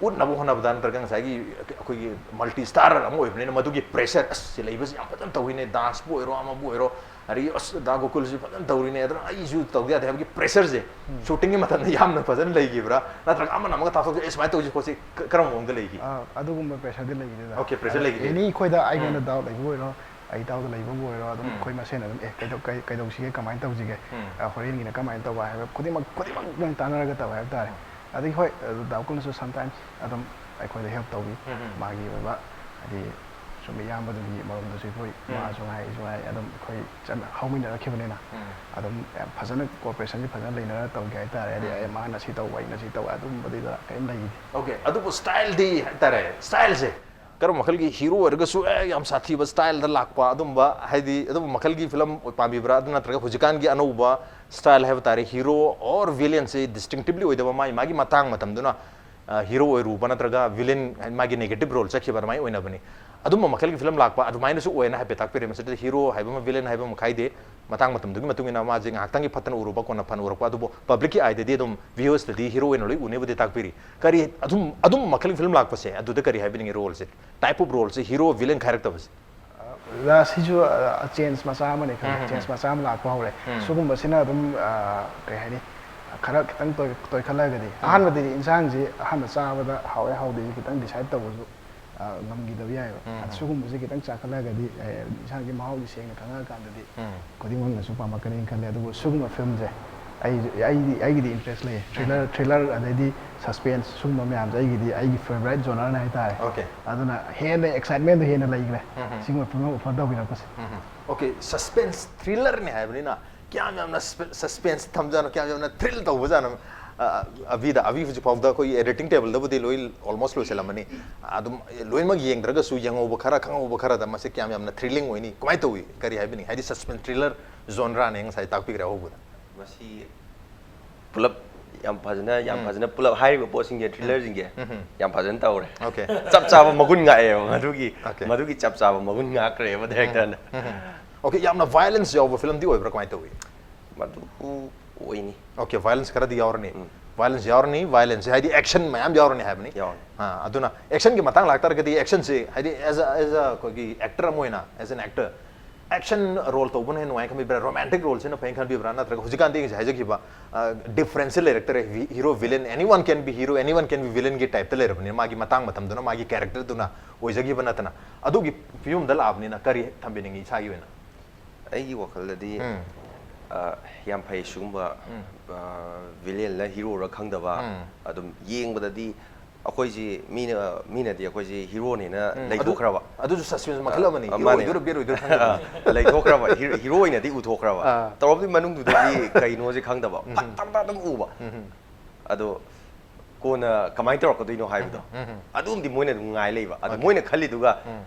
ꯎꯠꯅꯕ ꯍꯣꯠꯅꯕꯗ ꯅꯠꯇ꯭ꯔꯒ ꯉꯁꯥꯏꯒꯤ ꯑꯩꯈꯣꯏꯒꯤ ꯃꯜꯇꯤ ꯁ꯭ꯇꯥꯔ ꯑꯃ ꯑꯣꯏꯕꯅꯤꯅ ꯃꯗꯨꯒꯤ ꯄ꯭ꯔꯦꯁꯔ, ꯑꯁ, ꯁꯤ ꯂꯩꯕꯁꯤ ꯌꯥꯝ ꯐꯖꯅ ꯇꯧꯋꯤꯅꯦ, ꯗꯥꯟꯁꯄꯨ ꯑꯣꯏꯔꯣ, ꯑꯃꯕꯨ ꯑꯣꯏꯔꯣ, ꯑꯗꯒꯤ, "ꯑꯁ, ꯗꯥ ꯒꯣꯀꯨꯜꯁꯤ ꯐꯖꯅ ꯇꯧꯔꯤꯅꯦ, ꯑꯗꯨꯅ ꯑꯩꯁꯨ ꯇꯧꯗ ꯌꯥꯗꯦ" ꯍꯥꯏꯕꯒꯤ ꯄ꯭ꯔꯦꯁꯔꯁꯦ ꯎꯝ꯫ ꯁꯨꯇꯤꯡꯒꯤ ꯃꯇꯝꯗ ꯌꯥꯝꯅ ꯐꯖꯅ ꯂꯩꯈꯤꯕ꯭ꯔꯥ, ꯅꯠꯇ꯭ꯔꯒ ꯑꯃꯅ ꯑꯃꯒ ꯇꯥꯛꯊꯣꯛꯇꯦ, "ꯑꯦ, ꯁꯨꯃꯥꯏꯅ ꯇꯧꯁꯤ ꯈꯣꯠꯁꯤ"? ꯀ-, ꯀꯔꯝꯕ ꯃꯑꯣꯡꯗ ꯂꯩꯈꯤ? ꯑꯥ, ꯑꯗꯨꯒꯨꯝꯕ ꯄ꯭ꯔꯦꯁꯔꯗꯤ ꯂꯩꯈꯤꯗꯦꯗ꯫ ꯑꯣꯀꯦ, ꯄ꯭ꯔꯦꯁꯔ ꯑꯗ ꯂꯩꯈꯤꯗꯦ꯫ ꯑꯦꯅꯤ ꯑꯩꯈꯣꯏꯗ ꯑꯩꯉꯣꯟꯗ ꯎꯝ꯫ ꯗꯥꯎꯠ ꯂꯩꯕ ꯑꯣꯏꯔꯣ, ꯑꯩ ꯏꯇꯥꯎꯗ ꯂꯩꯕꯕꯨ ꯑꯣꯏꯔꯣ, ꯑꯗꯨꯝ ꯎꯝ꯫ ꯑꯩꯈꯣꯏ ꯃꯁꯦꯟ ꯑꯗꯨꯝ, "ꯑꯦ, ꯀꯩꯗꯧ-, ꯀꯩ-, ꯀꯩꯗꯧꯁꯤꯒꯦ, ꯀꯃꯥꯏꯅ ꯇꯧꯁꯤꯒꯦ? ꯎꯝ꯫ ꯑ, ꯍꯣꯔꯦꯟꯒꯤꯅ ꯀꯃꯥꯏꯅ ꯇꯧꯕ?" ꯍꯥꯏꯕ ꯈꯨꯗꯤꯡꯃꯛ, ꯈꯨꯗꯤꯡꯃꯛ ꯂꯣꯏ ꯇꯥꯟꯅꯔꯒ ꯇꯧꯋꯦ ꯍꯥꯏꯕ ꯇꯥꯔꯦ꯫ ꯎꯝ꯫ ꯑꯗꯒꯤ ꯍꯣꯏ, ꯑꯗꯨ ꯗꯥ ꯒꯣꯀꯨꯜꯅꯁꯨ sometimes ꯑꯗꯨꯝ ꯑꯩꯈꯣꯏꯗ ꯍꯦꯜꯞ ꯇꯧꯕꯤ꯫ ꯎꯝ, ꯎꯝ꯫ ꯃꯥꯒꯤ ꯑꯣꯏꯕ, ꯍꯥꯏꯗꯤ, ꯁꯨꯝ ꯏꯌꯥꯝꯕꯗꯨꯒꯤ ꯃꯔꯣꯝꯗꯁꯨ ꯑꯩꯈꯣꯏ, ꯎꯝ꯫ ꯃꯥꯁꯨ ꯉꯥꯏ, ꯑꯩꯁꯨ ꯉꯥꯏ, ꯑꯗꯨꯝ ꯑꯩꯈꯣꯏ ꯆꯠꯅ ꯍꯧꯃꯤꯟꯅꯔꯛꯈꯤꯕꯅꯤꯅ ꯎꯝ꯫ ꯑꯗꯨꯝ ꯌꯥꯝ ꯐꯖꯅ ꯀꯣꯑꯣꯄꯔꯦꯁꯟꯁꯦ ꯐꯖꯅ ꯂꯩꯅꯔꯒ ꯇꯧꯒꯦ ꯍꯥꯏꯇꯥꯔꯦ꯫ ꯍꯥꯏꯗꯤ, ꯎꯝ꯫ ꯑꯦ, ꯃꯥꯅ ꯁꯤ ꯇꯧꯕ, ꯑꯩꯅ ꯁꯤ ꯇꯧꯕ, ꯑꯗꯨꯝꯕꯗꯨꯗ ꯀꯔꯤꯝ ꯂꯩꯈꯤꯗꯦ꯫ ꯑꯣꯀꯦ, ꯑꯗꯨꯕꯨ ꯁ꯭ꯇꯥꯏꯜꯗꯤ ꯍꯥꯏꯇꯥꯔꯦ, ꯁ꯭ꯇꯥꯏꯜꯁꯦ ꯀꯔꯝꯕ ꯃꯈꯜꯒꯤ ꯍꯤꯔꯣ ꯑꯣꯏꯔꯒꯁꯨ, "ꯑꯦ, ꯌꯥꯝ ꯁꯥꯊꯤꯕ ꯁ꯭ꯇꯥꯏꯜꯗ ꯂꯥꯛꯄ", ꯑꯗꯨꯝꯕ, ꯍꯥꯏꯗꯤ, ꯑꯗꯨꯝꯕ ꯃꯈꯜꯒꯤ ꯐꯤꯂꯝ ꯄꯥꯝꯕꯤꯕ꯭ꯔꯥ? ꯑꯗꯨ ꯅꯠꯇ꯭ꯔꯒ ꯍꯧꯖꯤꯛꯀꯥꯟꯒꯤ ꯑꯅꯧꯕ ꯁ꯭ꯇꯥꯏꯜ ꯍꯥꯏꯕ ꯇꯥꯔꯦ, ꯍꯤꯔꯣ ꯑꯣꯔ ꯚꯤꯂꯦꯟꯁꯦ ꯗꯤꯁꯇꯤꯡꯇꯤꯚꯂꯤ ꯑꯣꯏꯗꯕ, ꯃꯥꯒꯤ, ꯃꯥꯒꯤ ꯃꯇꯥꯡ ꯃꯇꯝꯗꯨꯅ, ꯑ, ꯍꯤꯔꯣ ꯑꯣꯏꯔꯨꯕ ꯅꯠꯇ꯭ꯔꯒ ꯚꯤꯂꯦꯟ, ꯃꯥꯒꯤ ꯅꯦꯒꯦꯇꯤꯚ ꯔꯣꯜ ꯆꯠꯈꯤꯕ, ꯑꯗꯨꯃꯥꯏꯅ ꯑꯣꯏꯅꯕꯅꯤ꯫ ꯑꯗꯨꯝꯕ ꯃꯈꯜꯒꯤ ꯐꯤꯂꯝ ꯂꯥꯛꯄ ꯑꯗꯨꯃꯥꯏꯅꯁꯨ ꯑꯣꯏꯅ ꯍꯥꯏꯐꯦꯠ ꯇꯥꯛꯄꯤꯔꯦ꯫ ꯃꯁꯤꯗ ꯍꯤꯔꯣ ꯍꯥꯏꯕ ꯑꯃ, ꯚꯤꯂꯦꯟ ꯍꯥꯏꯕ ꯑꯃ ꯈꯥꯏꯗꯦ꯫ ꯃꯇꯥꯡ ꯃꯇꯝꯗꯨꯒꯤ ꯃꯇꯨꯡ ꯏꯟꯅ ꯃꯥꯁꯦ ꯉꯥꯏꯍꯥꯛꯇꯪꯒꯤ ꯐꯠꯇꯅ ꯎꯔꯨꯕ, ꯀꯣꯟꯅ ꯐꯅ ꯎꯔꯛꯄ, ꯑꯗꯨꯕꯨ ꯄꯕ꯭ꯂꯤꯛꯀꯤ ꯑꯥꯏꯗꯗꯤ ꯑꯗꯨꯝ, ꯚ꯭ꯌꯨꯋꯔꯁꯇꯗꯤ ꯍꯤꯔꯣ ꯑꯣꯏꯅ ꯂꯣꯏ ꯎꯅꯦꯕꯨꯗꯤ ꯇꯥꯛꯄꯤꯔꯤ꯫ ꯀꯔꯤ ꯑꯗꯨꯝ, ꯑꯗꯨꯝꯕ ꯃꯈꯜꯒꯤ ꯐꯤꯂꯝ ꯂꯥꯛꯄꯁꯦ, ꯑꯗꯨꯗ ꯀꯔꯤ ꯍꯥꯏꯕꯤꯅꯤꯡꯉꯤ? ꯔꯣꯜꯁꯦ, ꯇꯥꯏꯞ ꯑꯣꯐ ꯔꯣꯜꯁꯦ, ꯍꯤꯔꯣ ꯚꯤꯂꯦꯟ ꯈꯥꯏꯔꯛꯇꯕꯁꯦ꯫ ꯑ, ꯁꯤꯁꯨ, ꯑ, ꯆꯦꯟꯖ ꯃꯆꯥ ꯑꯃꯅꯤ ꯈꯜꯂꯦ꯫ ꯎꯝ, ꯎꯝ, ꯆꯦꯟꯖ ꯎꯝ꯫ ꯃꯆꯥ ꯑꯃ ꯂꯥꯛꯄ ꯍꯧꯔꯦ꯫ ꯎꯝ꯫ ꯁꯤꯒꯨꯝꯕꯁꯤꯅ ꯑꯗꯨꯝ, ꯑ, ꯀꯩ ꯍꯥꯏꯅꯤ, ꯈꯔ ꯈꯤꯇꯪ ꯇꯣꯏ-, ꯇꯣꯏꯈꯠꯂꯒꯗꯤ, ꯎꯝ꯫ ꯑꯍꯥꯟꯕꯗꯗꯤ ꯏꯟꯁꯥꯡꯁꯤ ꯑꯍꯥꯟꯕ ꯆꯥꯕꯗ ꯍꯥꯎꯋꯦ ꯍꯥꯎꯗꯦꯁꯤ ꯈꯤꯇꯪ ꯗꯤꯁꯥꯏꯠ ꯇꯧꯕꯁꯨ, ꯑ, ꯉꯝꯈꯤꯗꯕ ꯌꯥꯏꯑꯕ꯫ ꯎꯝ, ꯑꯗ ꯎꯝ꯫ ꯁꯤꯒꯨꯝꯕꯁꯦ ꯈꯤꯇꯪ ꯆꯥꯈꯠꯂꯒꯗꯤ, ꯑ, ꯏꯟꯁꯥꯡꯒꯤ ꯃꯍꯥꯎꯁꯤ ꯁꯦꯡꯅ ꯈꯪꯉꯛꯑꯀꯥꯟꯗꯗꯤ ꯎꯝ꯫ ꯈꯨꯗꯤꯡꯃꯛꯅꯁꯨ ꯄꯥꯝꯃꯛꯀꯅꯤꯅ ꯈꯜꯂꯦ꯫ ꯑꯗꯨꯕꯨ ꯁꯤꯒꯨꯝꯕ ꯐꯤꯂꯝꯁꯦ ꯑꯩ, ꯑꯩꯗꯤ, ꯑꯩꯒꯤꯗꯤ ꯏꯟꯇꯔꯦꯁ ꯂꯩꯌꯦ꯫ ꯊ꯭ꯔꯤꯂꯔ, ꯎꯝ꯫ ꯊ꯭ꯔꯤꯂꯔ ꯑꯗꯩꯗꯤ ꯁꯁꯄꯦꯟꯁ, ꯁꯤꯒꯨꯝꯕ ꯃꯌꯥꯝꯁꯦ ꯑꯩꯒꯤꯗꯤ ꯑꯩꯒꯤ ꯐꯦꯚꯣꯔꯥꯏꯠ ꯖꯣꯅꯔꯅ ꯍꯥꯏꯇꯥꯔꯦ꯫ ꯑꯣꯀꯦ꯫ ꯑꯗꯨꯅ ꯍꯦꯟꯅ ꯑꯦꯛꯁꯥꯏꯠꯃꯦꯟꯗꯣ ꯍꯦꯟꯅ ꯂꯩꯈ꯭ꯔꯦ꯫ ꯎꯝ, ꯎꯝ꯫ ꯁꯤꯒꯨꯝꯕ ꯐꯤꯂꯝ ꯑꯣꯐꯔ ꯇꯧꯕꯤꯔꯛꯄꯁꯦ꯫ ꯎꯝ, ꯎꯝ꯫ ꯑꯣꯀꯦ, ꯁꯁꯄꯦꯟꯁ ꯊ꯭ꯔꯤꯂꯔꯅꯤ ꯍꯥꯏꯕꯅꯤꯅ ꯀꯌꯥꯝ ꯌꯥꯝꯅ ꯁꯁꯄꯦ-, ꯁꯁꯄꯦꯟꯁ ꯊꯝꯖꯥꯠꯅꯣ, ꯀꯌꯥꯝ ꯌꯥꯝꯅ ꯊ꯭ꯔꯤꯜ ꯇꯧꯕꯖꯥꯠꯅꯣ? ꯑ, ꯑꯕꯤꯗ, ꯑꯕꯤ ꯍꯧꯖꯤꯛ ꯐꯥꯎꯗ ꯑꯩꯈꯣꯏꯒꯤ ꯑꯦꯗꯤꯇꯤꯡ ꯇꯦꯕꯜꯗꯕꯨꯗꯤ ꯂꯣꯏ ꯑꯣꯜꯃꯣꯁ ꯂꯣꯏꯁꯤꯜꯂꯝꯃꯅꯤ꯫ ꯑꯗꯨꯝ ꯂꯣꯏꯅꯃꯛ ꯌꯦꯡꯗ꯭ꯔꯒꯁꯨ ꯌꯦꯡꯍꯧꯕ ꯈꯔ, ꯈꯪꯍꯧꯕ ꯈꯔꯗ ꯃꯁꯤ ꯀꯌꯥꯝ ꯌꯥꯝꯅ ꯊ꯭ꯔꯤꯂꯤꯡ ꯑꯣꯏꯅꯤ? ꯀꯃꯥꯏꯅ ꯇꯧꯏ? ꯀꯔꯤ ꯍꯥꯏꯕꯤꯅꯤꯡꯉꯤ? ꯍꯥꯏꯗꯤ ꯁꯁꯄꯦꯟꯁ ꯊ꯭ꯔꯤꯂꯔ ꯖꯣꯟꯔꯥꯅꯦ ꯉꯁꯥꯏ ꯇꯥꯛꯄꯤꯈ꯭ꯔꯦ ꯑꯍꯧꯕꯗ꯫ ꯃꯁꯤ ꯄꯨꯂꯞ ꯌꯥꯝ ꯐꯖꯅ, ꯌꯥꯝ ꯎꯝ꯫ ꯐꯖꯅ ꯄꯨꯂꯞ ꯍꯥꯏꯔꯤꯕ ꯄꯣꯠꯁꯤꯡꯁꯦ, ꯎꯝ꯫ ꯊ꯭ꯔꯤꯂꯔꯁꯤꯡꯁꯦ ꯎꯝ, ꯎꯝ꯫ ꯌꯥꯝ ꯐꯖꯅ ꯇꯧꯔꯦ꯫ ꯑꯣꯀꯦ꯫ ꯆꯞ ꯆꯥꯕ ꯃꯒꯨꯟ ꯉꯥꯛꯑꯦꯕ ꯃꯗꯨꯒꯤ, ꯑꯣꯀꯦ꯫ ꯃꯗꯨꯒꯤ ꯆꯞ ꯆꯥꯕ ꯃꯒꯨꯟ ꯉꯥꯛꯈ꯭ꯔꯦꯕ ꯗꯥꯏꯔꯦꯛꯇꯔꯅ꯫ ꯎꯝ, ꯎꯝ꯫ ꯑꯣꯀꯦ, ꯌꯥꯝꯅ ꯚꯥꯏꯑꯣꯂꯦꯟꯁ ꯌꯥꯎꯕ ꯐꯤꯂꯝꯗꯤ ꯑꯣꯏꯕ꯭ꯔꯥ? ꯀꯃꯥꯏꯅ ꯇꯧꯏ? ꯃꯗꯨ ꯑꯣꯏꯅꯤ꯫ Okay, violence ꯈꯔꯗꯤ ꯌꯥꯎꯔꯅꯤ꯫ Violence ꯌꯥꯎꯔꯅꯤ, violence ꯍꯥꯏꯗꯤ action ꯃꯌꯥꯝ ꯌꯥꯎꯔꯅꯤ ꯍꯥꯏꯕꯅꯤ꯫ ꯌꯥꯎꯔꯅꯤ꯫ ꯑꯥ, ꯑꯗꯨꯅ actionꯒꯤ ꯃꯇꯥꯡ ꯂꯥꯛꯇꯥꯔꯒꯗꯤ actionꯁꯦ ꯍꯥꯏꯗꯤ as a, as a ꯑꯩꯈꯣꯏꯒꯤ actor ꯑꯃ ꯑꯣꯏꯅ, as an actor, action role ꯇꯧꯕꯅ ꯍꯦꯟꯅ ꯅꯨꯡꯉꯥꯏ ꯈꯟꯕꯤꯕ꯭ꯔꯥ, romantic roleꯁꯤꯅ ꯐꯩ ꯈꯟꯕꯤꯕ꯭ꯔꯥ, ꯅꯠꯇ꯭ꯔꯒ ꯍꯧꯖꯤꯛꯀꯥꯟꯗꯤ ꯑꯩꯅ ꯍꯥꯏꯖꯈꯤꯕ difference ꯂꯩꯔꯛꯇꯔꯦ, hero villain, anyone can be hero, anyone can be villainꯒꯤ typeꯇ ꯂꯩꯔꯕꯅꯤꯅ ꯃꯥꯒꯤ ꯃꯇꯥꯡ ꯃꯇꯝꯗꯨꯅ ꯃꯥꯒꯤ characterꯗꯨꯅ ꯑꯣꯏꯖꯈꯤꯕ ꯅꯠꯇꯅ, ꯑꯗꯨꯒꯤ ꯐꯤꯕꯝꯗ ꯂꯥꯛꯑꯕꯅꯤꯅ ꯀꯔꯤ ꯊꯝꯕꯤꯅꯤꯡꯉꯤ ꯏꯁꯥꯒꯤ ꯑꯣꯏꯅ? ꯑꯩꯒꯤ ꯋꯥꯈꯜꯗꯗꯤ ꯑ, ꯌꯥꯝ ꯐꯩ ꯁꯤꯒꯨꯝꯕ villainꯂ heroꯔ ꯈꯪꯗꯕ꯫ ꯑꯗꯨꯝ ꯌꯦꯡꯕꯗꯗꯤ ꯑꯩꯈꯣꯏꯁꯤ ꯃꯤꯅ ꯃꯤꯅꯗꯤ ꯑꯩꯈꯣꯏꯁꯤ heroꯅꯦꯅ ꯂꯩꯊꯣꯛꯈ꯭ꯔꯕ꯫ ꯑꯗꯨꯁꯨ suspense ꯃꯈꯜ ꯑꯃꯅꯤ꯫ ꯑ, Hero ꯃꯥꯅꯦ꯫ ꯑꯣꯏꯗꯣꯏꯔꯣ villain ꯑꯣꯏꯗꯣꯏꯔꯣ ꯈꯪꯗꯕ꯫ ꯂꯩꯊꯣꯛꯈ꯭ꯔꯕ꯫ Hero, hero ꯑꯣꯏꯅꯗꯤ ꯎꯊꯣꯛꯈ꯭ꯔꯕ꯫ ꯑꯥ꯫ ꯇꯧꯔꯕꯗꯤ ꯃꯅꯨꯡꯗꯨꯗꯗꯤ ꯀꯩꯅꯣꯁꯦ ꯈꯪꯗꯕ꯫ ꯐꯠ ꯇꯝ ꯇꯝ ꯎꯕ꯫ ꯑꯗꯣ ꯀꯣꯟꯅ ꯀꯃꯥꯏꯅ ꯇꯧꯔꯛꯀꯗꯣꯏꯅꯣ ꯍꯥꯏꯕꯗꯣ ꯑꯗꯨꯝꯗꯤ ꯃꯣꯏꯅ ꯑꯗꯨꯝ ꯉꯥꯏ ꯂꯩꯕ꯫ ꯑꯗꯣ ꯃꯣꯏꯅ ꯈꯜꯂꯤꯗꯨꯒ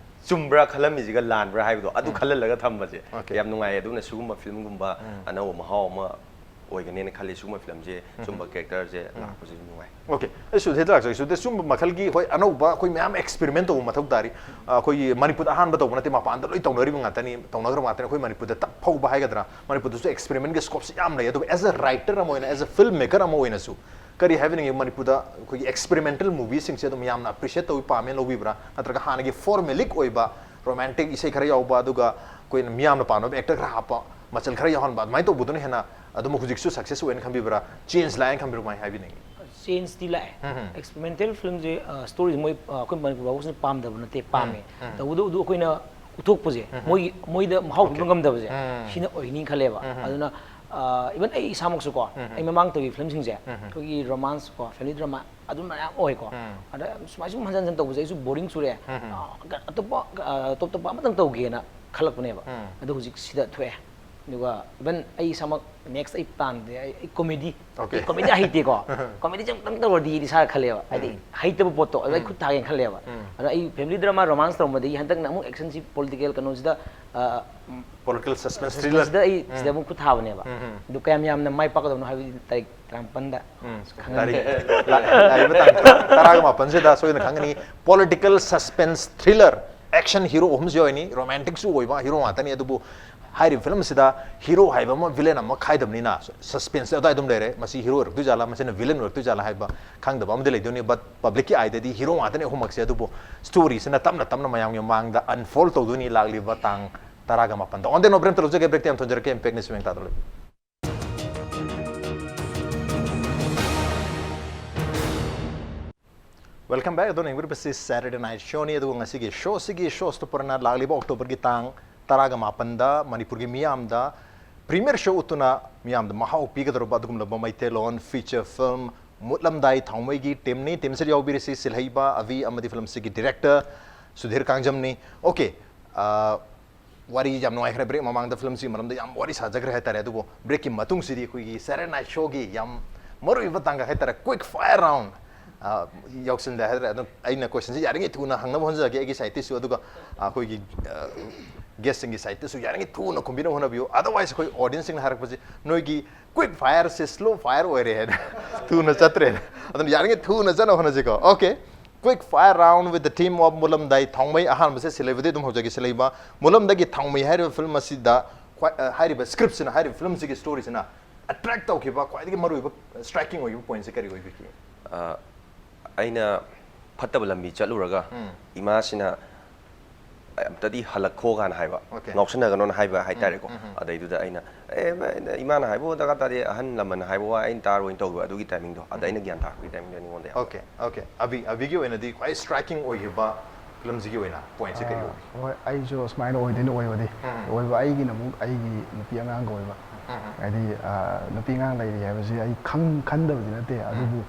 ꯆꯨꯝꯕ꯭ꯔꯥ ꯈꯜꯂꯝꯃꯤꯁꯤꯒ ꯂꯥꯟꯕ꯭ꯔꯥ ꯍꯥꯏꯕꯗꯣ ꯑꯗꯨ ꯈꯜꯍꯜꯂꯒ ꯊꯝꯕꯁꯦ Okay. ꯌꯥꯝ ꯅꯨꯡꯉꯥꯏꯌꯦ꯫ ꯑꯗꯨꯅ ꯁꯤꯒꯨꯝꯕ filmꯒꯨꯝꯕ ꯑꯅꯧꯕ ꯃꯍꯥꯎ ꯑꯃ ꯑꯣꯏꯒꯅꯦꯅ ꯈꯜꯂꯤ꯫ ꯁꯤꯒꯨꯝꯕ filmꯁꯦ, ꯁꯤꯒꯨꯝꯕ characterꯁꯦ ꯂꯥꯛꯄꯁꯦ ꯅꯨꯡꯉꯥꯏ꯫ Okay, ꯑꯩ ꯁꯨꯗꯦ ꯂꯥꯛꯆꯒꯦ꯫ ꯁꯨꯗꯦ, ꯁꯨꯝꯕ ꯃꯈꯜꯒꯤ, ꯍꯣꯏ, ꯑꯅꯧꯕ ꯑꯩꯈꯣꯏ ꯃꯌꯥꯝ experiment ꯇꯧꯕ ꯃꯊꯧ ꯇꯥꯔꯤ꯫ ꯑ, ꯑꯩꯈꯣꯏꯒꯤ ꯃꯅꯤꯄꯨꯔꯗ ꯑꯍꯥꯟꯕ ꯇꯧꯕ ꯅꯠꯇꯦ, ꯃꯄꯥꯟꯗ ꯂꯣꯏ ꯇꯧꯅꯔꯤꯕ ꯉꯥꯛꯇꯅꯤ, ꯇꯧꯅꯈ꯭ꯔꯕ ꯉꯥꯛꯇꯅꯤ꯫ ꯑꯩꯈꯣꯏ ꯃꯅꯤꯄꯨꯔꯗ ꯇꯞ ꯐꯧꯕ ꯍꯥꯏꯒꯗ꯭ꯔꯥ, ꯃꯅꯤꯄꯨꯔꯗꯁꯨ experimentꯒꯤ scopeꯁꯦ ꯌꯥꯝ ꯂꯩ꯫ ꯑꯗꯨꯕꯨ as a writer ꯑꯃ ꯑꯣꯏꯅ, as a filmmaker ꯑꯃ ꯑꯣꯏꯅꯁꯨ ꯀꯔꯤ ꯍꯥꯏꯕꯤꯅꯤꯡꯉꯤ? ꯃꯅꯤꯄꯨꯔꯗ ꯑꯩꯈꯣꯏꯒꯤ experimental movieꯁꯤꯡꯁꯦ ꯑꯗꯨꯝ ꯌꯥꯝꯅ appreciate ꯇꯧꯕꯤ, ꯄꯥꯝꯃꯦ, ꯂꯧꯕꯤꯕ꯭ꯔꯥ? ꯅꯠꯇ꯭ꯔꯒ ꯍꯥꯟꯅꯒꯤ formulaic ꯑꯣꯏꯕ romantic ꯏꯁꯩ ꯈꯔ ꯌꯥꯎꯕ, ꯑꯗꯨꯒ ꯑꯩꯈꯣꯏꯅ ꯃꯤꯌꯥꯝꯅ ꯄꯥꯝꯅꯕ actor ꯈꯔ ꯍꯥꯞꯄ, ꯃꯆꯜ ꯈꯔ ꯌꯥꯎꯍꯟꯕ, ꯑꯗꯨꯃꯥꯏꯅ ꯇꯧꯕꯗꯨꯅ ꯍꯦꯟꯅ ꯑꯗꯨꯝ ꯍꯧꯖꯤꯛꯁꯨ success ꯑꯣꯏꯅ ꯈꯟꯕꯤꯕ꯭ꯔꯥ, change ꯂꯥꯛꯑꯦꯅ ꯈꯟꯕꯤꯕ꯭ꯔꯥ, ꯀꯃꯥꯏꯅ ꯍꯥꯏꯕꯤꯅꯤꯡꯉꯤ? Changeꯇꯤ ꯂꯥꯛꯑꯦ꯫ Experimental filmꯁꯦ, ꯑ, storyꯁꯦ ꯃꯣꯏ, ꯑ, ꯑꯩꯈꯣꯏ ꯃꯅꯤꯄꯨꯔ ꯐꯥꯎꯕꯁꯤꯅ ꯄꯥꯝꯗꯕ ꯅꯠꯇꯦ, ꯄꯥꯝꯃꯦ꯫ ꯇꯧꯕꯗ ꯑꯗꯨ ꯑꯩꯈꯣꯏꯅ ꯎꯠꯊꯣꯛꯄꯁꯦ, ꯃꯣꯏꯒꯤ, ꯃꯣꯏꯗ ꯃꯍꯥꯎ ꯄꯤꯕ ꯉꯝꯗꯕꯁꯦ, ꯁꯤꯅ ꯑꯣꯏꯅꯤ ꯈꯜꯂꯦꯕ꯫ ꯑꯗꯨꯅ, ꯑ, even ꯑꯩ ꯏꯁꯥꯃꯛꯁꯨꯀꯣ, ꯑꯩ ꯃꯃꯥꯡ ꯇꯧꯈꯤꯕ filmꯁꯤꯡꯁꯦ, ꯑꯩꯈꯣꯏꯒꯤ romance ꯀꯣ, family drama, ꯑꯗꯨꯝ ꯃꯌꯥꯝ ꯑꯣꯏꯀꯣ꯫ ꯑꯗ ꯁꯨꯃꯥꯏ ꯁꯨꯝ ꯍꯟꯖꯟ ꯍꯟꯖꯟ ꯇꯧꯕꯁꯦ ꯑꯩꯁꯨ boring ꯆꯨꯔꯦ꯫ ꯑ, ꯑꯇꯣꯞꯄ, ꯑ, ꯇꯣꯞ ꯇꯣꯞꯄ ꯑꯃꯇꯪ ꯇꯧꯒꯦꯅ ꯈꯜꯂꯛꯄꯅꯦꯕ꯫ ꯑꯗꯣ ꯍꯧꯖꯤꯛ ꯁꯤꯗ ꯊꯣꯛꯑꯦ꯫ ꯑꯗꯨꯒ even ꯑꯩ ꯏꯁꯥꯃꯛ next ꯑꯩ plan ꯗꯤ ꯑꯩ, ꯑꯩ comedy, Okay. comedy ꯍꯩꯇꯦꯀꯣ꯫ Comedyꯁꯦ ꯑꯃꯨꯛꯇꯪ ꯇꯧꯔꯗꯤ ꯏꯁꯥꯗ ꯈꯜꯂꯦꯕ꯫ ꯍꯥꯏꯗꯤ ꯍꯩꯇꯕ ꯄꯣꯠꯇꯣ ꯑꯗꯨ ꯑꯩ ꯈꯨꯠ ꯊꯥꯒꯦꯅ ꯈꯜꯂꯦꯕ꯫ ꯑꯗꯣ ꯑꯩ family drama romance ꯇꯧꯔꯝꯕꯗꯒꯤ ꯍꯟꯗꯛꯅ ꯑꯃꯨꯛ actionꯁꯤ political ꯀꯩꯅꯣꯁꯤꯗ, ꯑ, Political suspense thriller꯫ Suspenseꯁꯤꯗ ꯑꯩ ꯁꯤꯗ ꯑꯃꯨꯛ ꯈꯨꯠ ꯊꯥꯕꯅꯦꯕ꯫ ꯑꯗꯨ ꯀꯌꯥꯝ ꯌꯥꯝꯅ ꯃꯥꯏ ꯄꯥꯛꯀꯗꯕꯅꯣ ꯍꯥꯏꯕꯗꯤ ꯇꯥꯔꯤꯛ ꯇꯔꯥꯃꯥꯄꯟꯗ ꯈꯪꯍꯟꯒꯦ꯫ ꯇꯥꯔꯤꯛ ꯂꯥ-, ꯂꯥꯛꯏꯕ ꯇꯥꯡ ꯇꯔꯥꯒ ꯃꯥꯄꯟꯁꯤꯗ ꯁꯣꯏꯗꯅ ꯈꯪꯒꯅꯤ꯫ Political suspense thriller, action hero ꯑꯍꯨꯝꯁꯤ ꯑꯣꯏꯅꯤ, romanticꯁꯨ ꯑꯣꯏꯕ hero ꯉꯥꯛꯇꯅꯤ꯫ ꯑꯗꯨꯕꯨ ꯍꯥꯏꯔꯤꯕ ꯐꯤꯂꯝꯁꯤꯗ ꯍꯤꯔꯣ ꯍꯥꯏꯕ ꯑꯃ, ꯚꯤꯂꯦꯟ ꯑꯃ ꯈꯥꯏꯗꯕꯅꯤꯅ, ꯁꯁꯄꯦꯟꯁ ꯑꯗꯨꯋꯥꯏ ꯑꯗꯨꯝ ꯂꯩꯔꯦ꯫ ꯃꯁꯤ ꯍꯤꯔꯣ ꯑꯣꯏꯔꯛꯇꯣꯏꯖꯥꯠꯂꯥ, ꯃꯁꯤꯅ ꯚꯤꯂꯦꯟ ꯑꯣꯏꯔꯛꯇꯣꯏꯖꯥꯠꯂꯥ ꯍꯥꯏꯕ ꯈꯪꯗꯕ ꯑꯃꯗꯤ ꯂꯩꯗꯣꯏꯅꯤ꯫ ꯕꯠ ꯄꯕ꯭ꯂꯤꯛꯀꯤ ꯑꯥꯏꯗꯗꯤ ꯍꯤꯔꯣ ꯉꯥꯛꯇꯅꯦ ꯑꯍꯨꯝꯃꯛꯁꯦ꯫ ꯑꯗꯨꯕꯨ ꯁ꯭ꯇꯣꯔꯤꯁꯤꯅ ꯇꯞꯅ ꯇꯞꯅ ꯃꯌꯥꯝꯒꯤ ꯃꯃꯥꯡꯗ ꯑꯟꯐꯣꯜ ꯇꯧꯗꯣꯏꯅꯤ ꯂꯥꯛꯂꯤꯕ ꯇꯥꯡ ꯇꯔꯥꯒ ꯃꯥꯄꯟꯗ꯫ On that note, ꯕ꯭ꯔꯦꯛ ꯑꯃ ꯊꯝꯖꯔꯛꯀꯦ꯫ ꯕ꯭ꯔꯦꯛꯇ ꯌꯥꯝ ꯊꯣꯟꯖꯔꯛꯀꯦ꯫ Impact News ꯃꯦꯡ ꯇꯥꯗ ꯂꯩꯕꯤꯌꯨ꯫ Welcome back. ꯑꯗꯣ ꯌꯦꯡꯕꯤꯔꯤꯕꯁꯤ Saturday Night Showꯅꯤ꯫ ꯑꯗꯨꯒ ꯉꯁꯤꯒꯤ ꯁꯣꯁꯤꯒꯤ ꯁꯣ ꯁ꯭ꯇꯣꯄꯔꯅ ꯂꯥꯛꯂꯤꯕ ꯑꯣꯛꯇꯣꯕꯔꯒꯤ ꯇꯥꯡ ꯇꯔꯥꯒ ꯃꯥꯄꯟꯗ ꯃꯅꯤꯄꯨꯔꯒꯤ ꯃꯤꯌꯥꯝꯗ ꯄ꯭ꯔꯤꯃꯤꯌꯔ ꯁꯣ ꯎꯠꯇꯨꯅ ꯃꯤꯌꯥꯝꯗ ꯃꯍꯥꯎ ꯄꯤꯒꯗꯧꯔꯕ ꯑꯗꯨꯒꯨꯝꯂꯕ ꯃꯩꯇꯩꯂꯣꯟ ꯐꯤꯆꯔ ꯐꯤꯂꯝ ꯃꯨꯠꯂꯝꯗꯥꯏ ꯊꯥꯎꯃꯩꯒꯤ ꯇꯤꯝꯅꯤ꯫ ꯇꯤꯝꯁꯤꯗ ꯌꯥꯎꯕꯤꯔꯤꯁꯤ ꯁꯤꯜꯍꯩꯕ ꯑꯕꯤ ꯑꯃꯗꯤ ꯐꯤꯂꯝꯁꯤꯒꯤ ꯗꯤꯔꯦꯛꯇꯔ ꯁꯨꯙꯤꯔ ꯀꯥꯡꯖꯝꯅꯤ꯫ ꯑꯣꯀꯦ, ꯋꯥꯔꯤ ꯌꯥꯝ ꯅꯨꯡꯉꯥꯏꯈ꯭ꯔꯦ꯫ ꯕ꯭ꯔꯦꯛ ꯃꯃꯥꯡꯗ ꯐꯤꯂꯝꯁꯤꯒꯤ ꯃꯔꯝꯗ ꯌꯥꯝ ꯋꯥꯔꯤ ꯁꯥꯖꯈ꯭ꯔꯦ ꯍꯥꯏꯇꯥꯔꯦ꯫ ꯑꯗꯨꯕꯨ ꯕ꯭ꯔꯦꯛꯀꯤ ꯃꯇꯨꯡꯁꯤꯗꯤ ꯑꯩꯈꯣꯏꯒꯤ Saturday Night Showꯒꯤ ꯌꯥꯝ ꯃꯔꯨꯑꯣꯏꯕ ꯇꯥꯡꯀꯛ ꯍꯥꯏꯇꯥꯔꯦ, quick fire round, ꯑ, ꯌꯥꯎꯁꯤꯜꯂꯦ ꯍꯥꯏꯇꯥꯔꯦ꯫ ꯑꯗꯨꯝ ꯑꯩꯅ ꯀꯣꯏꯁꯟꯁꯤ ꯌꯥꯔꯤꯉꯩ ꯊꯨꯅ ꯍꯪꯅꯕ ꯍꯣꯠꯅꯖꯔꯒꯦ ꯑꯩꯒꯤ ꯁꯥꯏꯠꯇꯁꯨ, ꯑꯗꯨꯒ, ꯑ, ꯑꯩꯈꯣꯏꯒꯤ, ꯑ, ꯒꯦꯁꯁꯤꯡꯒꯤ ꯁꯥꯏꯠꯇꯁꯨ ꯌꯥꯔꯤꯉꯩ ꯊꯨꯅ ꯈꯨꯝꯕꯤꯅꯕ ꯍꯣꯠꯅꯕꯤꯌꯨ꯫ Otherwise ꯑꯩꯈꯣꯏ ꯑꯣꯗꯤꯌꯟꯁꯁꯤꯡꯅ ꯍꯥꯏꯔꯛꯄꯁꯤ, "ꯅꯣꯏꯒꯤ quick fireꯁꯦ slow fire ꯑꯣꯏꯔꯦ" ꯍꯥꯏꯅ ꯊꯨꯅ ꯆꯠꯇ꯭ꯔꯦꯅ꯫ ꯑꯗꯨꯅ ꯌꯥꯔꯤꯉꯩ ꯊꯨꯅ ꯆꯠꯅꯕ ꯍꯣꯠꯅꯁꯤꯀꯣ꯫ Okay, quick fire round with the theme of ꯃꯨꯠꯂꯝꯗꯥꯏ ꯊꯥꯎꯃꯩ꯫ ꯑꯍꯥꯟꯕꯁꯦ ꯁꯤꯜꯍꯩꯕꯗꯤ ꯑꯗꯨꯝ ꯍꯧꯖꯒꯦ꯫ ꯁꯤꯜꯍꯩꯕ, ꯃꯨꯠꯂꯝꯗꯥꯏꯒꯤ ꯊꯥꯎꯃꯩ ꯍꯥꯏꯔꯤꯕ ꯐꯤꯂꯝ ꯑꯁꯤꯗ ꯈ꯭ꯋꯥꯏ-, ꯑ, ꯍꯥꯏꯔꯤꯕ ꯁ꯭ꯀ꯭ꯔꯤꯞꯁꯤꯅ, ꯍꯥꯏꯔꯤꯕ ꯐꯤꯂꯝꯁꯤꯒꯤ ꯁ꯭ꯇꯣꯔꯤꯁꯤꯅ ꯑꯦꯇ꯭ꯔꯦꯛ ꯇꯧꯈꯤꯕ ꯈ꯭ꯋꯥꯏꯗꯒꯤ ꯃꯔꯨꯑꯣꯏꯕ, ꯁ꯭ꯇ꯭ꯔꯥꯏꯀꯤꯡ ꯑꯣꯏꯈꯤꯕ ꯄꯣꯏꯟꯠꯁꯦ ꯀꯔꯤ ꯑꯣꯏꯕꯤꯒꯦ? ꯑ, ꯑꯩꯅ ꯐꯠꯇꯕ ꯂꯝꯕꯤ ꯆꯠꯂꯨꯔꯒ ꯎꯝ꯫ ꯏꯃꯥꯁꯤꯅ "ꯑꯝꯇꯗꯤ ꯍꯜꯂꯛꯈꯣ" ꯀꯥꯏꯅ ꯍꯥꯏꯕ, Okay. "ꯉꯥꯎꯁꯟꯅꯒꯅꯣꯅ" ꯍꯥꯏꯕ ꯍꯥꯏꯇꯥꯔꯦꯀꯣ꯫ ꯎꯝ, ꯎꯝ, ꯎꯝ꯫ ꯑꯗꯩꯗꯨꯗ ꯑꯩꯅ, "ꯑꯦ, ꯃ-, ꯏꯃꯥꯅ ꯍꯥꯏꯕ ꯗꯔꯀꯥꯔ ꯇꯥꯗꯦ, ꯑꯍꯟ ꯂꯃꯟꯅ ꯍꯥꯏꯕ ꯋꯥ ꯑꯩꯅ ꯇꯥꯔꯣꯏꯅ" ꯇꯧꯈꯤꯕ ꯑꯗꯨꯒꯤ ꯇꯥꯏꯃꯤꯡꯗꯣ, ꯑꯗ ꯎꯝ꯫ ꯑꯩꯅ ꯒ꯭ꯌꯥꯟ ꯇꯥꯔꯛꯄꯒꯤ ꯇꯥꯏꯃꯤꯡꯗꯣ ꯅꯉꯣꯟꯗ ꯌꯥꯝ Okay, okay. ꯑꯕꯤ, ꯑꯕꯤꯒꯤ ꯑꯣꯏꯅꯗꯤ ꯈ꯭ꯋꯥꯏ ꯁ꯭ꯇ꯭ꯔꯥꯏꯀꯤꯡ ꯑꯣꯏꯈꯤꯕ ꯐꯤꯂꯝꯁꯤꯒꯤ ꯑꯣꯏꯅ ꯄꯣꯏꯟꯠꯁꯦ ꯀꯔꯤ ꯑꯥ, ꯑꯣꯏꯒꯦ? ꯍꯣꯏ, ꯑꯩꯁꯨ ꯁꯨꯃꯥꯏꯅ ꯑꯣꯏꯗꯣꯏꯅꯤ ꯑꯣꯏꯕꯗꯤ꯫ ꯎꯝ, ꯎꯝ꯫ ꯑꯣꯏꯕ ꯑꯩꯒꯤꯅ ꯑꯃꯨꯛ ꯑꯩꯒꯤ ꯅꯨꯄꯤ ꯑꯉꯥꯡꯒ ꯑꯣꯏꯕ꯫ ꯎꯝ, ꯎꯝ꯫ ꯍꯥꯏꯗꯤ, ꯑꯥ, ꯅꯨꯄꯤ ꯑꯉꯥꯡ ꯂꯩꯔꯤ ꯍꯥꯏꯕꯁꯤ ꯑꯩ ꯈꯪ-, ꯈꯟꯗꯕꯗꯤ ꯅꯠꯇꯦ, ꯎꯝ꯫ ꯑꯗꯨꯕꯨ,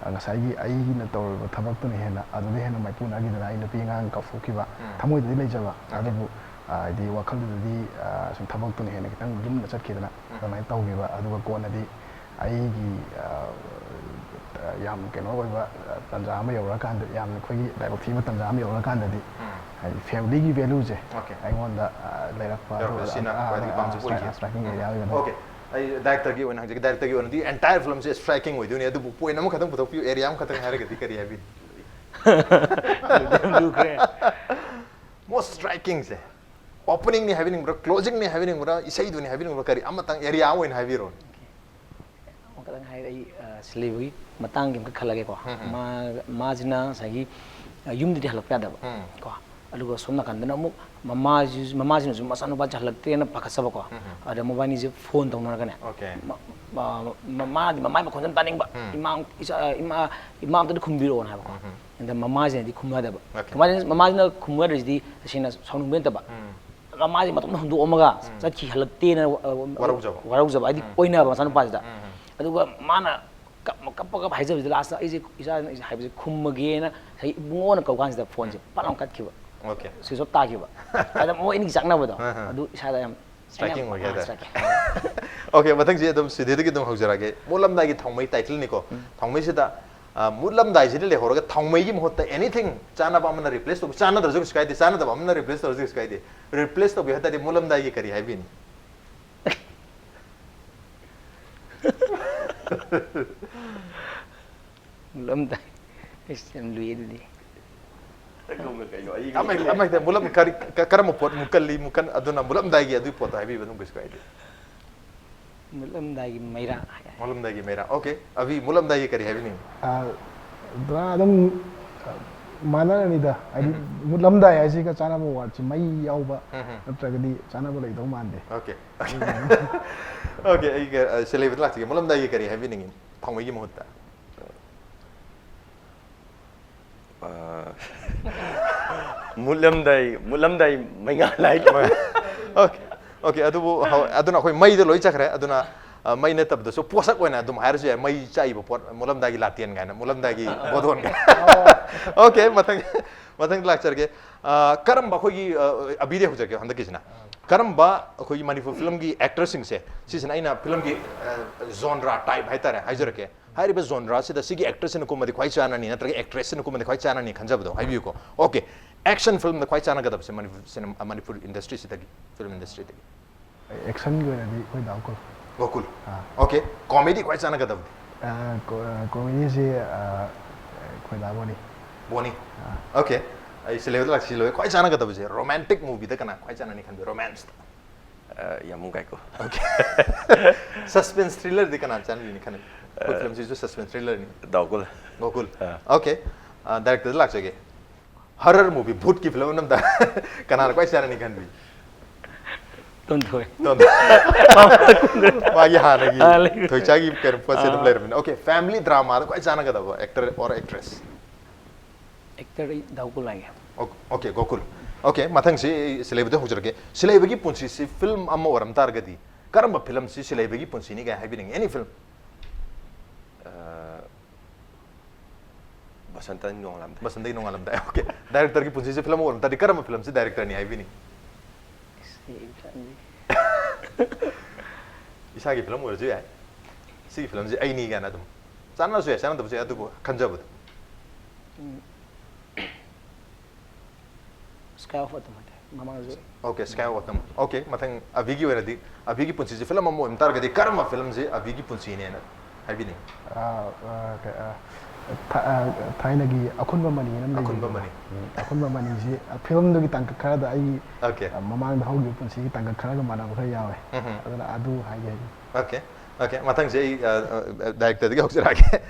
ꯑꯥ, ꯉꯁꯥꯏꯒꯤ ꯑꯩꯅ ꯇꯧꯔꯤꯕ ꯊꯕꯛꯇꯨꯅ ꯍꯦꯟꯅ, ꯑꯗꯨꯗ ꯍꯦꯟꯅ ꯃꯥꯏꯄꯨꯅꯈꯤꯗꯅ ꯑꯩ ꯅꯨꯄꯤ ꯑꯉꯥꯡ ꯀꯥꯎꯊꯣꯛꯈꯤꯕ꯫ ꯎꯝ꯫ ꯊꯃꯣꯏꯗꯗꯤ ꯂꯩꯖꯕ, Okay. ꯑꯗꯨꯕꯨ, ꯑꯥ, ꯍꯥꯏꯗꯤ ꯋꯥꯈꯜꯗꯨꯗꯗꯤ, ꯑꯥ, ꯁꯨꯝ ꯊꯕꯛꯇꯨꯅ ꯍꯦꯟꯅ ꯈꯤꯇꯪ ꯂꯨꯝꯅ ꯆꯠꯈꯤꯗꯅ ꯎꯝ꯫ ꯑꯗꯨꯃꯥꯏꯅ ꯇꯧꯈꯤꯕ꯫ ꯑꯗꯨꯒ ꯀꯣꯟꯅꯗꯤ ꯑꯩꯒꯤ, ꯑ, ꯌꯥꯝ ꯀꯩꯅꯣ ꯑꯣꯏꯕ, ꯑ, ꯇꯟꯖꯥ ꯑꯃ ꯌꯧꯔꯛꯑꯀꯥꯟꯗ, ꯌꯥꯝ ꯑꯩꯈꯣꯏꯒꯤ ꯂꯥꯏꯕꯛ ꯊꯤꯕ ꯇꯟꯖꯥ ꯑꯃ ꯌꯧꯔꯛꯑꯀꯥꯟꯗꯗꯤ, ꯎꯝ꯫ ꯍꯥꯏꯗꯤ ꯐꯦꯃꯤꯂꯤꯒꯤ ꯚꯦꯂꯨꯁꯦ Okay. ꯑꯩꯉꯣꯟꯗꯗ, ꯑ, ꯂꯩꯔꯛꯄ, ꯌꯧꯔꯛꯄ ꯑꯗꯨ, ꯁꯤꯅ ꯑ, ꯈ꯭ꯋꯥꯏꯗꯒꯤ ꯑ, ꯄꯥꯝꯖꯕ ꯑ, ꯑꯣꯏꯈꯤ꯫ ꯁ꯭ꯇ꯭ꯔꯥꯏꯀꯤꯡ ꯎꯝ꯫ ꯑꯦꯔꯤꯌꯥ ꯑꯣꯏꯒꯅꯤ꯫ Okay. ꯑꯩ ꯗꯥꯏꯔꯦꯛꯇꯔꯒꯤ ꯑꯣꯏꯅ ꯍꯪꯖꯒꯦ꯫ ꯗꯥꯏꯔꯦꯛꯇꯔꯒꯤ ꯑꯣꯏꯅꯗꯤ entire ꯐꯤꯂꯝꯁꯦ ꯁ꯭ꯇ꯭ꯔꯥꯏꯀꯤꯡ ꯑꯣꯏꯗꯣꯏꯅꯦ, ꯑꯗꯨꯕꯨ ꯄꯣꯏꯟꯠ ꯑꯃꯈꯛꯇꯪ ꯄꯨꯊꯣꯛꯄꯤꯌꯨ, ꯑꯦꯔꯤꯌꯥ ꯑꯃꯈꯛꯇꯪ ꯍꯥꯏꯔꯒꯗꯤ ꯀꯔꯤ ꯍꯥꯏꯕꯤꯅꯤ? ꯑꯗꯨꯗꯤ ꯌꯥꯝ ꯂꯨꯈ꯭ꯔꯦ꯫ Most ꯁ꯭ꯇ꯭ꯔꯥꯏꯀꯤꯡꯁꯦ꯫ Opening ꯅꯤ ꯍꯥꯏꯕꯤꯅꯤꯡꯕ꯭ꯔꯥ, closing ꯅꯤ ꯍꯥꯏꯕꯤꯅꯤꯡꯕ꯭ꯔꯥ, ꯏꯁꯩꯗꯨꯅꯤ ꯍꯥꯏꯕꯤꯅꯤꯡꯕ꯭ꯔꯥ, ꯀꯔꯤ ꯑꯃꯇꯪ area ꯑꯣꯏꯅ ꯍꯥꯏꯕꯤꯔꯣꯅꯦ? ꯑꯃꯈꯛꯇꯪ ꯍꯥꯏꯔ ꯑꯩ ꯑ, ꯁꯤꯂꯩꯕꯒꯤ ꯃꯇꯥꯡꯒꯤ ꯑꯃꯈꯛ ꯈꯜꯂꯒꯦꯀꯣ꯫ ꯎꯝ, ꯎꯝ꯫ ꯃꯥ ꯃꯥꯁꯤꯅ ꯉꯁꯥꯏꯒꯤ ꯑ, ꯌꯨꯝꯗꯗꯤ ꯍꯜꯂꯛꯄ ꯌꯥꯗꯕ ꯎꯝ꯫ ꯀꯣ꯫ ꯑꯗꯨꯒ ꯁꯣꯝ ꯅꯥꯀꯟꯗꯅ ꯑꯃꯨꯛ ꯃꯃꯥꯁꯤ ꯃꯃꯥꯁꯤꯅꯁꯨ ꯃꯆꯥꯅꯨꯄꯥꯁꯦ ꯍꯜꯂꯛꯇ꯭ꯔꯦꯅ ꯄꯥꯈꯠꯆꯕꯀꯣ꯫ ꯎꯝ, ꯎꯝ꯫ ꯑꯗ ꯃꯕꯥꯅꯤꯁꯦ phone ꯇꯧꯅꯔꯒꯅꯦ꯫ Okay꯫ ꯃ- ꯃ- ꯃꯃꯥꯗꯤ ꯃꯃꯥꯏ ꯃꯈꯣꯟꯁꯦ ꯌꯥꯝ ꯇꯥꯅꯤꯡꯕ꯫ ꯎꯝ꯫ ꯏꯃꯥ ꯏꯆꯥ ꯏꯃꯥ ꯏꯃꯥ ꯑꯝꯇꯗꯤ ꯈꯨꯝꯕꯤꯔꯛꯑꯣꯅ ꯍꯥꯏꯕꯀꯣ꯫ ꯎꯝ, ꯎꯝ꯫ ꯑꯗ ꯃꯃꯥꯁꯤꯅꯗꯤ ꯈꯨꯝꯃꯗꯕ꯫ Okay꯫ ꯃꯃꯥꯁꯤꯅ ꯃꯃꯥꯁꯤꯅ ꯈꯨꯝꯃꯗ꯭ꯔꯤꯁꯤꯗꯤ ꯇꯁꯦꯡꯅ ꯁꯥꯎꯅꯤꯡꯕ ꯅꯠꯇꯕ꯫ ꯎꯝ꯫ ꯃꯃꯥꯁꯦ ꯃꯇꯣꯝꯇ ꯍꯨꯟꯗꯣꯛꯑꯝꯃꯒ ꯆꯠꯈꯤ ꯍꯜꯂꯛꯇꯦꯅ ꯑ, ꯑ, ꯋꯥꯔꯧꯖꯕ꯫ ꯋꯥꯔꯧꯖꯕ ꯍꯥꯏꯗꯤ ꯎꯝ꯫ ꯀꯣꯏꯅꯕ ꯃꯆꯥꯅꯨꯄꯥꯁꯤꯗ꯫ ꯎꯝ, ꯎꯝ꯫ ꯑꯗꯨꯒ ꯃꯥꯅ ꯀꯞ ꯀꯞꯄꯒ ꯍꯥꯏꯖꯕꯁꯤꯗ last ꯑꯩꯁꯦ ꯏꯆꯥ ꯍꯥꯏꯕꯁꯦ ꯈꯨꯝꯃꯒꯦꯅ ꯉꯁꯥꯏ ꯏꯕꯨꯡꯉꯣꯅ ꯀꯧ ꯀꯥꯟꯁꯤꯗ phoneꯁꯦ ꯄꯠ ꯂꯥꯎ ꯀꯠꯈꯤꯕ꯫ Okay꯫ Switch off ꯇꯥꯈꯤꯕ꯫ ꯑꯗ ꯃꯣꯏ ꯑꯅꯤꯒꯤ ꯆꯥꯛꯅꯕꯗꯣ ꯑꯍ꯫ ꯑꯗꯨ ꯏꯁꯥꯗ ꯌꯥꯝ Striking ꯑꯣꯏꯒꯦ ꯑꯥ, ꯍꯥꯏꯇꯥꯔꯦ꯫ Striking꯫ Okay, ꯃꯊꯪꯁꯤ ꯑꯗꯨꯝ ꯁꯤꯗꯤꯗꯒꯤ ꯑꯗꯨꯝ ꯍꯧꯖꯔꯛꯑꯒꯦ꯫ ꯃꯨꯠꯂꯝꯗꯥꯏꯒꯤ ꯊꯥꯎꯃꯩ title ꯅꯤꯀꯣ꯫ ꯊꯥꯎꯃꯩꯁꯤꯗ ꯑ, ꯃꯨꯠꯂꯝꯗꯥꯏꯁꯤꯗ ꯂꯩꯍꯧꯔꯒ ꯊꯥꯎꯃꯩꯒꯤ ꯃꯍꯨꯠꯇ anything ꯆꯥꯅꯕ ꯑꯃꯅ replace ꯇꯧꯕ, ꯆꯥꯅꯗ꯭ꯔꯁꯨ ꯀꯩꯁꯨ ꯀꯥꯏꯗꯦ, ꯆꯥꯅꯗꯕ ꯑꯃꯅ replace ꯇꯧꯔꯁꯨ ꯀꯩꯁꯨ ꯀꯥꯏꯗꯦ, replace ꯇꯧꯕꯤꯌꯨ ꯍꯥꯏ ꯇꯥꯔꯗꯤ ꯃꯨꯠꯂꯝꯗꯥꯏꯒꯤ ꯀꯔꯤ ꯍꯥꯏꯕꯤꯅꯤ? ꯃꯨꯠꯂꯝꯗꯥꯏ꯫ ꯑꯩꯁ, ꯌꯥꯝ ꯂꯨꯏ ꯑꯗꯨꯗꯤ꯫ ꯑꯃ ꯍꯦꯛꯇ, ꯑꯃ ꯍꯦꯛꯇ, ꯃꯨꯠꯂꯝ-, ꯀꯔꯤ-, ꯀ-, ꯀꯔꯝꯕ ꯄꯣꯠ ꯃꯨꯠꯀꯜꯂꯤ, ꯃꯨꯠꯀꯟ-, ꯑꯗꯨꯅ ꯃꯨꯠꯂꯝꯗꯥꯏꯒꯤ ꯑꯗꯨꯒꯤ ꯄꯣꯠꯇꯣ ꯍꯥꯏꯕꯤꯕ ꯑꯗꯨꯝ ꯀꯩꯁꯨ ꯀꯥꯏꯗꯦ꯫ ꯃꯨꯠꯂꯝꯗꯥꯏꯒꯤ ꯃꯩꯔꯥ ꯍꯥꯏ꯫ ꯃꯨꯠꯂꯝꯗꯥꯏꯒꯤ ꯃꯩꯔꯥ꯫ Okay, ꯑꯕꯤ, ꯃꯨꯠꯂꯝꯗꯥꯏꯒꯤ ꯀꯔꯤ ꯍꯥꯏꯕꯤꯅꯤꯡꯉꯤ? ꯑꯥ, ꯄꯨꯔꯥ ꯑꯗꯨꯝ, ꯑꯥ, ꯃꯥꯟꯅꯔꯅꯤꯗ꯫ ꯍꯥꯏꯗꯤ, ꯃꯨꯠꯂꯝꯗꯥꯏ ꯍꯥꯏꯁꯤꯒ ꯆꯥꯅꯕ wordꯁꯤ ꯃꯩ ꯌꯥꯎꯕ ꯎꯝ, ꯎꯝ꯫ ꯅꯠꯇ꯭ꯔꯒꯗꯤ ꯆꯥꯅꯕ ꯂꯩꯗꯧ ꯃꯥꯟꯗꯦ꯫ Okay, okay꯫ Okay, ꯑꯩ ꯀ-, ꯑ, ꯁꯦꯂꯦꯕꯗ ꯂꯥꯛꯆꯒꯦ꯫ ꯃꯨꯠꯂꯝꯗꯥꯏꯒꯤ ꯀꯔꯤ ꯍꯥꯏꯕꯤꯅꯤꯡꯉꯤ? ꯊꯥꯎꯃꯩꯒꯤ ꯃꯍꯨꯠꯇ꯫ ꯑ, ꯃꯨꯠꯂꯝꯗꯥꯏ, ꯃꯨꯠꯂꯝꯗꯥꯏ ꯃꯩꯉꯥꯜ ꯍꯥꯏꯗꯣ꯫ Okay, okay, ꯑꯗꯨꯕꯨ ꯍꯧ-, ꯑꯗꯨꯅ ꯑꯩꯈꯣꯏ ꯃꯩꯗ ꯂꯣꯏ ꯆꯠꯈ꯭ꯔꯦ꯫ ꯑꯗꯨꯅ, ꯑ, ꯃꯩ ꯅꯠꯇꯕꯗꯁꯨ ꯄꯣꯠꯁꯛ ꯑꯣꯏꯅ ꯑꯗꯨꯝ ꯍꯥꯏꯔꯁꯨ ꯌꯥꯏ, ꯃꯩ ꯆꯥꯛꯏꯕ ꯄꯣꯠ, ꯃꯨꯠꯂꯝꯗꯥꯏꯒꯤ ꯂꯥꯇꯦꯟ ꯀꯥꯏꯅ, ꯃꯨꯠꯂꯝꯗꯥꯏꯒꯤ ꯕꯣꯗꯣꯟ ꯀꯥꯏꯅ꯫ Okay, ꯃꯊꯪ, ꯃꯊꯪ ꯂꯥꯛꯆꯔꯒꯦ꯫ ꯑ, ꯀꯔꯝꯕ ꯑꯩꯈꯣꯏꯒꯤ, ꯑ, ꯑꯕꯤꯗꯤ ꯍꯧꯖꯔꯛꯀꯦ ꯍꯟꯗꯛꯀꯤꯁꯤꯅ꯫ ꯀꯔꯝꯕ ꯑꯩꯈꯣꯏꯒꯤ ꯃꯅꯤꯄꯨꯔ ꯐꯤꯂꯝꯒꯤ actorꯁꯤꯡꯁꯦ, ꯁꯤꯁꯤꯅ ꯑꯩꯅ ꯐꯤꯂꯝꯒꯤ, ꯑ, genre type ꯍꯥꯏꯇꯥꯔꯦ, ꯍꯥꯏꯖꯔꯛꯀꯦ꯫ ꯍꯥꯏꯔꯤꯕ genreꯁꯤꯗ ꯁꯤꯒꯤ actorꯁꯤꯅ ꯀꯨꯝꯃꯗꯤ ꯈ꯭ꯋꯥꯏ ꯆꯥꯟꯅꯅꯤ, ꯅꯠꯇ꯭ꯔꯒ actressꯁꯤꯅ ꯀꯨꯝꯃꯗꯤ ꯈ꯭ꯋꯥꯏ ꯆꯥꯟꯅꯅꯤ ꯈꯟꯖꯕꯗꯣ ꯍꯥꯏꯕꯤꯌꯨꯀꯣ꯫ Okay, action filmꯗ ꯈ꯭ꯋꯥꯏ ꯆꯥꯟꯅꯒꯗꯕꯁꯦ ꯃꯅꯤꯄꯨꯔ ꯁꯤꯅꯦꯃꯥ, ꯃꯅꯤꯄꯨꯔ industryꯁꯤꯗꯒꯤ, film industryꯗꯒꯤ꯫ Actionꯒꯤ ꯑꯣꯏꯅꯗꯤ ꯑꯩꯈꯣꯏ ꯗꯥ ꯒꯣꯀꯨꯜ꯫ ꯒꯣꯀꯨꯜ꯫ ꯑꯥ꯫ Okay, comedy ꯈ꯭ꯋꯥꯏ ꯆꯥꯟꯅꯒꯗꯕꯗꯤ? ꯑꯥ, ꯀꯣ-, ꯑꯥ, comedyꯁꯤ, ꯑꯥ, ꯑꯩꯈꯣꯏ ꯗꯥ ꯕꯣꯅꯤ꯫ ꯕꯣꯅꯤ꯫ Okay, ꯑꯩ ꯁꯤꯂꯩꯕꯗ ꯂꯥꯛꯁꯤꯜꯂꯣꯏ꯫ ꯈ꯭ꯋꯥꯏ ꯆꯥꯟꯅꯒꯗꯕꯁꯦ ꯔꯣꯃꯥꯟꯇꯤꯛ ꯃꯨꯚꯤꯗ ꯀꯅꯥ ꯈ꯭ꯋꯥꯏ ꯆꯥꯟꯅꯅꯤ ꯈꯟꯕꯤ? ꯔꯣꯃꯥꯟꯁꯇ꯫ ꯌꯥꯝ ꯀꯥꯏꯀꯣ꯫ ꯑꯣꯀꯦ꯫ ꯁꯁꯄꯦꯟꯁ ꯊ꯭ꯔꯤꯂꯔꯗꯤ ꯀꯅꯥ ꯆꯥꯟꯅꯒꯅꯤ ꯈꯟꯕꯤ? ꯑꯩꯈꯣꯏ ꯐꯤꯂꯝꯁꯤꯁꯨ ꯁꯁꯄꯦꯟꯁ ꯊ꯭ꯔꯤꯂꯔꯅꯤ꯫ ꯗꯥꯎꯀꯨꯜ꯫ ꯒꯣꯀꯨꯜ꯫ ꯑꯣꯀꯦ꯫ ꯗꯥꯏꯔꯦꯛꯇꯔꯗ ꯂꯥꯛꯆꯒꯦ꯫ ꯍꯔꯔ ꯃꯨꯚꯤ, ꯚꯨꯠꯀꯤ ꯐꯤꯂꯝ ꯑꯃꯗ ꯀꯅꯥꯅ ꯈ꯭ꯋꯥꯏ ꯆꯥꯟꯅꯅꯤ ꯈꯟꯕꯤ? ꯇꯣꯟꯊꯣꯏ꯫ ꯃꯥꯒꯤ ꯍꯥꯟꯅꯒꯤ ꯑꯥ, ꯂꯩ꯫ ꯊꯣꯏꯆꯥꯒꯤ ꯀꯩꯅꯣ ꯄꯣꯠꯁꯦ ꯑꯗꯨꯝ ꯑꯥ꯫ ꯂꯩꯔꯕꯅꯤꯅ꯫ ꯑꯣꯀꯦ, ꯐꯦꯃꯤꯂꯤ ꯗ꯭ꯔꯥꯃꯥꯗ ꯈ꯭ꯋꯥꯏ ꯆꯥꯟꯅꯒꯗꯕ ꯑꯦꯛꯇꯔ ꯑꯣꯔ ꯑꯦꯛꯇ꯭ꯔꯦꯁ? ꯑꯦꯛꯇꯔ ꯑꯩ ꯗꯥꯎꯀꯨꯜ ꯍꯥꯏꯒꯦ꯫ ꯑꯣꯀꯦ, ꯒꯣꯀꯨꯜ꯫ ꯑꯣꯀꯦ, ꯃꯊꯪꯁꯤ ꯑꯩ ꯁꯤꯂꯩꯕꯗ ꯍꯧꯖꯔꯛꯀꯦ꯫ ꯁꯤꯂꯩꯕꯒꯤ ꯄꯨꯟꯁꯤꯁꯤ ꯐꯤꯂꯝ ꯑꯃ ꯑꯣꯏꯔꯝ ꯇꯥꯔꯒꯗꯤ ꯀꯔꯝꯕ ꯐꯤꯂꯝꯁꯤ ꯁꯤꯂꯩꯕꯒꯤ ꯄꯨꯟꯁꯤꯅꯤ ꯀꯥꯏ ꯍꯥꯏꯕꯤꯅꯤꯡꯉꯤ? ꯑꯦꯅꯤ ꯐꯤꯂꯝ꯫ ꯕꯁꯟꯇ ꯅꯣꯡꯉꯥꯜꯂꯝꯗꯥꯏ꯫ ꯕꯁꯟꯇꯒꯤ ꯅꯣꯡꯉꯥꯜꯂꯝꯗꯥꯏ꯫ ꯑꯣꯀꯦ꯫ ꯗꯥꯏꯔꯦꯛꯇꯔꯒꯤ ꯄꯨꯟꯁꯤꯁꯤ ꯐꯤꯂꯝ ꯑꯣꯏꯔꯝ ꯇꯥꯔꯗꯤ ꯀꯔꯝꯕ ꯐꯤꯂꯝꯁꯤ ꯗꯥꯏꯔꯦꯛꯇꯔꯅꯤ ꯍꯥꯏꯕꯤꯅꯤꯡꯉꯤ? ꯏꯁꯥꯒꯤ ꯐꯤꯂꯝ ꯑꯣꯏꯔꯁꯨ ꯌꯥꯏ꯫ ꯁꯤꯒꯤ ꯐꯤꯂꯝꯁꯤ ꯑꯩꯅꯤ ꯀꯥꯏꯅ ꯑꯗꯨꯝ ꯆꯥꯟꯅꯔꯁꯨ ꯌꯥꯏ, ꯆꯥꯟꯅꯗꯕꯁꯨ ꯌꯥꯏ, ꯑꯗꯨꯕꯨ ꯈꯟꯖꯕꯗꯣ꯫ ꯁ꯭ꯀꯥꯏ ꯑꯣꯐ ꯑꯇꯝ ꯍꯥꯏꯇꯥꯔꯦ, ꯃꯃꯥꯡꯗꯁꯨ꯫ ꯑꯣꯀꯦ, ꯁ꯭ꯀꯥꯏ ꯑꯣꯐ ꯑꯇꯝ꯫ ꯑꯣꯀꯦ, ꯃꯊꯪ ꯑꯕꯤꯒꯤ ꯑꯣꯏꯅꯗꯤ, ꯑꯕꯤꯒꯤ ꯄꯨꯟꯁꯤꯁꯤ ꯐꯤꯂꯝ ꯑꯃ ꯑꯣꯏꯔꯝ ꯇꯥꯔꯒꯗꯤ ꯀꯔꯝꯕ ꯐꯤꯂꯝꯁꯤ ꯑꯕꯤꯒꯤ ꯄꯨꯟꯁꯤꯅꯦꯅ ꯍꯥꯏꯕꯤꯅꯤꯡꯉꯤ? ꯑꯥ, ꯑꯥ, ꯀ-, ꯑꯥ, ꯊ-, ꯑꯥ, ꯊꯥꯏꯅꯒꯤ ꯑꯈꯨꯟꯕ ꯃꯅꯤ ꯑꯃ ꯂꯩꯕꯅꯦ꯫ ꯑꯈꯨꯟꯕ ꯃꯅꯤ꯫ ꯎꯝ, ꯑꯈꯨꯟꯕ ꯃꯅꯤꯁꯤ, ꯑꯥ, ꯐꯤꯂꯝꯗꯨꯒꯤ ꯇꯥꯡꯀꯛ ꯈꯔꯗ ꯑꯩꯒꯤ, ꯑꯣꯀꯦ꯫ ꯑꯥ, ꯃꯃꯥꯡꯗ ꯍꯧꯈꯤꯕ ꯄꯨꯟꯁꯤꯒꯤ ꯇꯥꯡꯀꯛ ꯈꯔꯒ ꯃꯥꯟꯅꯕ ꯈꯔ ꯌꯥꯎꯋꯦ꯫ ꯎꯝ ꯍꯝ꯫ ꯑꯗꯨꯅ ꯑꯗꯨ ꯍꯥꯏꯒꯦ ꯍꯥꯏꯒꯦ꯫ ꯑꯣꯀꯦ꯫ ꯑꯣꯀꯦ, ꯃꯊꯪꯁꯦ ꯑꯩ, ꯑ, ꯑ, ꯗꯥꯏꯔꯦꯛꯇꯔꯗꯒꯤ ꯍꯧꯖꯔꯛꯑꯒꯦ꯫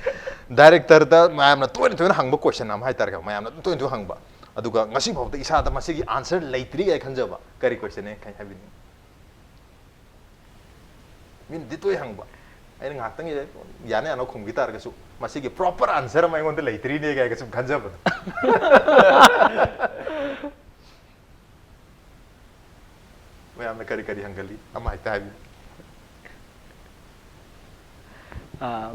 ꯗꯥꯏꯔꯦꯛꯇꯔꯗ ꯃꯌꯥꯝꯅ ꯇꯣꯏꯅ ꯇꯣꯏꯅ ꯍꯪꯕ ꯀꯣꯏꯁꯟ ꯑꯃ ꯍꯥꯏꯇꯥꯔꯦꯀꯣ, ꯃꯌꯥꯝꯅ ꯑꯗꯨꯝ ꯇꯣꯏꯅ ꯇꯣꯏꯅ ꯍꯪꯕ꯫ ꯑꯗꯨꯒ ꯉꯁꯤ ꯐꯥꯎꯗ ꯏꯁꯥꯗ ꯃꯁꯤꯒꯤ ꯑꯟꯁꯔ ꯂꯩꯇ꯭ꯔꯤ ꯀꯥꯏ ꯈꯟꯖꯕ ꯀꯔꯤ ꯀꯣꯏꯁꯟꯅꯦ ꯈꯟ-, ꯍꯥꯏꯕꯤꯅꯤꯡꯉꯤ? ꯃꯤꯅꯗꯤ ꯇꯣꯏ ꯍꯪꯕ꯫ ꯑꯩꯅ ꯉꯥꯏꯍꯥꯛꯇꯪ ꯌꯥꯅ ꯌꯥꯅ ꯈꯨꯝꯈꯤ ꯇꯥꯔꯒꯁꯨ, ꯃꯁꯤꯒꯤ ꯄ꯭ꯔꯣꯄꯔ ꯑꯟꯁꯔ ꯑꯃ ꯑꯩꯉꯣꯟꯗ ꯂꯩꯇ꯭ꯔꯤꯅꯦ ꯀꯥꯏꯅ ꯁꯨꯝ ꯈꯟꯖꯕꯗꯣ꯫ ꯃꯌꯥꯝꯅ ꯀꯔꯤ ꯀꯔꯤ ꯍꯪꯒꯜꯂꯤ? ꯑꯃ ꯍꯦꯛꯇ ꯍꯥꯏꯕꯤꯌꯨ꯫ ꯑꯥ,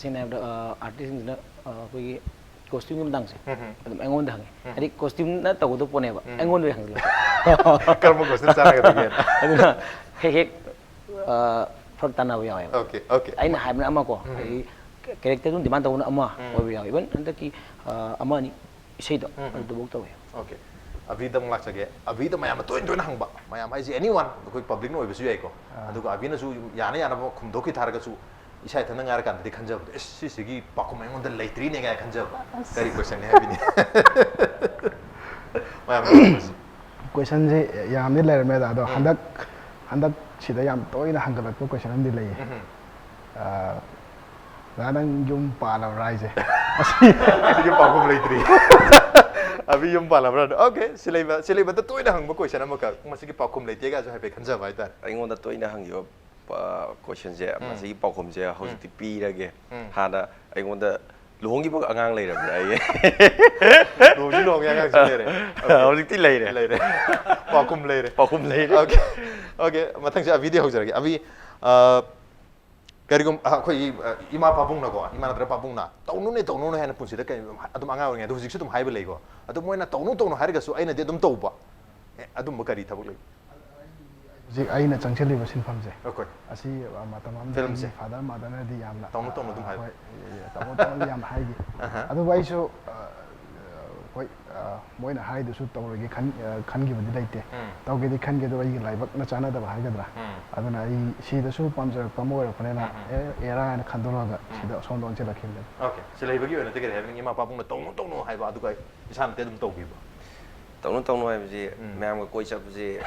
ꯁꯦꯡꯅ ꯍꯥꯏꯔꯕꯗ, ꯑꯥ, ꯑꯥꯔꯇꯤꯁꯁꯤꯡꯁꯤꯅ, ꯑꯥ, ꯑꯩꯈꯣꯏꯒꯤ ꯀꯣꯁꯇ꯭ꯌꯨꯝꯒꯤ ꯃꯇꯥꯡꯁꯦ ꯎꯝ ꯍꯝ꯫ ꯑꯗꯨꯝ ꯑꯩꯉꯣꯟꯗ ꯍꯪꯉꯦ꯫ ꯎꯝ꯫ ꯍꯥꯏꯗꯤ ꯀꯣꯁꯇ꯭ꯌꯨꯝꯅ ꯇꯧꯒꯗꯕ ꯄꯣꯠꯅꯦꯕ, ꯎꯝ꯫ ꯑꯩꯉꯣꯟꯗ ꯍꯪꯖꯤꯜꯂꯛꯄ꯫ ꯀꯔꯝꯕ ꯀꯣꯏꯁꯟ ꯆꯥꯟꯅꯒꯗꯒꯦ? ꯑꯗꯨꯅ ꯍꯦꯛ ꯍꯦꯛ, ꯑꯥ, ꯐꯔꯛ ꯇꯥꯅꯕ ꯌꯥꯎꯋꯦꯕ꯫ Okay, okay. ꯑꯩꯅ ꯍꯥꯏꯕꯅ ꯑꯃꯀꯣ, ꯎꯝ꯫ ꯍꯥꯏꯗꯤ ꯀꯦꯔꯦꯛꯇꯔꯗꯨꯅ ꯗꯤꯃꯥꯟ ꯇꯧꯕꯅ ꯑꯃ ꯎꯝ꯫ ꯑꯣꯏꯕ ꯌꯥꯎꯋꯦ꯫ ꯏꯚꯟ ꯍꯟꯗꯛꯀꯤ, ꯑꯥ, ꯑꯃ ꯑꯅꯤ ꯏꯁꯩꯗꯣ ꯎꯝ꯫ ꯑꯗꯨꯐꯥꯎ ꯇꯧꯋꯦ꯫ ꯑꯣꯀꯦ꯫ ꯑꯕꯤꯗ ꯑꯃꯨꯛ ꯂꯥꯛꯆꯒꯦ꯫ ꯑꯕꯤꯗ ꯃꯌꯥꯝꯅ ꯇꯣꯏꯅ ꯇꯣꯏꯅ ꯍꯪꯕ, ꯃꯌꯥꯝ ꯍꯥꯏꯁꯦ ꯑꯦꯅꯤ ꯋꯥꯟ, ꯑꯩꯈꯣꯏ ꯄꯕ꯭ꯂꯤꯛꯅ ꯑꯣꯏꯕꯁꯨ ꯌꯥꯏꯀꯣ꯫ ꯑꯥ꯫ ꯑꯗꯨꯒ ꯑꯕꯤꯅꯁꯨ ꯌꯥꯅ ꯌꯥꯅꯕ ꯈꯨꯝꯗꯣꯛꯈꯤ ꯇꯥꯔꯒꯁꯨ, ꯏꯁꯥ ꯏꯊꯟꯇ ꯉꯥꯏꯔꯀꯥꯟꯗꯗꯤ ꯈꯟꯖꯕꯗꯣ, "ꯑꯦꯁ, ꯁꯤꯁꯤꯒꯤ ꯄꯥꯎꯈꯨꯝ ꯑꯩꯉꯣꯟꯗ ꯂꯩꯇ꯭ꯔꯤꯅꯦ" ꯀꯥꯏꯅ ꯈꯟꯖꯕ꯫ ꯀꯔꯤ ꯀꯣꯏꯁꯟꯅꯦ ꯍꯥꯏꯕꯤꯅꯤ? Questionꯁꯦ ꯌꯥꯝꯗꯤ ꯂꯩꯔꯝꯃꯦ ꯑꯗꯣ, ꯎꯝ꯫ ꯍꯟꯗꯛ, ꯍꯟꯗꯛꯁꯤꯗ ꯌꯥꯝ ꯇꯣꯏꯅ ꯍꯪꯒꯠꯂꯛꯄ question ꯑꯃꯗꯤ ꯂꯩꯌꯦ꯫ ꯎꯝ꯫ ꯑꯥ, "ꯗꯥ, ꯅꯪ ꯌꯨꯝ ꯄꯥꯜꯂꯕ꯭ꯔꯥ?" ꯍꯥꯏꯁꯦ꯫ ꯑꯁꯤ ꯁꯤꯒꯤ ꯄꯥꯎꯈꯨꯝ ꯂꯩꯇ꯭ꯔꯤ꯫ ꯑꯕꯤ ꯌꯨꯝ ꯄꯥꯜꯂꯕ꯭ꯔꯥ? Okay, ꯁꯤꯂꯩꯕ, ꯁꯤꯂꯩꯕꯗ ꯇꯣꯏꯅ ꯍꯪꯕ question ꯑꯃꯈꯛ, ꯃꯁꯤꯒꯤ ꯄꯥꯎꯈꯨꯝ ꯂꯩꯇꯦꯒꯥꯏꯁꯨ ꯍꯥꯏꯐꯦꯠ ꯈꯟꯖꯕ ꯍꯥꯏꯇꯥꯔꯦ꯫ ꯑꯩꯉꯣꯟꯗ ꯇꯣꯏꯅ ꯍꯪꯈꯤꯕ, ꯑ, questionꯁꯦ, ꯎꯝ꯫ ꯃꯁꯤꯒꯤ ꯄꯥꯎꯈꯨꯝꯁꯦ ꯍꯧꯖꯤꯛꯇꯤ ꯎꯝ꯫ ꯄꯤꯔꯒꯦ꯫ ꯎꯝ꯫ ꯍꯥꯟꯅ ꯑꯩꯉꯣꯟꯗ ꯂꯨꯍꯣꯡꯈꯤꯕ ꯑꯉꯥꯡ ꯂꯩꯔꯕ꯭ꯔꯥ ꯑꯩ? ꯂꯨꯍꯣꯡꯁꯨ ꯂꯨꯍꯣꯡꯉꯦ, ꯑꯉꯥꯡꯁꯨ ꯂꯩꯔꯦ꯫ Okay꯫ ꯍꯧꯖꯤꯛꯇꯤ ꯂꯩꯔꯦ꯫ ꯂꯩꯔꯦ꯫ ꯄꯥꯎꯈꯨꯝ ꯂꯩꯔꯦ꯫ ꯄꯥꯎꯈꯨꯝ ꯂꯩꯔꯦ꯫ Okay꯫ Okay, ꯃꯊꯪꯁꯦ ꯑꯕꯤꯗꯤ ꯍꯧꯖꯔꯒꯦ꯫ ꯑꯕꯤ, ꯑ, ꯀꯔꯤꯒꯨꯝ-, ꯑ, ꯑꯩꯈꯣꯏꯒꯤ, ꯑ, ꯏꯃꯥ ꯄꯥꯕꯨꯡꯅꯀꯣ, ꯏꯃꯥ ꯅꯠꯇ꯭ꯔꯒ ꯄꯥꯕꯨꯡꯅ "ꯇꯧꯅꯨꯅꯦ, ꯇꯧꯅꯨꯅꯦ" ꯍꯥꯏꯅ ꯄꯨꯟꯁꯤꯗ ꯀꯩ-, ꯑꯗꯨꯝ ꯑꯉꯥꯡ ꯑꯣꯏꯔꯤꯉꯩꯗ, ꯍꯧꯖꯤꯛꯁꯨ ꯑꯗꯨꯝ ꯍꯥꯏꯕ ꯂꯩꯀꯣ꯫ ꯑꯗꯨ ꯃꯣꯏꯅ "ꯇꯧꯅꯨ, ꯇꯧꯅꯨ" ꯍꯥꯏꯔꯒꯁꯨ ꯑꯩꯅꯗꯤ ꯑꯗꯨꯝ ꯇꯧꯕ꯫ ꯑꯦ, ꯑꯗꯨꯝꯕ ꯀꯔꯤ ꯊꯕꯛ ꯂꯩ? ꯍꯧꯖꯤꯛ ꯑꯩꯅ ꯆꯪꯁꯤꯜꯂꯤꯕ ꯁꯤꯟꯐꯝꯁꯦ, ꯑꯩꯈꯣꯏ꯫ ꯑꯁꯤ, ꯑ, ꯃꯇꯝ ꯑꯃꯗ ꯐꯤꯂꯝꯁꯦ꯫ ꯑꯩꯒꯤ father motherꯅꯗꯤ ꯌꯥꯝꯅ, ꯇꯧꯅꯨ, ꯇꯧꯅꯨ ꯑꯗꯨꯝ ꯑ, ꯍꯥꯏ꯫ ꯍꯣꯏ, ꯑꯦ, ꯇꯧꯅꯨ, ꯇꯧꯅꯨꯗꯤ ꯌꯥꯝ ꯍꯥꯏꯈꯤ꯫ ꯑꯍ꯫ ꯑꯗꯨꯕꯨ ꯑꯩꯁꯨ, ꯑ, ꯍꯣꯏ, ꯑ, ꯃꯣꯏꯅ ꯍꯥꯏꯗꯨꯁꯨ ꯇꯧꯔꯣꯏꯒꯦ ꯈꯟ-, ꯑ, ꯈꯟꯈꯤꯕꯗꯤ ꯂꯩꯇꯦ꯫ ꯎꯝ꯫ ꯇꯧꯒꯦꯗꯤ ꯈꯟꯒꯦ, ꯑꯗꯣ ꯑꯩꯒꯤ ꯂꯥꯏꯕꯛꯅ ꯆꯥꯟꯅꯗꯕ ꯍꯥꯏꯒꯗ꯭ꯔꯥ? ꯎꯝ꯫ ꯑꯗꯨꯅ ꯑꯩ ꯁꯤꯗꯁꯨ ꯄꯥꯝꯖꯔꯛꯄ ꯑꯃ ꯑꯣꯏꯔꯛꯄꯅꯤꯅ, ꯎꯝ, ꯎꯝ꯫ ꯑꯦ, ꯑꯦꯔꯥ ꯍꯥꯏꯅ ꯈꯟꯗꯣꯛꯑꯒ ꯎꯝ꯫ ꯁꯤꯗ ꯑꯁꯣꯝꯗ ꯑꯣꯟꯁꯤꯜꯂꯛꯈꯤꯕꯅꯦ꯫ Okay, ꯁꯤꯂꯩꯕꯒꯤ ꯑꯣꯏꯅꯗꯤ ꯀꯔꯤ ꯍꯥꯏꯕꯤꯅꯤꯡꯉꯤ? ꯏꯃꯥ ꯄꯥꯕꯨꯡꯅ "ꯇꯧꯅꯨ, ꯇꯧꯅꯨ" ꯍꯥꯏꯕ ꯑꯗꯨꯒ ꯏꯁꯥꯅꯗꯤ ꯑꯗꯨꯝ ꯇꯧꯈꯤꯕ꯫ ꯇꯧꯅꯨ, ꯇꯧꯅꯨ ꯍꯥꯏꯕꯁꯤ ꯎꯝ꯫ ꯃꯌꯥꯝꯒ ꯀꯣꯏ ꯆꯠꯄꯁꯤ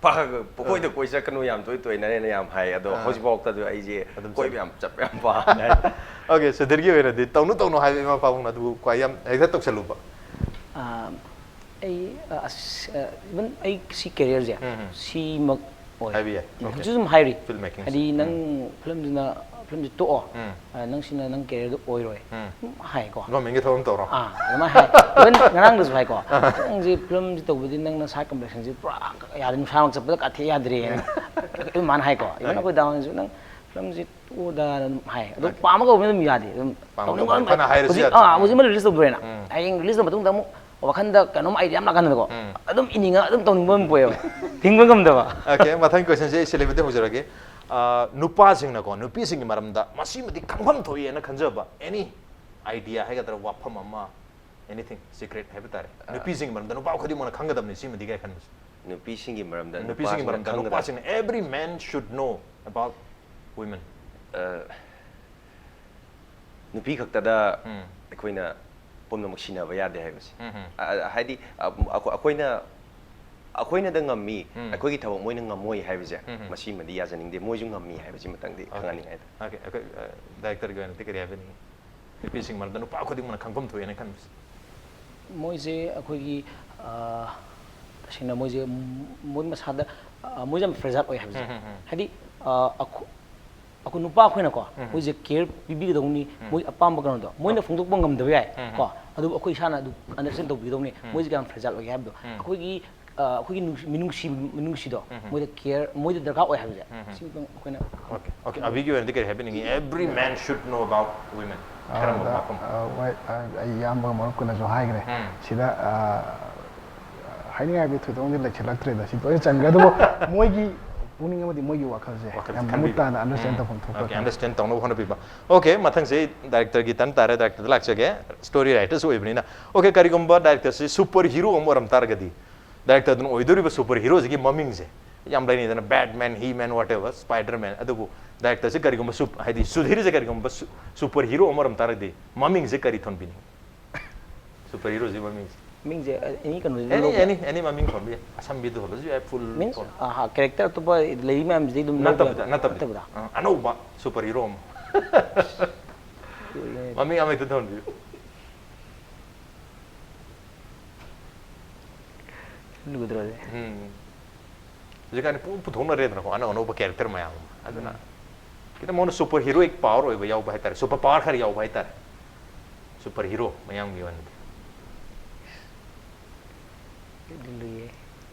ꯄꯥꯛ ꯄꯨꯀꯣꯏꯗ ꯀꯣꯏ ꯆꯠꯀꯅꯨ ꯌꯥꯝ ꯇꯣꯏ ꯇꯣꯏꯅꯔꯦꯅ ꯌꯥꯝ ꯍꯥꯏ, ꯑꯗꯣ ꯑꯥ꯫ ꯍꯧꯖꯤꯛꯐꯥꯎꯗ ꯑꯗꯨ ꯑꯩꯁꯦ ꯑꯗꯨꯝ ꯀꯣꯏꯕ ꯆꯠꯂꯤ꯫ ꯌꯥꯝ ꯆꯠꯄ ꯌꯥꯝ ꯄꯥꯝꯃꯦ ꯍꯥꯏ꯫ Okay, ꯁꯨꯙꯤꯔꯒꯤ ꯑꯣꯏꯅꯗꯤ ꯇꯧꯅꯨ ꯇꯧꯅꯨ ꯍꯥꯏꯕ ꯏꯃꯥ ꯄꯥꯕꯨꯡꯅ ꯑꯗꯨꯕꯨ ꯈ꯭ꯋꯥꯏ ꯌꯥꯝ ꯍꯦꯛꯇ ꯇꯧꯁꯜꯂꯨꯕ꯫ ꯑꯥ, ꯑꯩ, ꯑ, ꯑꯁ, ꯑ, even ꯑꯩ ꯁꯤ careerꯁꯦ ꯎꯝ, ꯎꯝ꯫ ꯁꯤꯃꯛ ꯑꯣꯏ꯫ ꯍꯥꯏꯕ ꯌꯥꯏ꯫ ꯎꯝ, Okay꯫ ꯍꯧꯖꯤꯛꯁꯨ ꯑꯗꯨꯝ ꯍꯥꯏꯔꯤ꯫ Filmmaking꯫ ꯍꯥꯏꯗꯤ ꯅꯪ ꯎꯝ꯫ ꯐꯤꯂꯝꯗꯨꯅ, ꯐꯤꯂꯝꯁꯦ ꯇꯣꯛꯑꯣ꯫ ꯎꯝ꯫ ꯑ, ꯅꯪ ꯁꯤꯅ ꯅꯪ careerꯗꯣ ꯑꯣꯏꯔꯣꯏ꯫ ꯎꯝ꯫ ꯑꯗꯨꯝ ꯍꯥꯏꯀꯣ꯫ Governmentꯀꯤ ꯊꯕꯛ ꯑꯃ ꯇꯧꯔꯣ꯫ ꯑꯥ, ꯑꯗꯨꯃꯥꯏꯅ ꯍꯥꯏ꯫ Even ꯉꯔꯥꯡꯗꯁꯨ ꯍꯥꯏꯀꯣ꯫ ꯑꯥ꯫ "ꯅꯪꯁꯦ ꯐꯤꯂꯝꯁꯦ ꯇꯧꯕꯗꯤ ꯅꯪ ꯅꯁꯥ complexionꯁꯦ ꯄꯨꯔꯥ ꯌꯥꯗꯦ, ꯅꯨꯡꯁꯥꯃꯛ ꯆꯠꯄꯗ ꯀꯥꯊꯦꯛ ꯌꯥꯗ꯭ꯔꯦꯅ"꯫ ꯑꯗꯨꯝ ꯃꯥꯅ ꯍꯥꯏꯀꯣ꯫ Even Okay꯫ ꯑꯩꯈꯣꯏ ꯗꯥ ꯍꯣꯏꯅꯁꯨ "ꯅꯪ ꯐꯤꯂꯝꯁꯦ ꯇꯣꯛꯑꯣꯗ"ꯅ ꯑꯗꯨꯝ ꯍꯥꯏ꯫ ꯑꯗꯣ Okay꯫ ꯄꯥꯝꯃꯒ ꯍꯧꯕꯅ ꯑꯗꯨꯝ ꯌꯥꯗꯦ꯫ ꯑꯗꯨꯝ ꯄꯥꯝꯃꯒ ꯇꯧꯅꯤꯡꯕ ꯍꯧꯕꯅ ꯑꯗꯨꯝ ꯐꯅ ꯍꯥꯏꯔꯁꯨ ꯍꯧꯖꯤꯛ, ꯌꯥꯗꯦ꯫ ꯑꯥ, ꯍꯧꯖꯤꯛ ꯎꯝ꯫ ꯑꯃ release ꯇꯧꯗꯣꯔꯦꯅ꯫ ꯎꯝ꯫ ꯍꯌꯦꯡ release ꯇꯧꯕ ꯃꯇꯨꯡꯗ ꯑꯃꯨꯛ ꯋꯥꯈꯟꯗ ꯀꯩꯅꯣꯝ idea ꯑꯃ ꯂꯥꯛꯀꯥꯟꯗꯀꯣ, ꯎꯝ꯫ ꯑꯗꯨꯝ ꯏꯅꯤꯡꯉ ꯑꯗꯨꯝ ꯇꯧꯅꯤꯡꯕ ꯑꯃ ꯄꯣꯛꯑꯦꯕ꯫ ꯊꯤꯡꯕ ꯉꯝꯗꯕ꯫ Okay, ꯃꯊꯪ questionꯁꯦ ꯑꯩ ꯁꯤꯂꯩꯕꯗꯤ ꯍꯧꯖꯔꯒꯦ꯫ ꯑ, ꯅꯨꯄꯥꯁꯤꯡꯅꯀꯣ, ꯅꯨꯄꯤꯁꯤꯡꯒꯤ ꯃꯔꯝꯗ ꯃꯁꯤꯃꯗꯤ ꯈꯪꯐꯝ ꯊꯣꯛꯏ ꯍꯥꯏꯅ ꯈꯟꯖꯕ any idea ꯍꯥꯏꯒꯗ꯭ꯔꯥ, ꯋꯥꯐꯝ ꯑꯃ, anything secret ꯍꯥꯏꯕ ꯇꯥꯔꯦ꯫ ꯑ꯫ ꯅꯨꯄꯤꯁꯤꯡꯒꯤ ꯃꯔꯝꯗ ꯅꯨꯄꯥ ꯈꯨꯗꯤꯡꯃꯛꯅ ꯈꯪꯒꯗꯕꯅꯤ ꯁꯤꯃꯗꯤ ꯀꯥꯏ ꯈꯟꯕꯁꯦ꯫ ꯅꯨꯄꯤꯁꯤꯡꯒꯤ ꯃꯔꯝꯗ ꯅꯨꯄꯤꯁꯤꯡꯒꯤ ꯅꯨꯄꯥꯁꯤꯡꯅ ꯃꯔꯝꯗ ꯈꯪꯒꯗꯕ꯫ ꯅꯨꯄꯥꯁꯤꯡꯅ, every man should know about women꯫ ꯑ, ꯅꯨꯄꯤ ꯈꯛꯇꯗ ꯎꯝ꯫ ꯑꯩꯈꯣꯏꯅ ꯄꯨꯝꯅꯃꯛ ꯁꯤꯟꯅꯕ ꯌꯥꯗꯦ ꯍꯥꯏꯕꯁꯦ꯫ ꯎꯝ, ꯎꯝ. ꯑ, ꯍꯥꯏꯗꯤ, ꯑ, ꯑꯩꯈꯣꯏ- ꯑꯩꯈꯣꯏꯅ ꯑꯩꯈꯣꯏꯅꯗ ꯉꯝꯃꯤ, ꯎꯝ. ꯑꯩꯈꯣꯏꯒꯤ ꯊꯕꯛ ꯃꯣꯏꯅ ꯉꯝꯃꯣꯏ ꯍꯥꯏꯕꯁꯦ, ꯎꯝ, ꯎꯝ. ꯃꯁꯤꯃꯗꯤ ꯌꯥꯖꯅꯤꯡꯗꯦ꯫ ꯃꯣꯏꯁꯨ ꯉꯝꯃꯤ ꯍꯥꯏꯕꯁꯤꯃꯇꯪꯗꯤ Okay. ꯈꯪꯍꯟꯅꯤꯡꯉꯦ ꯍꯥꯏꯇꯥꯔꯦ꯫ Okay, okay. ꯑ, directorꯒꯤ ꯑꯣꯏꯅꯗꯤ ꯀꯔꯤ ꯍꯥꯏꯕꯤꯅꯤꯡꯉꯤ? ꯅꯨꯄꯤꯁꯤꯡ ꯃꯔꯝꯗ ꯅꯨꯄꯥ ꯈꯨꯗꯤꯡꯃꯛꯅ ꯈꯪꯐꯝ ꯊꯣꯛꯑꯦꯅ ꯈꯟꯕꯁꯦ꯫ ꯃꯣꯏꯁꯦ ꯑꯩꯈꯣꯏꯒꯤ, ꯑ, ꯇꯁꯦꯡꯅ ꯃꯣꯏꯁꯦ, ꯃꯣꯏ ꯃꯁꯥꯗ, ꯑ, ꯃꯣꯏꯁꯦ ꯌꯥꯝ fragile ꯑꯣꯏ ꯍꯥꯏꯕꯁꯦ꯫ ꯎꯝ, ꯎꯝ, ꯎꯝ. ꯍꯥꯏꯗꯤ, ꯑ, ꯑꯩꯈꯣ- ꯑꯩꯈꯣꯏ ꯅꯨꯄꯥ ꯑꯩꯈꯣꯏꯅꯀꯣ, ꯎꯝ. ꯃꯣꯏꯁꯦ care ꯄꯤꯕꯤꯒꯗꯧꯅꯤ, ꯎꯝ. ꯃꯣꯏ ꯑꯄꯥꯝꯕ ꯀꯩꯅꯣꯗꯣ ꯃꯣꯏꯅ ꯐꯣꯡꯗꯣꯛꯄ ꯉꯝꯗꯕ ꯌꯥꯏ ꯎꯝ, ꯀꯣ, ꯎꯝ. ꯑꯗꯨꯕꯨ ꯑꯩꯈꯣꯏ ꯏꯁꯥꯅ ꯑꯗꯨ understand ꯇꯧꯕꯤꯒꯗꯧꯅꯤ, ꯎꯝ. ꯃꯣꯏꯁꯦ ꯀꯌꯥꯝ fragile ꯑꯣꯏꯒꯦ ꯍꯥꯏꯕꯗꯣ꯫ ꯎꯝ. ꯑꯩꯈꯣꯏꯒꯤ, ꯑ, ꯑꯩꯈꯣꯏꯒꯤ ꯅꯨꯡꯁꯤ- ꯃꯤꯅꯨꯡꯁꯤ ꯃꯤꯅꯨꯡꯁꯤꯗꯣ, ꯎꯝ, ꯎꯝ. ꯃꯣꯏꯗ care, ꯃꯣꯏꯗ ꯗꯔꯀꯥꯔ ꯑꯣꯏ ꯍꯥꯏꯕꯁꯦ꯫ ꯎꯝ, ꯎꯝ. ꯁꯤꯃꯇꯪ ꯑꯩꯈꯣꯏꯅ Okay, okay. ꯑꯕꯤꯒꯤ ꯑꯣꯏꯅꯗꯤ ꯀꯔꯤ ꯍꯥꯏꯕꯤꯅꯤꯡꯉꯤ? Every man should know about women. ꯀꯔꯝꯕ ꯑꯗ, ꯃꯐꯝ? ꯑ, ꯍꯣꯏ, ꯑ, ꯑꯩ ꯏꯌꯥꯝꯕ ꯃꯔꯨꯞꯀꯨꯅꯁꯨ ꯍꯥꯏꯈ꯭ꯔꯦ꯫ ꯎꯝ. ꯁꯤꯗ, ꯑ, ꯍꯥꯏꯅꯤꯡꯉꯥꯏꯒꯤ ꯊꯣꯏꯗꯣꯛꯅꯗꯤ ꯂꯩꯁꯤꯜꯂꯛꯇ꯭ꯔꯦꯗ꯫ ꯁꯤ ꯂꯣꯏꯅ ꯆꯟꯈ꯭ꯔꯦ꯫ ꯑꯗꯨꯕꯨ ꯃꯣꯏꯒꯤ ꯄꯨꯛꯅꯤꯡ ꯑꯃꯗꯤ ꯃꯣꯏꯒꯤ ꯋꯥꯈꯜꯁꯦ ꯋꯥꯈꯜꯁꯦ ꯌꯥꯝ ꯈꯟꯕꯤꯕ꯫ ꯃꯃꯨꯠ ꯇꯥꯅ understand ꯎꯝ. ꯇꯧꯐꯝ ꯊꯣꯛꯄ Okay, ꯈꯟꯕ꯫ Understand ꯇꯧꯅꯕ ꯍꯣꯠꯅꯕꯤꯕ꯫ Okay, ꯃꯊꯪꯁꯦ directorꯒꯤ turn ꯇꯥꯔꯦ꯫ Directorꯗ ꯂꯥꯛꯆꯒꯦ꯫ Story writers ꯑꯣꯏꯕꯅꯤꯅ꯫ Okay, ꯀꯔꯤꯒꯨꯝꯕ directorꯁꯤ super hero ꯑꯃ ꯑꯣꯏꯔꯝ ꯇꯥꯔꯒꯗꯤ, directorꯗꯨꯅ ꯑꯣꯏꯗꯣꯔꯤꯕ super heroꯁꯤꯒꯤ ꯃꯃꯤꯡꯁꯦ ꯌꯥꯝ ꯂꯩꯅꯩꯗꯅ, Batman, He-Man, whatever, Spider-Man꯫ ꯑꯗꯨꯕꯨ directorꯁꯦ ꯀꯔꯤꯒꯨꯝꯕ sup- ꯍꯥꯏꯗꯤ ꯁꯨꯙꯤꯔꯁꯦ ꯀꯔꯤꯒꯨꯝꯕ su- super hero ꯑꯃ ꯑꯣꯏꯔꯝ ꯇꯥꯔꯒꯗꯤ ꯃꯃꯤꯡꯁꯦ ꯀꯔꯤ ꯊꯣꯟꯕꯤꯅꯤꯡꯉꯤ? Super heroꯁꯤ ꯃꯃꯤꯡꯁꯦ꯫ ꯃꯤꯡꯁꯦ any ꯀꯩꯅꯣꯗꯤ Any, ꯂꯧꯕ any, any ꯃꯃꯤꯡ ꯊꯣꯟꯕꯤ ꯌꯥꯏ꯫ ꯑꯁꯝꯕꯤꯗ ꯊꯣꯜꯂꯁꯨ ꯌꯥꯏ, full means, ꯊꯣꯜ- ꯑ, ꯍꯥ, character ꯑꯇꯣꯞꯄ ꯂꯩꯔꯤ ꯃꯌꯥꯝꯁꯤꯗꯩ ꯑꯗꯨꯝ ꯂꯧꯕ ꯅꯠꯇꯕꯤꯗ, ꯌꯥꯕ? ꯅꯠꯇꯕꯤꯗ꯫ ꯅꯠꯇꯕꯤꯗ? ꯑ, ꯑꯅꯧꯕ super hero ꯑꯃ꯫ ꯃꯃꯤꯡ ꯑꯃ ꯍꯦꯛꯇ ꯊꯣꯟꯕꯤꯌꯨ꯫ ꯂꯨꯗ꯭ꯔꯣꯁꯦ? ꯎꯝ꯫ ꯍꯧꯖꯤꯛꯀꯥꯟꯗꯤ ꯄꯨ- ꯄꯨꯊꯣꯛꯅꯔꯦꯗꯅꯀꯣ, ꯑꯅꯧ ꯑꯅꯧꯕ character ꯃꯌꯥꯝ ꯑꯃ꯫ ꯑꯗꯨꯅ ꯈꯤꯇꯪ ꯃꯉꯣꯟꯗ super heroic power ꯑꯣꯏꯕ ꯌꯥꯎꯕ ꯍꯥꯏꯇꯥꯔꯦ, super power ꯈꯔ ꯌꯥꯎꯕ ꯍꯥꯏꯇꯥꯔꯦ, super hero ꯃꯌꯥꯝꯒꯤ ꯑꯣꯏꯅꯗꯤ꯫ ꯂꯨꯏꯌꯦ꯫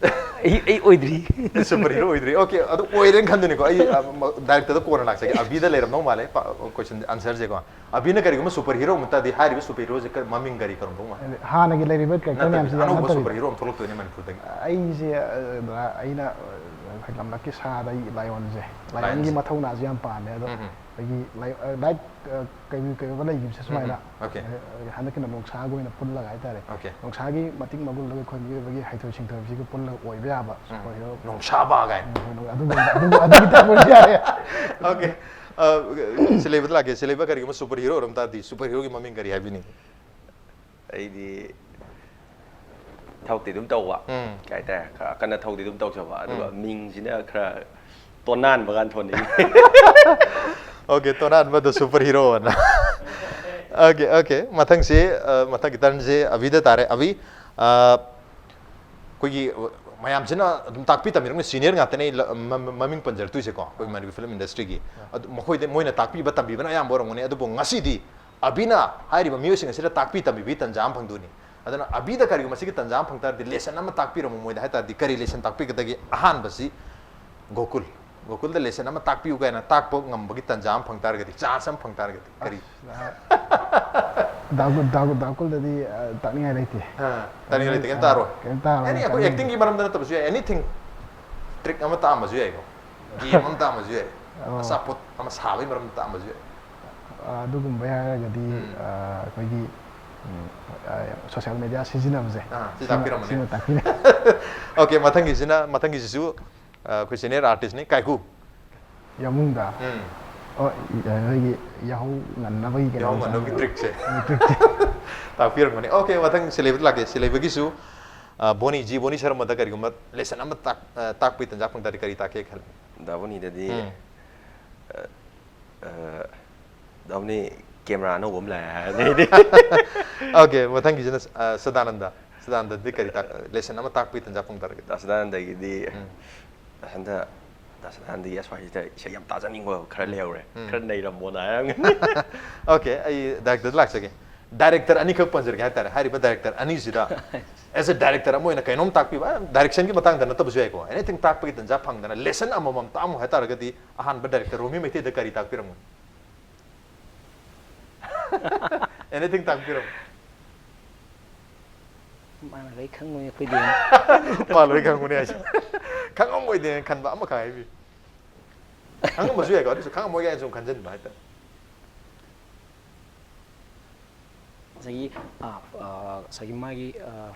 ꯑꯩ ꯑꯩ ꯑꯣꯏꯗ꯭ꯔꯤ꯫ Super hero ꯑꯣꯏꯗ꯭ꯔꯤ꯫ Okay, ꯑꯗꯨ ꯑꯣꯏꯔꯦꯅ ꯈꯟꯗꯣꯏꯅꯤꯀꯣ꯫ ꯑꯩ, ꯑ, ꯃ- directorꯗ ꯀꯣꯟꯅ ꯂꯥꯛꯆꯒꯦ꯫ ꯑꯕꯤꯗ ꯂꯩꯔꯝꯗꯧ ꯃꯥꯜꯂꯦ ꯄ- question, answerꯁꯦꯀꯣ꯫ ꯑꯕꯤꯅ ꯀꯔꯤꯒꯨꯝꯕ super hero ꯑꯃ ꯇꯥꯔꯗꯤ, ꯍꯥꯏꯔꯤꯕ super heroꯁꯦ ꯀ- ꯃꯃꯤꯡ ꯀꯔꯤ ꯀꯧꯔꯝꯗꯧ ꯃꯥꯜꯂꯦ? ꯍꯥꯏꯗꯤ ꯍꯥꯟꯅꯒꯤ ꯂꯩꯔꯤꯕ character ꯅꯠꯇꯕꯤꯗ ꯃꯌꯥꯝꯁꯤꯗ ꯑꯅꯧꯕ ꯅꯠꯇꯕꯤꯗ꯫ Super hero ꯑꯃ ꯊꯣꯛꯂꯛꯇꯣꯏꯅꯦ ꯃꯅꯤꯄꯨꯔꯗꯒꯤ꯫ ꯑꯩꯁꯦ, ꯑ, ꯑꯩꯅ, ꯑ, ꯂꯝꯂꯛꯀꯤ ꯁꯥꯗ ꯑꯩ lionꯁꯦ, lionꯒꯤ Lionꯁꯦ꯫ ꯃꯊꯧꯅꯥꯁꯦ ꯌꯥꯝ ꯄꯥꯝꯃꯦ꯫ ꯑꯗꯣ ꯎꯝ, ꯎꯝ. ꯑꯩꯒꯤ ꯂꯥꯏ- ꯑ, light, ꯑ, ꯀꯩ- ꯀꯩꯅꯣꯒ ꯂꯩꯈꯤꯕꯁꯦ ꯁꯨꯃꯥꯏꯅ, ꯎꯝ, okay. ꯑ, ꯍꯟꯗꯛꯀꯤꯅ ꯅꯣꯡꯁꯥꯒ ꯑꯣꯏꯅ ꯄꯨꯜꯂꯒ ꯍꯥꯏꯇꯥꯔꯦ꯫ Okay. ꯅꯣꯡꯁꯥꯒꯤ ꯃꯇꯤꯛ ꯃꯒꯨꯟꯗꯨꯒ ꯑꯩꯈꯣꯏ ꯃꯤꯑꯣꯏꯕꯒꯤ ꯍꯩꯊꯣꯏ ꯁꯤꯡꯊꯣꯏꯕꯁꯤꯒ ꯄꯨꯜꯂꯒ ꯑꯣꯏꯕ ꯌꯥꯕ ꯎꯝ. super hero꯫ ꯅꯣꯡꯁꯥꯕ ꯀꯥꯏꯅ꯫ ꯎꯝ, ꯑꯗꯨꯒꯨꯝꯕ- ꯑꯗꯨꯒꯨꯝꯕ- ꯑꯗꯨꯒꯤ type ꯑꯣꯏꯔꯁꯨ ꯌꯥꯔꯦ꯫ Okay. ꯑ, ꯁꯤꯂꯩꯕꯗ ꯂꯥꯛꯀꯦ꯫ ꯁꯤꯂꯩꯕ ꯀꯔꯤꯒꯨꯝꯕ super hero ꯑꯣꯏꯔꯝ ꯇꯥꯔꯗꯤ, super heroꯒꯤ ꯃꯃꯤꯡ ꯀꯔꯤ ꯍꯥꯏꯕꯤꯅꯤꯡꯉꯤ? ꯑꯩꯗꯤ ꯊꯕꯛꯇꯤ ꯑꯗꯨꯝ ꯇꯧꯕ, ꯎꯝ꯫ ꯀꯩ ꯍꯥꯏꯇꯥꯔꯦ, ꯈꯔ ꯀꯟꯅ ꯊꯕꯛꯇꯤ ꯑꯗꯨꯝ ꯇꯧꯖꯕ, ꯑꯗꯨꯒ ꯎꯝ꯫ ꯃꯤꯡꯁꯤꯅ ꯈꯔ ꯇꯣꯅꯥꯟꯕ ꯀꯥꯟ ꯊꯣꯟꯅꯤꯡꯉꯤ꯫ Okay, ꯇꯣꯅꯥꯟꯕꯗ super hero ꯑꯅ꯫ Okay, okay, ꯃꯊꯪꯁꯤ, ꯑ, ꯃꯊꯪꯒꯤ turnꯁꯤ ꯑꯕꯤꯗ ꯇꯥꯔꯦ꯫ ꯑꯕꯤ, ꯑ, ꯑꯩꯈꯣꯏꯒꯤ ꯃꯌꯥꯝꯁꯤꯅ ꯑꯗꯨꯝ ꯇꯥꯛꯄꯤ ꯇꯝꯕꯤꯔꯝꯒꯅꯤ, senior ꯉꯥꯛꯇꯅꯤ ꯂ-, ꯃ-, ꯃ-, ꯃꯃꯤꯡ ꯄꯟꯖꯔꯛꯇꯣꯏꯁꯦꯀꯣ, ꯑꯩꯈꯣꯏ ꯃꯅꯤꯄꯨꯔ film industryꯒꯤ꯫ ꯑꯗꯨ ꯃꯈꯣꯏꯗ, ꯃꯣꯏꯅ ꯇꯥꯛꯄꯤꯕ ꯇꯝꯕꯤꯕꯅ ꯑꯌꯥꯝꯕ ꯑꯣꯏꯔꯝꯒꯅꯤ, ꯑꯗꯨꯕꯨ ꯉꯁꯤꯗꯤ ꯑꯕꯤꯅ ꯍꯥꯏꯔꯤꯕ ꯃꯤꯑꯣꯏꯁꯤꯡ ꯑꯁꯤꯗ ꯇꯥꯛꯄꯤ ꯇꯝꯕꯤꯕꯒꯤ ꯇꯟꯖꯥ ꯑꯃ ꯐꯪꯗꯣꯏꯅꯤ꯫ ꯑꯗꯨꯅ ꯑꯕꯤꯗ ꯀꯔꯤꯒꯨꯝꯕ ꯃꯁꯤꯒꯤ ꯇꯟꯖꯥ ꯑꯃ ꯐꯪ ꯇꯥꯔꯗꯤ, lesson ꯑꯃ ꯇꯥꯛꯄꯤꯔꯝꯃꯨ ꯃꯣꯏꯗ ꯍꯥꯏ ꯇꯥꯔꯗꯤ, ꯀꯔꯤ lesson ꯇꯥꯛꯄꯤꯒꯗꯒꯦ? ꯑꯍꯥꯟꯕꯁꯤ ꯒꯣꯀꯨꯜ, ꯒꯣꯀꯨꯜꯗ lesson ꯑꯃ ꯇꯥꯛꯄꯤꯌꯨ ꯀꯥꯏꯅ ꯇꯥꯛꯄ ꯉꯝꯕꯒꯤ ꯇꯟꯖꯥ ꯑꯃ ꯐꯪ ꯇꯥꯔꯒꯗꯤ, chance ꯑꯃ ꯐꯪ ꯇꯥꯔꯒꯗꯤ, ꯀꯔꯤ? ꯑꯁ, ꯗꯥ-, ꯗꯥ-, ꯗꯥꯀꯨꯜꯗꯗꯤ, ꯑ, ꯇꯥꯛꯅꯤꯡꯉꯥꯏ ꯂꯩꯇꯦ꯫ ꯑ, ꯇꯥꯛꯅꯤꯡꯉꯥꯏ ꯂꯩꯇꯦ, ꯀꯩꯝ ꯇꯥꯔꯣꯏ꯫ ꯀꯩꯝ ꯇꯥꯔꯣꯏ, ꯑꯦꯅꯤ, ꯑꯩꯈꯣꯏ ꯇꯥꯛꯅꯤꯡꯉꯥꯏ꯫ Actingꯒꯤ ꯃꯔꯝꯗ ꯅꯠꯇꯕꯁꯨ ꯌꯥꯏ, anything꯫ Trick ꯑꯃ ꯇꯥꯛꯑꯝꯕꯁꯨ ꯌꯥꯏꯀꯣ, game ꯑꯃ ꯇꯥꯛꯑꯝꯕꯁꯨ ꯌꯥꯏ, ꯑꯣ꯫ ꯑꯆꯥꯄꯣꯠ ꯑꯃ ꯁꯥꯕꯒꯤ ꯃꯔꯝꯗ ꯇꯥꯛꯑꯝꯕꯁꯨ ꯌꯥꯏ꯫ ꯑ, ꯑꯗꯨꯒꯨꯝꯕ ꯍꯥꯏꯔꯒꯗꯤ, ꯎꯝ꯫ ꯑ, ꯑꯩꯈꯣꯏꯒꯤ, ꯎꯝ, ꯑ, social media ꯁꯤꯖꯤꯟꯅꯕꯁꯦ, ꯑꯥ, ꯁꯤ ꯁꯤꯃ, ꯇꯥꯛꯄꯤꯔꯝꯕꯅꯦ꯫ ꯁꯤꯃ ꯇꯥꯛꯄꯤꯔꯦ꯫ Okay, ꯃꯊꯪꯒꯤꯁꯤꯅ, ꯃꯊꯪꯒꯤꯁꯤꯁꯨ, ꯑ, ꯑꯩꯈꯣꯏ senior artistꯅꯤ, ꯀꯥꯏꯀꯨ꯫ ꯌꯥꯃꯨꯡꯗ? ꯎꯝ꯫ ꯑꯣ, ꯏ-, ꯑꯩꯈꯣꯏꯒꯤ ꯌꯥꯍꯧ ꯉꯟꯅꯕꯒꯤ ꯀꯩꯅꯣ ꯌꯥꯍꯧ ꯉꯟꯅꯕꯒꯤ ꯃꯆꯥ-, trickꯁꯦ꯫ Trickꯁꯦ꯫ ꯇꯥꯛꯄꯤꯔꯝꯒꯅꯤ꯫ Okay, ꯃꯊꯪ ꯁꯤꯂꯩꯕꯗ ꯂꯥꯛꯀꯦ꯫ ꯁꯤꯂꯩꯕꯒꯤꯁꯨ, ꯑ, ꯕꯣꯅꯤ, ꯖꯤ ꯕꯣꯅꯤ ꯁꯔꯃꯗ ꯀꯔꯤꯒꯨꯝꯕ lesson ꯑꯃ ꯇꯥꯛ-, ꯑ, ꯇꯥꯛꯄꯒꯤ ꯇꯟꯖꯥ ꯐꯪ ꯇꯥꯔꯗꯤ ꯀꯔꯤ ꯇꯥꯛꯀꯦ ꯈꯜꯂꯤ? ꯗꯥ ꯕꯣꯅꯤꯗꯗꯤ, ꯎꯝ꯫ ꯑ, ꯑ, ꯗꯥ ꯕꯣꯅꯤ camera ꯑꯅꯧꯕ ꯑꯃ ꯂꯥꯛꯑꯦ ꯍꯥꯏꯔꯗꯤ ꯑꯩꯗꯤ꯫ Okay, ꯃꯊꯪꯒꯤꯁꯤꯅ, ꯑ, ꯁꯗꯥꯅꯟꯗ꯫ ꯁꯗꯥꯅꯟꯗꯗꯤ ꯀꯔꯤ ꯇꯥꯛ-, lesson ꯑꯃ ꯇꯥꯛꯄꯒꯤ ꯇꯟꯖꯥ ꯐꯪ ꯇꯥꯔꯒꯗꯤ? ꯗꯥ ꯁꯗꯥꯅꯟꯗꯒꯤꯗꯤ ꯎꯝ꯫ ꯍꯟꯗꯛ ꯗꯥ ꯁꯗꯥꯅꯟꯗꯒꯤ ꯑꯁ꯭ꯋꯥꯏꯁꯤꯗ ꯏꯁꯩ ꯌꯥꯝ ꯇꯥꯖꯅꯤꯡꯕ ꯈꯔ ꯎꯝ꯫ ꯂꯩꯍꯧꯔꯦ꯫ ꯎꯝ꯫ ꯈꯔ ꯅꯩꯔꯝꯃꯣꯅ ꯍꯥꯏꯔꯝꯒꯅꯤ꯫ Okay, ꯑꯩ directorꯗ ꯂꯥꯛꯆꯒꯦ꯫ Director ꯑꯅꯤꯈꯛ ꯄꯟꯖꯔꯒꯦ ꯍꯥꯏꯇꯥꯔꯦ꯫ ꯍꯥꯏꯔꯤꯕ director ꯑꯅꯤꯁꯤꯗ, as a director ꯑꯃ ꯑꯣꯏꯅ ꯀꯩꯅꯣꯝ ꯇꯥꯛꯄꯤꯕ, ꯑ, directionꯒꯤ ꯃꯇꯥꯡꯗ ꯅꯠꯇꯕꯁꯨ ꯌꯥꯏꯀꯣ, anything ꯇꯥꯛꯄꯒꯤ ꯇꯟꯖꯥ ꯐꯪꯗꯅ lesson ꯑꯃꯃꯝ ꯇꯥꯛꯑꯝꯃꯨ ꯍꯥꯏꯇꯥꯔꯒꯗꯤ, ꯑꯍꯥꯟꯕ director ꯔꯣꯃꯤ ꯃꯩꯇꯩꯗ ꯀꯔꯤ ꯇꯥꯛꯄꯤꯔꯝꯒꯅꯤ? Anything ꯇꯥꯛꯄꯤꯔꯝꯃꯨ꯫ ꯃꯥꯅ ꯂꯣꯏ ꯈꯪꯕꯅꯤ ꯑꯩꯈꯣꯏꯗꯤ꯫ ꯃꯥ ꯂꯣꯏ ꯈꯪꯕꯅꯦ ꯍꯥꯏꯁꯦ꯫ ꯈꯪꯉꯝꯃꯣꯏꯗꯦꯅ ꯈꯟꯕ ꯑꯃꯈꯛ ꯍꯥꯏꯕꯤꯌꯨ꯫ ꯈꯪꯉꯝꯕꯁꯨ ꯌꯥꯏꯀꯣ, ꯑꯗꯨꯁꯨ ꯈꯪꯉꯝꯃꯣꯏ ꯀꯥꯏꯅ ꯁꯨꯝ ꯈꯟꯖꯟꯕ ꯍꯥꯏꯇꯥꯔꯦ꯫ ꯉꯁꯥꯏꯒꯤ, ꯑ, ꯑ, ꯉꯁꯥꯏꯒꯤ ꯃꯥꯒꯤ, ꯑ,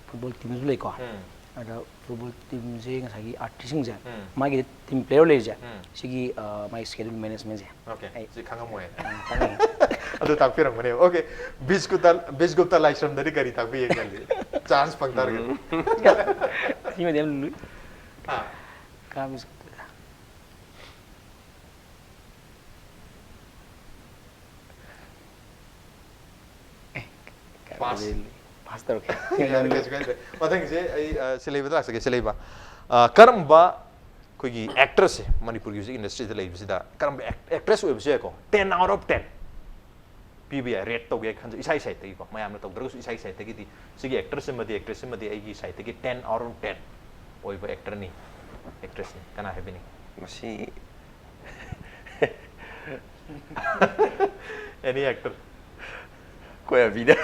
football teamꯁꯨ ꯂꯩꯀꯣ꯫ ꯎꯝ꯫ ꯑꯗ football teamꯁꯦ ꯉꯁꯥꯏꯒꯤ artistꯁꯤꯡꯁꯦ, ꯎꯝ꯫ ꯃꯥꯒꯤ team player ꯂꯩꯔꯤꯁꯦ, ꯎꯝ꯫ ꯁꯤꯒꯤ, ꯑ, ꯃꯥꯒꯤ schedule managementꯁꯦ꯫ Okay, ꯑꯩ ꯁꯤ ꯈꯪꯉꯝꯃꯣꯏ꯫ ꯑ, ꯈꯪꯉꯦ꯫ ꯑꯗꯨ ꯇꯥꯛꯄꯤꯔꯝꯒꯅꯦꯕ꯫ Okay, ꯕꯤꯁꯒꯨꯞꯇ, ꯕꯤꯁꯒꯨꯞꯇ ꯂꯥꯏꯁ꯭ꯔꯝꯗꯗꯤ ꯀꯔꯤ ꯇꯥꯛꯄꯤꯒꯦ ꯈꯜꯂꯤ? Chance ꯐꯪ ꯇꯥꯔꯒꯗꯤ꯫ ꯁꯤꯃꯗꯤ ꯌꯥꯝ ꯂꯨꯏ꯫ ꯑꯥ, ꯀꯥꯕꯤꯁ Pass. Pass ꯇꯧꯔꯛꯀꯦ꯫ ꯌꯥꯔꯦ, ꯀꯩꯁꯨ ꯀꯥꯏꯗ꯭ꯔꯦ꯫ ꯃꯊꯪꯒꯤꯁꯦ ꯑꯩ, ꯑ, ꯁꯤꯂꯩꯕꯗ ꯂꯥꯛꯆꯒꯦ, ꯁꯤꯂꯩꯕ꯫ ꯑ, ꯀꯔꯝꯕ ꯑꯩꯈꯣꯏꯒꯤ actress ꯁꯦ, ꯃꯅꯤꯄꯨꯔꯒꯤ ꯍꯧꯖꯤꯛ industry ꯗ ꯂꯩꯕꯁꯤꯗ ꯀꯔꯝꯕ act-, actress ꯑꯣꯏꯕꯁꯨ ꯌꯥꯏꯀꯣ, ten out of ten ꯄꯤꯕ ꯌꯥꯏ, rate ꯇꯧꯒꯦ ꯈꯟꯖꯩ, ꯏꯁꯥ ꯏꯁꯥꯗꯒꯤꯀꯣ, ꯃꯌꯥꯝꯅ ꯇꯧꯗ꯭ꯔꯒꯁꯨ ꯏꯁꯥ ꯏꯁꯥꯗꯒꯤꯗꯤ ꯁꯤꯒꯤ actress ꯑꯃꯗꯤ, actress ꯑꯃꯗꯤ ꯑꯩꯒꯤ side ꯇꯒꯤ ten out of ten ꯑꯣꯏꯕ actor ꯅꯤ, actress ꯅꯤ꯫ ꯀꯅꯥ ꯍꯥꯏꯕꯤꯅꯤꯡꯉꯤ? ꯃꯁꯤ Any actor? ꯀꯣꯏ ꯑꯕꯤꯗ꯫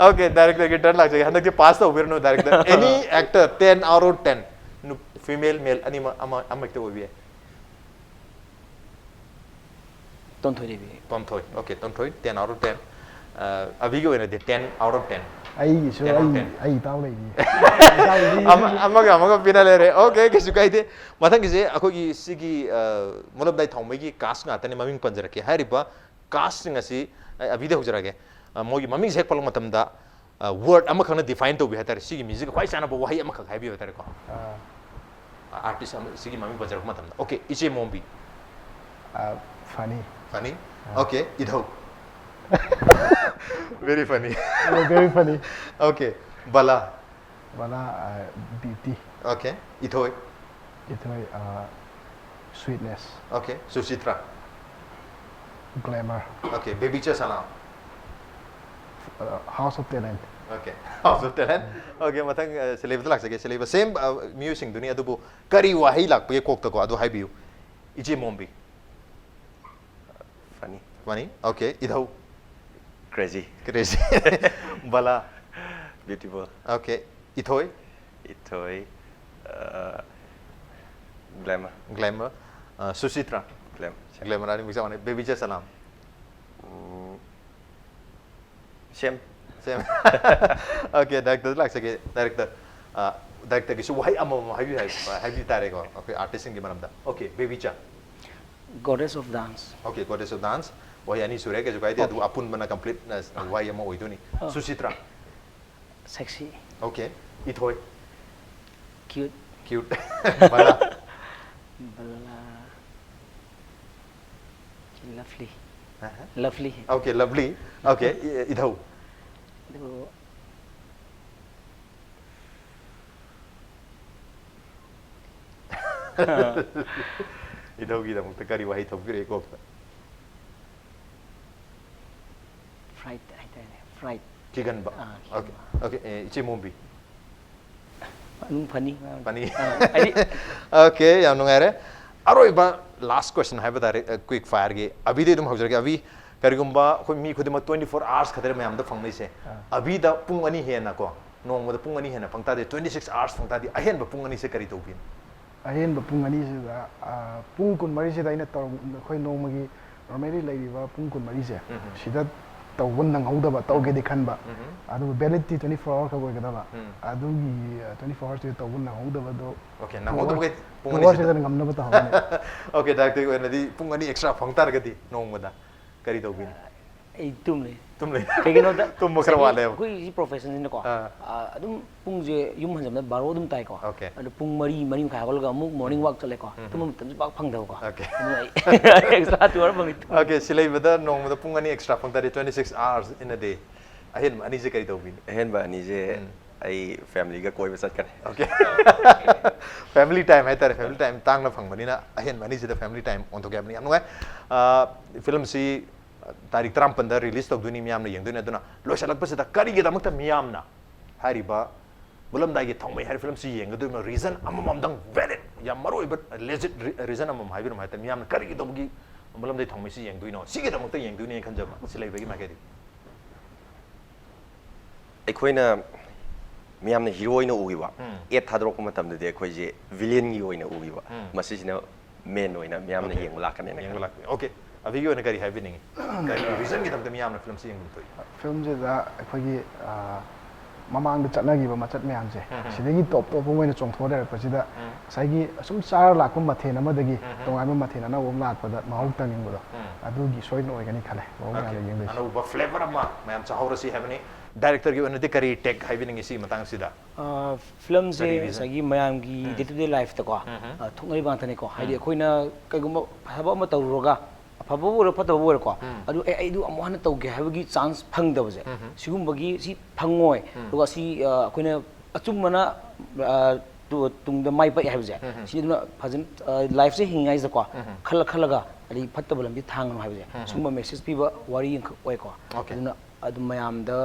Okay, director ꯒꯤ turn ꯂꯥꯛꯆꯒꯦ꯫ ꯍꯟꯗꯛꯇꯤ pass ꯇꯧꯕꯤꯔꯅꯨ, director꯫ Any actor, ten out of ten꯫ ꯅꯨ-, female, male ꯑꯅꯤꯃꯛ, ꯑꯃ, ꯑꯃ ꯍꯦꯛꯇ ꯑꯣꯏꯕ ꯌꯥꯏ꯫ ꯇꯣꯟꯊꯣꯏ Devi. ꯇꯣꯟꯊꯣꯏ꯫ Okay, ꯇꯣꯟꯊꯣꯏ, ten out of ten꯫ ꯑ, ꯑꯕꯤꯒꯤ ꯑꯑꯣꯏꯅꯗꯤ ten out of ten꯫ ꯑꯩꯒꯤꯁꯨ Ten out of ꯑꯩ ten꯫ ꯑꯩ ꯏꯇꯥꯎ ꯂꯩꯔꯤ꯫ ꯑꯃ-, ꯑꯃꯒ ꯑꯃꯒ ꯄꯤꯅ ꯂꯩꯔꯦ꯫ Okay, ꯀꯩꯁꯨ ꯀꯥꯏꯗꯦ꯫ ꯃꯊꯪꯒꯤꯁꯦ ꯑꯩꯈꯣꯏꯒꯤ ꯁꯤꯒꯤ, ꯑ, ꯃꯨꯂꯝꯗꯥꯏ ꯊꯥꯎꯃꯩꯒꯤ cast ꯉꯥꯛꯇꯅꯤ ꯃꯃꯤꯡ ꯄꯟꯖꯔꯛꯀꯦ꯫ ꯍꯥꯏꯔꯤꯕ cast ꯁꯤꯡ ꯑꯁꯤ ꯑꯩ ꯑꯕꯤꯗ ꯍꯧꯖꯔꯛꯑꯒꯦ꯫ ꯑ, ꯃꯣꯏꯒꯤ ꯃꯃꯤꯡꯁꯦ ꯍꯦꯛ ꯄꯜꯂꯛꯄ ꯃꯇꯝꯗ, ꯑ, word ꯑꯃꯈꯛꯅ define ꯇꯧꯕꯤ ꯍꯥꯏꯇꯥꯔꯦ꯫ ꯁꯤꯒꯤ ꯃꯤꯁꯤꯒ ꯈ꯭ꯋꯥꯏ ꯆꯥꯟꯅꯕ ꯋꯥꯍꯩ ꯑꯃꯈꯛ ꯍꯥꯏꯕꯤꯌꯨ ꯍꯥꯏꯇꯥꯔꯦꯀꯣ꯫ ꯑꯥ, Artist ꯑꯃ, ꯁꯤꯒꯤ ꯃꯃꯤꯡ ꯄꯟꯖꯔꯛꯄ ꯃꯇꯝꯗ꯫ Okay, ꯏꯆꯦ ꯃꯣꯝꯕꯤ꯫ ꯑꯥ, funny꯫ Funny? Okay, ꯏꯙꯧ꯫ Very funny꯫ Very funny꯫ Okay, Bala. Bala, ah, beauty꯫ Okay, ꯏꯊꯣꯏ꯫ ꯏꯊꯣꯏ, ah, sweetness꯫ Okay, ꯁꯨꯆꯤꯇ꯭ꯔꯥ꯫ Glamour꯫ Okay, ꯕꯦꯕꯤꯆꯥ Salam. Ah, House of Talent꯫ Okay, House of Talent꯫ Okay, ꯃꯊꯪ, ꯑ, ꯁꯤꯂꯩꯕꯗ ꯂꯥꯛꯆꯒꯦ꯫ ꯁꯤꯂꯩꯕ same, ꯑ, ꯃꯤꯑꯣꯏꯁꯤꯡꯗꯨꯅꯤ, ꯑꯗꯨꯕꯨ ꯀꯔꯤ ꯋꯥꯍꯩ ꯂꯥꯛꯄꯒꯦ ꯀꯣꯛꯇꯀꯣ, ꯑꯗꯨ ꯍꯥꯏꯕꯤꯌꯨ꯫ ꯏꯆꯦ ꯃꯣꯝꯕꯤ꯫ Funny꯫ Funny? Okay, ꯏꯙꯧ꯫ Crazy꯫ Crazy꯫ ꯕꯂꯥ꯫ Beautiful꯫ Okay, ꯏꯊꯣꯏ꯫ ꯏꯊꯣꯏ꯫ ꯑ, Glamour꯫ Glamour꯫ ꯑ, ꯁꯨꯆꯤꯇ꯭ꯔꯥ꯫ Glamour꯫ Glamour ꯑꯅꯤꯃꯛ ꯆꯞ ꯃꯥꯟꯅꯩ꯫ ꯕꯦꯕꯤꯆꯥ ꯁꯂꯥꯝ꯫ ꯎꯝ, same꯫ Same꯫ Okay, director ꯗ ꯂꯥꯛꯆꯒꯦ꯫ Director, ꯑ, director ꯒꯤꯁꯨ ꯋꯥꯍꯩ ꯑꯃꯃꯝ ꯍꯥꯏꯕꯤ-, ꯍꯥꯏꯕꯤ ꯇꯥꯔꯦꯀꯣ, ꯑꯩꯈꯣꯏ artist ꯁꯤꯡꯒꯤ ꯃꯔꯝꯗ꯫ Okay, ꯕꯦꯕꯤꯆꯥ꯫ Goddess of Dance. Okay, Goddess of Dance. ꯋꯥꯍꯩ ꯑꯅꯤ ꯁꯨꯔꯦ, ꯀꯩꯁꯨ ꯀꯥꯏꯗꯦ, ꯑꯗꯨꯒ ꯑꯄꯨꯟꯕꯅ complete ꯋꯥꯍꯩ ꯑꯃ ꯑꯣꯏꯗꯣꯏꯅꯤ꯫ ꯑꯥ꯫ ꯁꯨꯁꯤꯇ꯭ꯔꯥ? Sexy. Okay. ꯏꯊꯣꯏ? Cute. Cute. ꯕꯂꯥ? ꯕꯂꯥ. Lovely. ꯑꯍ꯫ Lovely. Okay, lovely. Okay, E- ꯏꯙꯧ? ꯑꯗꯨ ꯏꯙꯧꯒꯤꯗꯃꯛꯇ ꯀꯔꯤ ꯋꯥꯍꯩ ꯊꯣꯛꯄꯤꯔꯛꯏ ꯀꯣꯛꯇ? Fright ꯍꯥꯏꯇꯥꯔꯦꯅꯦ, fright. ꯀꯤꯒꯟꯕ? ꯑꯥ, Okay, ꯀꯤꯒꯟꯕ. Okay, ꯑꯦ, ꯏꯆꯦ ꯃꯣꯝꯕꯤ? ꯑꯗꯨꯝ funny ꯃꯥ꯫ Funny. ꯑꯥ, ꯍꯥꯏꯗꯤ Okay, ꯌꯥꯝ ꯅꯨꯡꯉꯥꯏꯔꯦ꯫ ꯑꯔꯣꯏꯕ last question ꯍꯥꯏꯕ ꯇꯥꯔꯦ, quick fireꯒꯤ꯫ ꯑꯕꯤꯗꯩ ꯑꯗꯨꯝ ꯍꯧꯖꯔꯒꯦ꯫ ꯑꯕꯤ, ꯀꯔꯤꯒꯨꯝꯕ ꯑꯩꯈꯣꯏ ꯃꯤ ꯈꯨꯗꯤꯡꯃꯛ twenty four hours ꯈꯛꯇꯅꯦ ꯃꯌꯥꯝꯗ ꯐꯪꯅꯩꯁꯦ꯫ ꯑꯥ꯫ ꯑꯕꯤꯗ ꯄꯨꯡ ꯑꯅꯤ ꯍꯦꯟꯅ ꯀꯣ, ꯅꯣꯡꯃꯗ ꯄꯨꯡ ꯑꯅꯤ ꯍꯦꯟꯅ ꯐꯪ ꯇꯥꯔꯗꯤ, twenty six hours ꯐꯪ ꯇꯥꯔꯗꯤ, ꯑꯍꯦꯟꯕ ꯄꯨꯡ ꯑꯅꯤꯁꯦ ꯀꯔꯤ ꯇꯧꯕꯤꯅꯤ? ꯑꯍꯦꯟꯕ ꯄꯨꯡ ꯑꯅꯤꯁꯤꯗ, ꯑ, ꯄꯨꯡ ꯀꯨꯟꯃꯔꯤꯁꯤꯗ ꯑꯩꯅ ꯇꯧꯔꯝ-, ꯑꯩꯈꯣꯏ ꯅꯣꯡꯃꯒꯤ normally ꯂꯩꯔꯤꯕ ꯄꯨꯡ ꯀꯨꯟꯃꯔꯤꯁꯦ, ꯎꯝ꯫ ꯁꯤꯗ ꯇꯧꯕ ꯅꯪꯍꯧꯗꯕ, ꯇꯧꯒꯦꯗꯤ ꯈꯟꯕ, ꯎꯝ꯫ ꯑꯗꯨꯕꯨ validity twenty four hour ꯈꯛ ꯑꯣꯏꯒꯗꯕ, ꯎꯝ꯫ ꯑꯗꯨꯒꯤ, ꯑ, twenty four hours ꯁꯤꯗ ꯇꯧꯕ ꯅꯪꯍꯧꯗꯕꯗꯣ Okay, ꯅꯪꯍꯧꯗꯕꯈꯩ ꯄꯨꯡ two ꯑꯅꯤꯁꯤꯗ꯫ hours ꯁꯤꯗ ꯉꯝꯅꯕ ꯇꯧꯍꯧꯒꯅꯤ꯫ Okay, director ꯑꯣꯏꯅꯗꯤ ꯄꯨꯡ ꯑꯅꯤ extra ꯐꯪ ꯇꯥꯔꯒꯗꯤ ꯅꯣꯡꯃꯗ ꯀꯔꯤ ꯇꯧꯕꯤꯅꯤ? ꯑꯩ ꯇꯨꯝꯂꯦ꯫ ꯇꯨꯝꯂꯦ꯫ ꯀꯩꯒꯤꯅꯣꯗ ꯇꯨꯝꯕ ꯈꯔ ꯉꯁꯥꯏꯒꯤ ꯋꯥꯠꯂꯦꯕ꯫ ꯑꯩꯈꯣꯏ ꯁꯤ professionꯁꯤꯅꯀꯣ, ꯑꯥ꯫ ꯑꯥ, ꯑꯗꯨꯝ ꯄꯨꯡꯁꯦ ꯌꯨꯝ ꯍꯟꯖꯕꯗ ꯕꯥꯔꯣ ꯑꯗꯨꯝ ꯇꯥꯏꯀꯣ꯫ Okay. ꯑꯗꯣ ꯄꯨꯡ ꯃꯔꯤ, ꯃꯔꯤ ꯃꯈꯥꯏ ꯍꯧꯒꯠꯂꯒ ꯑꯃꯨꯛ morning walk ꯆꯠꯂꯦꯀꯣ꯫ ꯎꯝ꯫ ꯇꯨꯝꯕ ꯃꯇꯝꯁꯨ ꯄꯥꯛ ꯐꯪꯗꯕꯀꯣ꯫ Okay. ꯑꯗꯨꯅ ꯑꯩ extra two hour ꯐꯪꯉꯤ꯫ Okay, ꯁꯤꯂꯩꯕꯗ ꯅꯣꯡꯃꯗ ꯄꯨꯡ ꯑꯅꯤ extra ꯐꯪ ꯇꯥꯔꯗꯤ, twenty six hours in a day꯫ ꯑꯍꯦꯟꯕ ꯑꯅꯤꯁꯦ ꯀꯔꯤ ꯇꯧꯕꯤꯅꯤ? ꯑꯍꯦꯟꯕ ꯑꯅꯤꯁꯦ ꯎꯝ꯫ ꯑꯩ familyꯒ ꯀꯣꯏꯕ ꯆꯠꯀꯅꯤ꯫ Okay. Family time ꯍꯥꯏꯇꯥꯔꯦ, family time ꯇꯥꯡꯅ ꯐꯪꯕꯅꯤꯅ ꯑꯍꯦꯟꯕ ꯑꯅꯤꯁꯤꯗ family time ꯑꯣꯟꯊꯣꯛꯀꯦ ꯍꯥꯏꯕꯅꯤ꯫ ꯌꯥꯝ ꯅꯨꯡꯉꯥꯏ꯫ ꯑ, filmꯁꯤ ꯇꯥꯔꯤꯛ ꯇꯔꯥꯃꯥꯄꯟꯗ release ꯇꯧꯗꯣꯏꯅꯤ, ꯃꯤꯌꯥꯝꯅ ꯌꯦꯡꯗꯣꯏꯅꯤ꯫ ꯑꯗꯨꯅ ꯂꯣꯏꯁꯤꯜꯂꯛꯄꯁꯤꯗ ꯀꯔꯤꯒꯤꯗꯃꯛꯇ ꯃꯤꯌꯥꯝꯅ ꯍꯥꯏꯔꯤꯕ ꯃꯨꯂꯝꯗꯥꯏꯒꯤ ꯊꯥꯎꯃꯩ ꯍꯥꯏꯔꯤꯕ filmꯁꯤ ꯌꯦꯡꯒꯗꯣꯏꯅꯣ? Reason ꯑꯃꯃꯝꯗꯪ valid, ꯌꯥꯝ ꯃꯔꯨ ꯑꯣꯏꯕ legit re-, reason ꯑꯃꯃꯝ ꯍꯥꯏꯕꯤꯔꯝꯃꯨ ꯍꯥꯏꯇꯥꯔꯦ꯫ ꯃꯤꯌꯥꯝꯅ ꯀꯔꯤꯒꯤꯗꯃꯛꯀꯤ ꯃꯨꯂꯝꯗꯥꯏ ꯊꯥꯎꯃꯩꯁꯤ ꯌꯦꯡꯗꯣꯏꯅꯣ? ꯁꯤꯒꯤꯗꯃꯛꯇ ꯌꯦꯡꯗꯣꯏꯅꯦꯅ ꯈꯟꯖꯕ ꯁꯤꯂꯩꯕꯒꯤ ꯃꯥꯏꯀꯩꯗꯒꯤ꯫ ꯑꯩꯈꯣꯏꯅ ꯃꯤꯌꯥꯝꯅ hero ꯑꯣꯏꯅ ꯎꯈꯤꯕ, ꯎꯝ꯫ Ad ꯊꯥꯗꯣꯔꯛꯄ ꯃꯇꯝꯗꯗꯤ ꯑꯩꯈꯣꯏꯁꯦ villainꯒꯤ ꯑꯣꯏꯅ ꯎꯈꯤꯕ꯫ ꯎꯝ꯫ ꯃꯁꯤꯁꯤꯅ main ꯑꯣꯏꯅ ꯃꯤꯌꯥꯝꯅ Okay. ꯌꯦꯡꯕ ꯂꯥꯛꯀꯅꯦꯅ ꯌꯦꯡꯕ ꯈꯜꯂꯤ꯫ ꯂꯥꯛꯀꯅꯤ꯫ Okay, ꯑꯕꯤꯒꯤ ꯑꯣꯏꯅ ꯀꯔꯤ ꯍꯥꯏꯕꯤꯅꯤꯡꯉꯤ? ꯀꯔꯤ reasonꯒꯤꯗꯃꯛꯇ ꯃꯤꯌꯥꯝꯅ filmꯁꯤ ꯌꯦꯡꯐꯝ ꯊꯣꯛꯏ? Filmꯁꯤꯗ ꯑꯩꯈꯣꯏꯒꯤ, ꯑ, ꯃꯃꯥꯡꯗ ꯆꯠꯅꯈꯤꯕ ꯃꯆꯠ ꯃꯌꯥꯝꯁꯦ ꯁꯤꯗꯒꯤ ꯇꯣꯞ ꯇꯣꯞꯄ ꯑꯣꯏꯅ ꯆꯣꯡꯊꯣꯔꯛꯄꯁꯤꯗ ꯉꯁꯥꯏꯒꯤ ꯑꯁꯨꯝ ꯆꯥꯔ ꯂꯥꯛꯄ ꯃꯊꯦꯜ ꯑꯃꯗꯒꯤ ꯇꯣꯉꯥꯟꯕ ꯃꯊꯦꯜ ꯑꯅꯧꯕ ꯑꯃ ꯂꯥꯛꯄꯗ ꯃꯍꯥꯎ ꯇꯪꯅꯤꯡꯕꯗꯣ ꯑꯗꯨꯒꯤ ꯁꯣꯏꯗꯅ ꯑꯣꯏꯒꯅꯤ ꯈꯜꯂꯦ ꯃꯑꯣꯡ ꯃꯌꯥꯝꯗ ꯌꯦꯡꯗꯣꯏꯁꯦ꯫ ꯑꯅꯧꯕ ꯐ꯭ꯂꯦꯕꯔ ꯑꯃ ꯃꯌꯥꯝ ꯆꯥꯍꯧꯔꯁꯤ ꯍꯥꯏꯕꯅꯤ꯫ ꯗꯥꯏꯔꯦꯛꯇꯔꯒꯤ ꯑꯣꯏꯅꯗꯤ ꯀꯔꯤ ꯇꯦꯛ ꯍꯥꯏꯕꯤꯅꯤꯡꯉꯤ ꯁꯤꯒꯤ ꯃꯇꯥꯡꯁꯤꯗ? ꯐꯤꯂꯝꯁꯦ ꯀꯔꯤ reason? ꯉꯁꯥꯏꯒꯤ ꯃꯌꯥꯝꯒꯤ ꯗꯦ ꯇꯨ ꯗꯦ ꯂꯥꯏꯐꯇꯀꯣ ꯊꯣꯛꯅꯔꯤꯕ ꯉꯥꯛꯇꯅꯤꯀꯣ꯫ ꯍꯥꯏꯗꯤ ꯑꯩꯈꯣꯏꯅ ꯀꯩꯒꯨꯝꯕ ꯊꯕꯛ ꯑꯃ ꯇꯧꯔꯨꯔꯒ ꯑꯐꯕꯕꯨ ꯑꯣꯏꯔꯣ ꯐꯠꯇꯕꯕꯨ ꯑꯣꯏꯔꯣꯀꯣ, ꯑꯗꯨ ꯑꯦ ꯑꯩꯗꯨ ꯑꯃꯨꯛ ꯍꯟꯅ ꯇꯧꯒꯦ ꯍꯥꯏꯕꯒꯤ ꯆꯥꯟꯁ ꯐꯪꯗꯕꯁꯦ, ꯁꯤꯒꯨꯝꯕꯒꯤ ꯁꯤ ꯐꯪꯉꯣꯏ꯫ ꯑꯗꯨꯒ ꯁꯤ ꯑꯩꯈꯣꯏꯅ ꯑꯆꯨꯝꯕꯅ ꯇꯨꯡꯗ ꯃꯥꯏ ꯄꯥꯛꯑꯦ ꯍꯥꯏꯕꯁꯦ ꯁꯤ ꯑꯗꯨꯅ ꯐꯖꯅ ꯂꯥꯏꯐꯁꯦ ꯍꯤꯡꯉꯤꯉꯩꯁꯤꯗꯀꯣ ꯈꯜꯂ ꯈꯜꯂꯒ ꯑꯗꯩ ꯐꯠꯇꯕ ꯂꯝꯕꯤ ꯊꯥꯡꯒꯅꯨ ꯍꯥꯏꯕꯁꯦ ꯁꯤꯒꯨꯝꯕ ꯃꯦꯁꯦꯖ ꯄꯤꯕ ꯋꯥꯔꯤ ꯑꯃꯈꯛ ꯑꯣꯏꯀꯣ꯫ Okay. ꯑꯗꯨꯅ ꯑꯗꯨꯝ ꯃꯌꯥꯝꯗ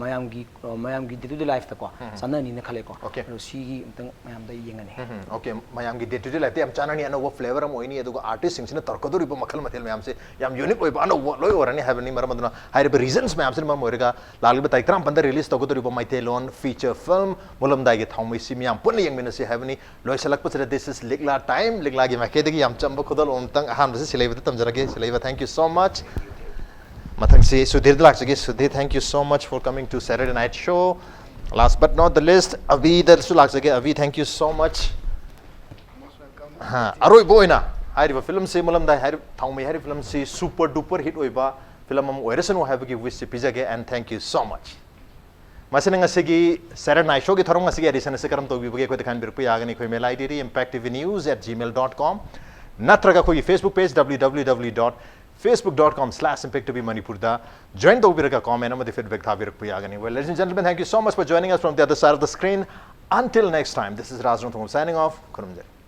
ꯃꯌꯥꯝꯒꯤ ꯃꯌꯥꯝꯒꯤ ꯗꯦ ꯇꯨ ꯗꯦ ꯂꯥꯏꯐꯇꯀꯣ ꯆꯥꯟꯅꯅꯤꯅ ꯈꯜꯂꯦꯀꯣ꯫ Okay. ꯑꯗꯣ ꯁꯤꯒꯤ ꯑꯝꯇꯪ ꯃꯌꯥꯝꯗ ꯌꯦꯡꯍꯟꯅꯤꯡꯉꯦ꯫ ꯑꯣꯀꯦ, ꯃꯌꯥꯝꯒꯤ ꯗꯦ ꯇꯨ ꯗꯦ ꯂꯥꯏꯐꯇ ꯌꯥꯝ ꯆꯥꯟꯅꯅꯤ, ꯑꯅꯧꯕ ꯐ꯭ꯂꯦꯕꯔ ꯑꯃ ꯑꯣꯏꯅꯤ, ꯑꯗꯨꯒ ꯑꯥꯔꯇꯤꯁꯁꯤꯡꯁꯤꯅ ꯇꯧꯔꯛꯀꯗꯧꯔꯤꯕ ꯃꯈꯜ ꯃꯊꯦꯜ ꯃꯌꯥꯝꯁꯦ ꯌꯥꯝ ꯌꯨꯅꯤꯛ ꯑꯣꯏꯕ ꯑꯅꯧꯕ ꯂꯣꯏ ꯑꯣꯏꯔꯅꯤ ꯍꯥꯏꯕꯅꯤ꯫ ꯃꯔꯝ ꯑꯗꯨꯅ ꯍꯥꯏꯔꯤꯕ ꯔꯤꯖꯟꯁ ꯃꯌꯥꯝꯁꯤꯅ ꯃꯔꯝ ꯑꯣꯏꯔꯒ ꯂꯥꯛꯂꯤꯕ ꯇꯥꯔꯤꯛ ꯇꯔꯥꯃꯥꯄꯟꯗ ꯔꯤꯂꯤꯁ ꯇꯧꯒꯗꯧꯔꯤꯕ ꯃꯩꯇꯩꯂꯣꯟ ꯐꯤꯆꯔ ꯐꯤꯂꯝ ꯃꯨꯜꯂꯝꯗꯥꯏꯒꯤ ꯊꯥꯎꯃꯩꯁꯤ ꯃꯌꯥꯝ ꯄꯨꯟꯅ ꯌꯦꯡꯃꯤꯟꯅꯁꯤ ꯍꯥꯏꯕꯅꯤ꯫ ꯂꯣꯏꯁꯤꯜꯂꯛꯄꯁꯤꯗ this is ꯂꯤꯛꯂꯥ ꯇꯥꯏꯝ꯫ ꯂꯤꯛꯂꯥꯒꯤ ꯃꯥꯏꯀꯩꯗꯒꯤ ꯌꯥꯝ ꯆꯝꯕ ꯈꯨꯗꯣꯜ ꯑꯃꯇꯪ ꯑꯍꯥꯟꯕꯁꯤ ꯁꯤꯂꯩꯕꯗ ꯇꯝꯖꯔꯒꯦ꯫ ꯁꯤꯂꯩꯕ, thank you so much꯫ ꯃꯊꯪꯁꯤ ꯁꯨꯙꯤꯔꯗ ꯂꯥꯛꯆꯒꯦ꯫ Sudhir, thank you so much for coming to Saturday Night Show. Last but not the least, ꯑꯕꯤꯗꯁꯨ ꯂꯥꯛꯆꯒꯦ꯫ ꯑꯕꯤ, thank you so much꯫ ꯍꯥ, ꯑꯔꯣꯏꯕ ꯑꯣꯏꯅ ꯍꯥꯏꯔꯤꯕ ꯐꯤꯂꯝꯁꯤ ꯃꯨꯜꯂꯝꯗꯥꯏ ꯍꯥꯏꯔꯤꯕ ꯊꯥꯎꯃꯩ ꯍꯥꯏꯔꯤꯕ ꯐꯤꯂꯝꯁꯤ ꯁꯨꯄꯔ ꯗꯨꯄꯔ ꯍꯤꯠ ꯑꯣꯏꯕ ꯐꯤꯂꯝ ꯑꯃ ꯑꯣꯏꯔꯁꯅꯨ ꯍꯥꯏꯕꯒꯤ ꯋꯤꯁꯁꯤ ꯄꯤꯖꯒꯦ, and thank you so much꯫ ꯃꯁꯤꯅ ꯉꯁꯤꯒꯤ Saturday Night Show ꯒꯤ ꯊꯧꯔꯝ ꯉꯁꯤꯒꯤ edition ꯑꯁꯤ ꯀꯔꯝ ꯇꯧꯕꯤꯕꯒꯦ ꯑꯩꯈꯣꯏꯗ ꯈꯟꯕꯤꯔꯛꯄ ꯌꯥꯒꯅꯤ꯫ ꯑꯩꯈꯣꯏ mail ID D impact T V news at gmail dot com ꯅꯠꯇ꯭ꯔꯒ ꯑꯩꯈꯣꯏꯒꯤ Facebook page W W W dot facebook dot com slash impact T V Manipur ꯗ join ꯇꯧꯕꯤꯔꯒ comment ꯑꯃꯗꯤ feedback ꯊꯥꯕꯤꯔꯛꯄ ꯌꯥꯒꯅꯤ꯫ Well, ladies and gentlemen, thank you so much for joining us from the other side of the screen. Until next time, this is Raj Rongthong signing off. ꯈꯨꯔꯨꯝꯖꯔꯤ꯫